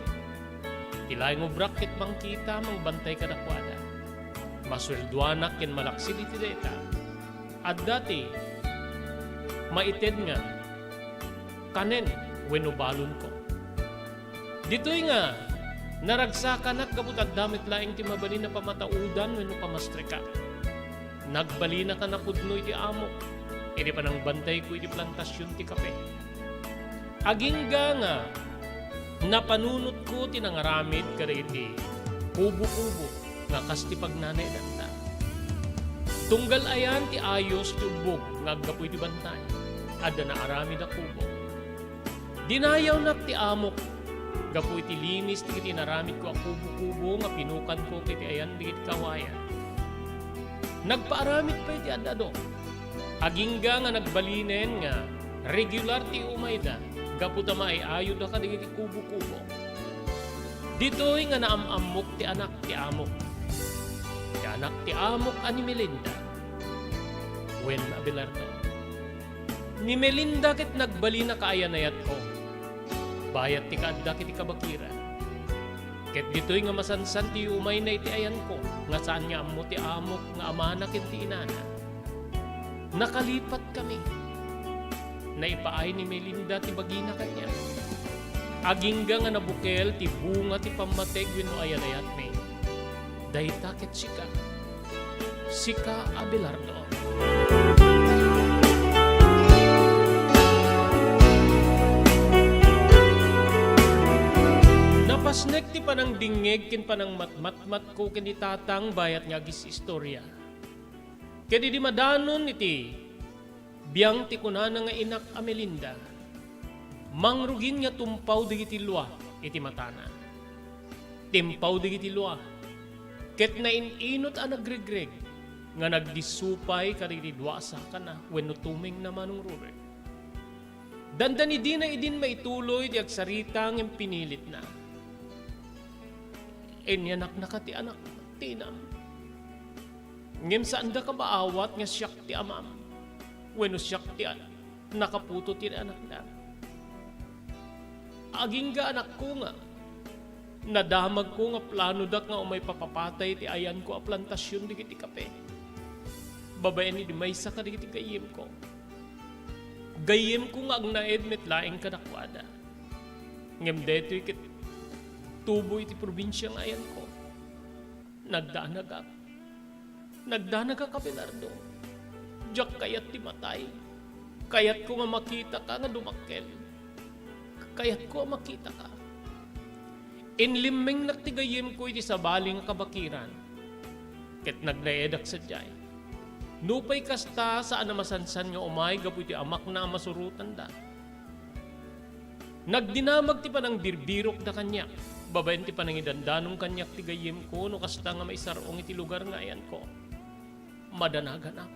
Ti laeng obrak ket mangkita, mangbantay kadakuada. Masueldoanak ken malaksid iti dayta. Adda ti maited nga kanen wenno balonko. Ditoy nga naragsakanak gapu ta adda met laeng ti mabalin a pamataudan wenno pamastrika. Nagbalinakan a pudno iti amok idi panangbantayko iti plantasion ti kape. Agingga nga napanunotko ti nangaramid kadagiti kubo-kubo nga kas ti pagnanaedatta. Tunggal ayan ti ayos ti ubbog nga aggapu iti bantay, adda naaramid a kubo. Dinayawnak ti amok gapu iti linis dagiti inaramidko a kubo-kubo nga pinukanko iti ayan dagiti kawayan. Nagpaaramid pay ti ad-adu. Agingga nga nagbalinen nga regular ti umayda gapu ta maay-ayoda kadagiti kubo-kubo. Ditoy nga naam-ammok ti anak ti amok. Ti anak ti amok a ni Melinda wen Abelardo. Ni Melinda ket nagbalin a kaayan-ayatko. Bayat ti kaaddak iti kabakiran. Ket ditoy nga masansan ti umayna iti ayanko, nga saan nga ammo ti amok nga amana ken ti inana. Nakalipatkami. Naipaay ni Melinda ti bagina kaniak. Agingga nga nabukel ti bunga ti pammateg wenno ayan-ayatmi. Dayta ket sika. Sika, Abelardo. Napasnek ti panangdingngeg ken panangmatmatmatko ken ni Tatang bayat nga agis-istoria. Ket idi madanon iti biang ti kunana nga inak a Melinda, mangrugin nga tumpaw dagiti lua iti matana. Timpaw dagiti lua, ket nain-inot a nagregreg nga nagdisso pay kadagiti dua a sakana wenno tumengna, Manong Robert. Dandani dina idin maituloy ti agsarita ngem pinilitna. Inyanaknaka ti anak ti inam. Ngem saandaka maawat nga siak ti amam wenno siak ti a-, nakaputo ti anakda. Agingga, anakko, nga nadamagko nga planodak nga umay papapatay ti ayanko a plantasion dagiti kape babaen idi maysa kadagiti gayyemko. Gayyemko nga agnaed met laeng kadakuada. Ngem daytoy ket tubo iti probinsia nga ayanko. Nagdanagak. Nagdanagak, Abelardo. Diak kayat ti matay. Kayatko nga makitaka nga dumakkel. Kayatko a makitaka. Inlimmengnak ti gayyemko iti sabali nga kabakiran, ket nagnaedak sadiay. Nupay kasta, saan a masansan nga umay gapu iti amakna a masurotanda. Nagdinamag ti panangbirbirokda kaniak, babaen ti panangidandanom kaniak ti gayyemko no kasta nga maisar-ong iti lugar nga ayanko. Madanaganak.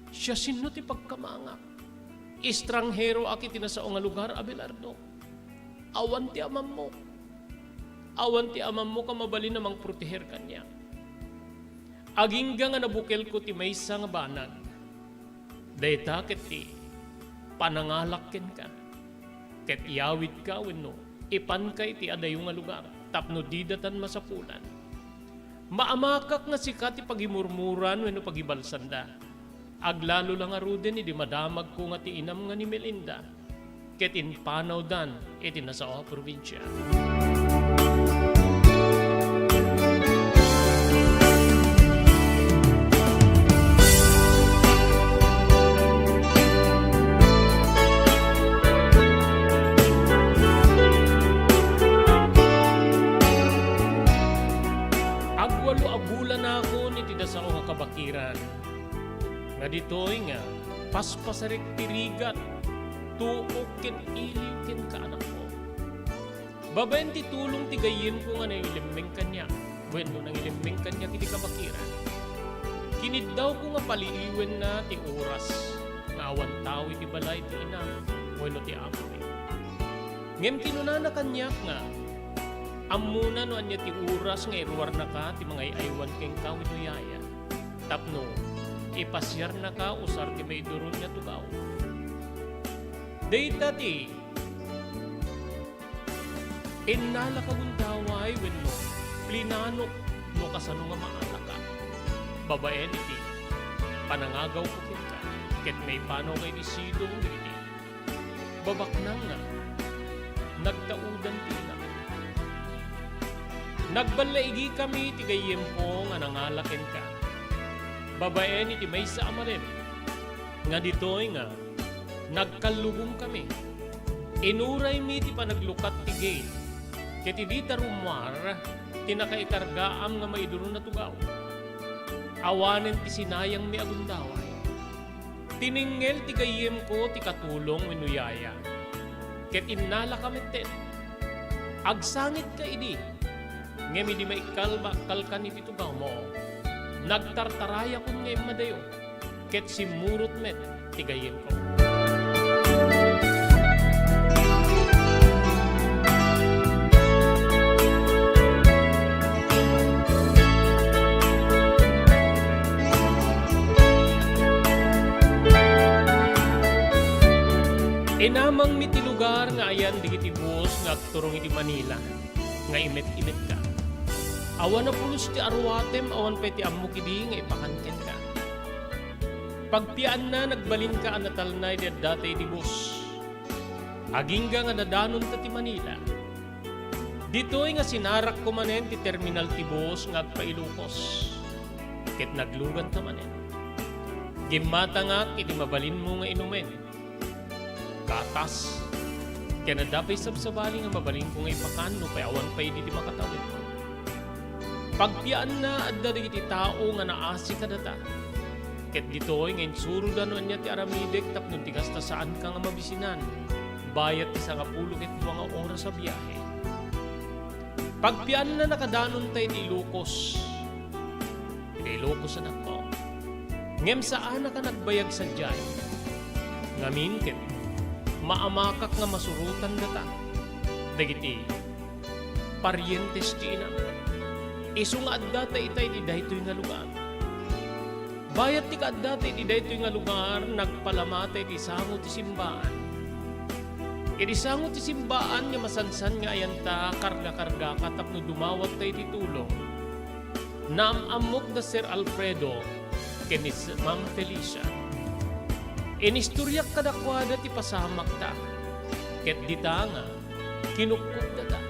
Siasino ti pagkamangak? Estranghero ak iti nasao nga lugar, Abelardo. Awan ti amammo. Awan ti amammo a mabalin a mangproteher kaniak. Agingga nga nabukelko ti maysa nga banag. Dayta ket ti panangalak kenka, ket iyawidka wenno ipanka iti adayo nga lugar tapno didatan masapulan. Maamakak nga sika ti pagimurmuran wenno pagibalsanda. Aglalo la ngaruden idi madamagko nga ti inam nga ni Melinda ket impanawdan iti nasao a probinsia. Agwalo a bulanakon iti dasao nga kabakiran. Nga ditoy nga, paspasarek ti rigat, tuok ken iliw kenka, anakko. Babaen ti tulong ti gayyemko nga nangilemmeng kaniak, wenno nangilemmeng kaniak iti kabakiran. Kiniddawko nga paliiwenna ti oras nga awan tao iti balay ti inam wenno ti amomi. Ngem kinunana kaniak nga, ammona no ania ti oras nga iruarnaka ti mangay-aywan kenka wenno yaya, tapno ipasiarnaka usar ti maiduron nga tugaw. Dayta ti innalaka gundaway wenno plinanok no kasano nga maalaka. Babaen iti panangagawko kenka, ket maipanawka iti sidong dagiti babaknang nga nagtaudan ti inam. Nagballaigikami ti gayyemko nga nangala kenka. Babaen iti maysa a malem nga ditoy nga nagkallugongkami. Inuraymi ti panaglukat ti gate, ket idi ta rummuar ti nakaikargaam nga maiduron a tugaw, awanen ti sinayangmi a gundaway. Tiningngel ti gayyemko ti katulong wenno yaya, ket innalaka metten. Agsangitka idi, ngem idi maikkalbakkalkan iti tugawmo, nagtartarayakon nga immadayo, ket simmurot met ti gayyemko. Inamangmi ti lugar nga ayan dagiti bus nga agturong iti Manila nga imet-imetka. Awan a pulos ti aruatem, awan pay ti ammok idi nga ipakan kenka. Pagpianna, nagbalinka a natalna idi addata iti bus. Agingga nga nadanonta ti Manila. Ditoy nga sinarakko manen ti terminal ti bus nga agpa-Ilocos, ket nagluganta manen. Gimmatangak iti mabalinmo nga inumen, gatas, ken adda pay sabsabali nga mabalinko nga ipakan no pay awan pay idi ti makatawid. Pagpianna, adda dagiti tao nga naasi kadata. Ket ditoy nga insuroda no ania ti aramidek tapno dikas ta saanka nga mabisinan bayat ti sangapulo ket dua nga oras a biahe. Pagpianna, nakadanonta iti Ilocos. Iti Ilocos, anakko. Ngem saanaka nagbayag sadiay. Ngamin ket maamakak nga masurotan data dagiti parientes ti inam. Isu nga addata ita iti daytoy nga lugar. Bayat ti kaaddata iti daytoy nga lugar, nagpalamata iti sango ti simbaan. Iti sango ti simbaan nga masansan nga ayanta, karga-kargaka tapno dumawatta iti tulong. Naam-ammok da Sir Alfredo ken ni Ma'am Felicia. Inistoriak kadakuada ti pasamakta, ket dita nga kinupkopdata.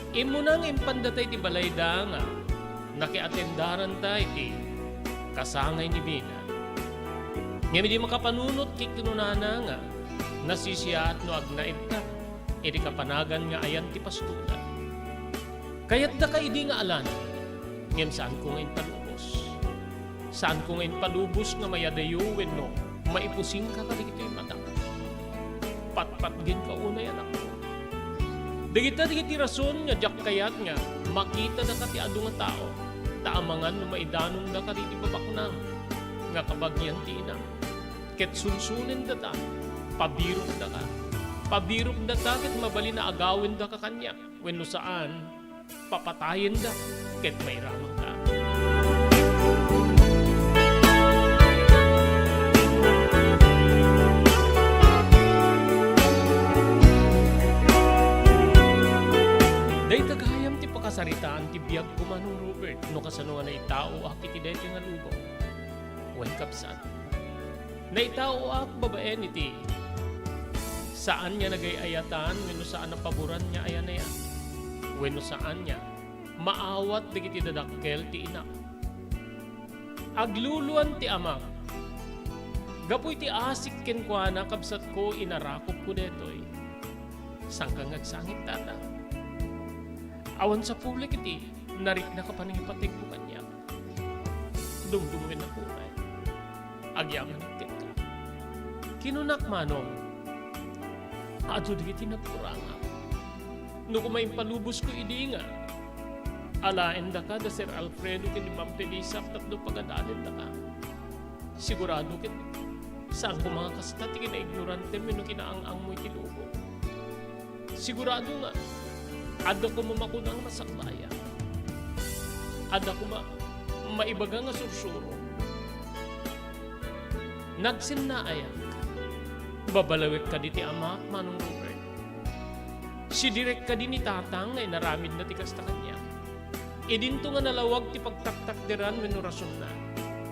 Immuna nga impandata iti balayda nga nakiatendaranta iti kasangay ni Bina. Ngem idi makapanunot, kinunana nga nasisiaat no agnaedta iti kapanagan nga ayan ti pastoda. Kayatdaka idi nga alan, ngem saanko nga impalubos. Saanko nga impalubos nga mayadayo wenno maipusingka kadagitoy matak. Patpatgenka unay, anakko. Dagita dagiti rason nga diak kayat nga makitadaka ti adu nga tao, ta amangan no maidanongdaka dagiti babaknang nga kabagian ti inam. Ket sunsunendata, pabirokdaka. Pabirokdata ket mabalin a agawendaka kaniak, wenno saan, papatayenda ket mairamangka. Dayta gayam ti pakasaritaan ti biagko, Manong Robert, no kasano nga naitaoak iti daytoy nga lubong. Wen, kabsat, Naitaoak babaen iti saan nga nagay-ayatan wenno saan a paboran nga ayanayat, wenno saan nga maawat dagiti dadakkel ti inak. Agluluan ti amak. Gapu iti asik kenkuana, kabsatko, inarakupko daytoy. Saanka nga agsangit, Tata. Awan sapulek iti nariknak a panangipategmo kaniak. Dumdumngennakon. Agyamanak kenka. Kinunak manon, adu dagiti nagkurangak. No koma, impalubosko idi nga alaendaka da Sir Alfredo ken ni Ma'am Felisa tapno pagadalendaka. Sigurado ket saan koma nga kasta ti kinaignorantem wenno kinaang-angmo iti lubong. Sigurado nga adda koma makuna nga masakbayan. Adda koma maibaga nga sursuro. Nagsennaay a. Babalawek kadi ti amak, Manong Robert. Sidirek kadi ni Tatang nga inaramidna ti kasta kaniak. Idinto nga nalawag ti pagtaktakderan wenno rasonna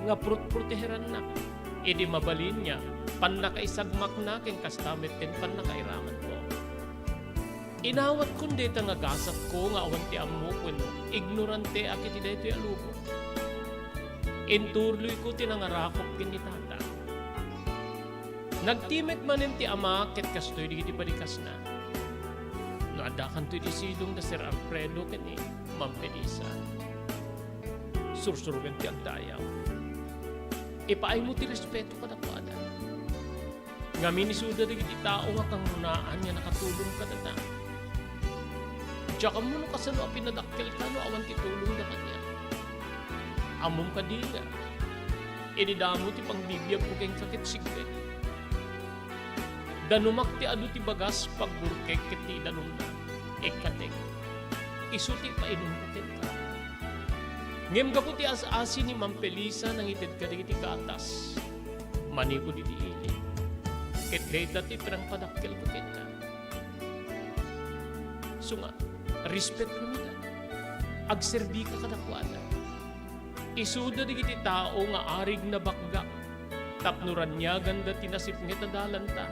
nga protproteherannak. Idi mabalin nga pannakaisagmakna ken kasta met ti pannakairamanko. Inawatkon dayta nga gasatko nga awan ti ammok wenno ignoranteak iti daytoy a lubong. Intuloyko ti nangarakop ken ni Tata. Nagtimek manen ti ama ket kastoy dagiti balikasna. No addakanto iti sidong da Sir Alfredo ken ni Ma'am Felisa, sursurogen ti agdayaw. Ipaaymo ti respeto kadakuada. Ngamin isuda dagiti tao nga kangrunaan nga nakatulong kadata. Diak ammo no kasano a pinadakkelka no awan ti tulongda kaniak. Ammom kadi nga idi damo ti pangbibiagko kenka ket sigpet. Danumak ti adu ti bagas, pagburkek ket ti idanumna, ikkatek. Isu ti ipainumko kenka. Ngem gapu ti as-asi ni Ma'am Felisa, nangited kadagiti gatas manipud iti ili. Ket dayta ti panangpadakkelko kenka. Sunga, respetko ita. Agserbika kadakuada. Isuda dagiti tao nga arig nabakgak tapno raniaganda ti nasipnget a dalanta,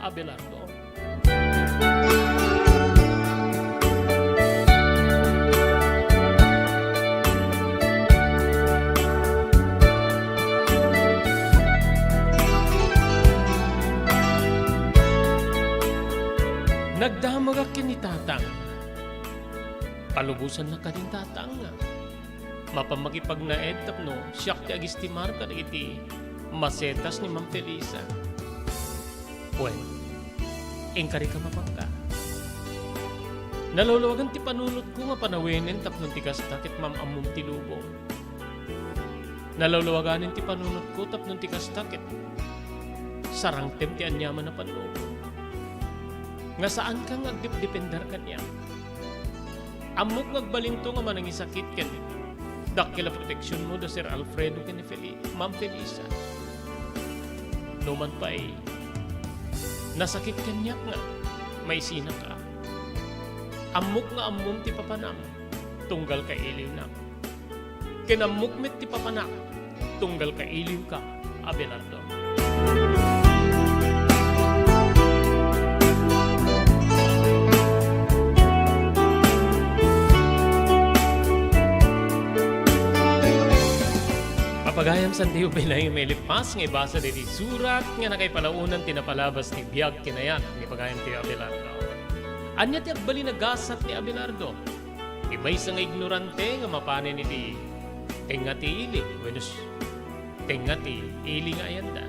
Abelardo. Nagdamagak ken ni Tatang. Palubosannak kadin, Tatang, nga mapan makipagnaed tapno siak ti agistimar kadagiti masetas ni Ma'am Felisa. Wen, inkarika mapanka. Nalawlawagan ti panunotko nga panawenen tapno ti kasta ket mam-ammom ti lubong. Nalawlawaganen ti panunotko tapno ti kasta ket sarangtem ti aniaman a pannubo. Nga saanka nga agdepdepender kaniak. Ammok nga agbalinto nga manangisakit ken dakkel a proteksionmo da Sir Alfredo ken ni Feli-, Ma'am Felisa. Numan pay, nasakit kaniak nga maisinaka. Ammok nga ammom ti papanam, tunggal kailiwnak. Ken ammok met ti papanak, tunggal kailiwka, Abelardo. Papagayam, saantayo pay laeng mailepas nga ibasa daydi surat nga nakaipalaonan ti napalabas ti biag ken ayat ni pagayamtayo Abelardo. Ania ti agbalin a gasat ni Abelardo? Ti maysa nga ignorante nga mapanen iti tengnga ti ili, wenno s-, tengnga ti ili nga ayanda.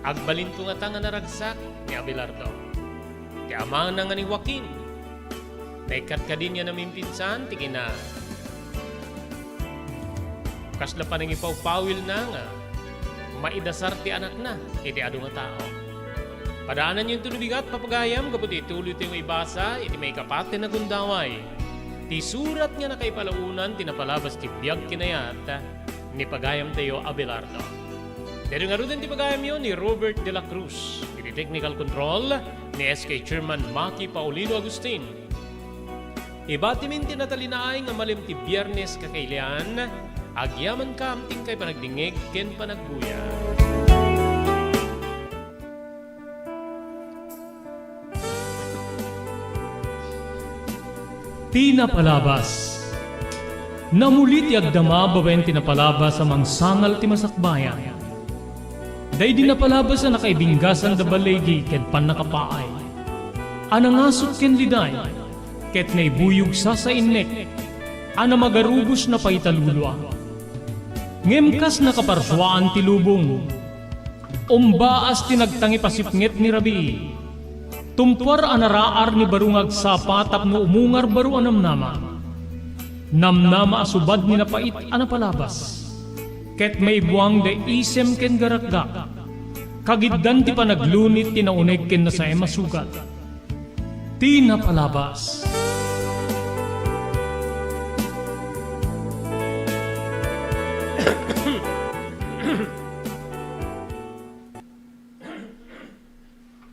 Agbalinto ngata nga naragsak ni Abelardo. Ti amana nga ni Joaquin, naikkat kadin nga namimpinsan ti kina-, kasla panangipawpawilna nga maidasar ti anakna iti adu nga tao. Padaananyo inton bigat, papagayam, gapu ti ituloytayo nga ibasa iti maikapatna a gundaway ti surat nga nakaipalaonan ti napalabas ti biag ken ayat ni pagayamtayo Abelardo. Daytoy ngaruden ti pagayamyo ni Robert de la Cruz, iti technical control ni S K Chairman Maki Paulino Agustin. Ibatimin ti natalinaay nga malem ti Biernes, kakailian, agyamankam ti inkay panagdingngeg ken panagbuya. Ti napalabas. Namuli ti agdama babaen ti napalabas a mangsangal ti masakbayan. Daydi napalabas a nakaibinggasan da baligi ket pannakapaay. A nangasut ken liday, ket naibuyog sasainnek, a namagarubos napaitalulua. Ngem kas nakaparsuaan ti lubong, umbaas ti nagtangipasipnget ni Rabii. Tumpuar a naraar ni baro nga agsapa tapno umungar baro a namnama. Namnama a subad ni napait a napalabas. Ket maibuang da isem ken garakgak. Kagiddan ti panaglunit ti nauneg ken nasaem a sugat. Ti napalabas.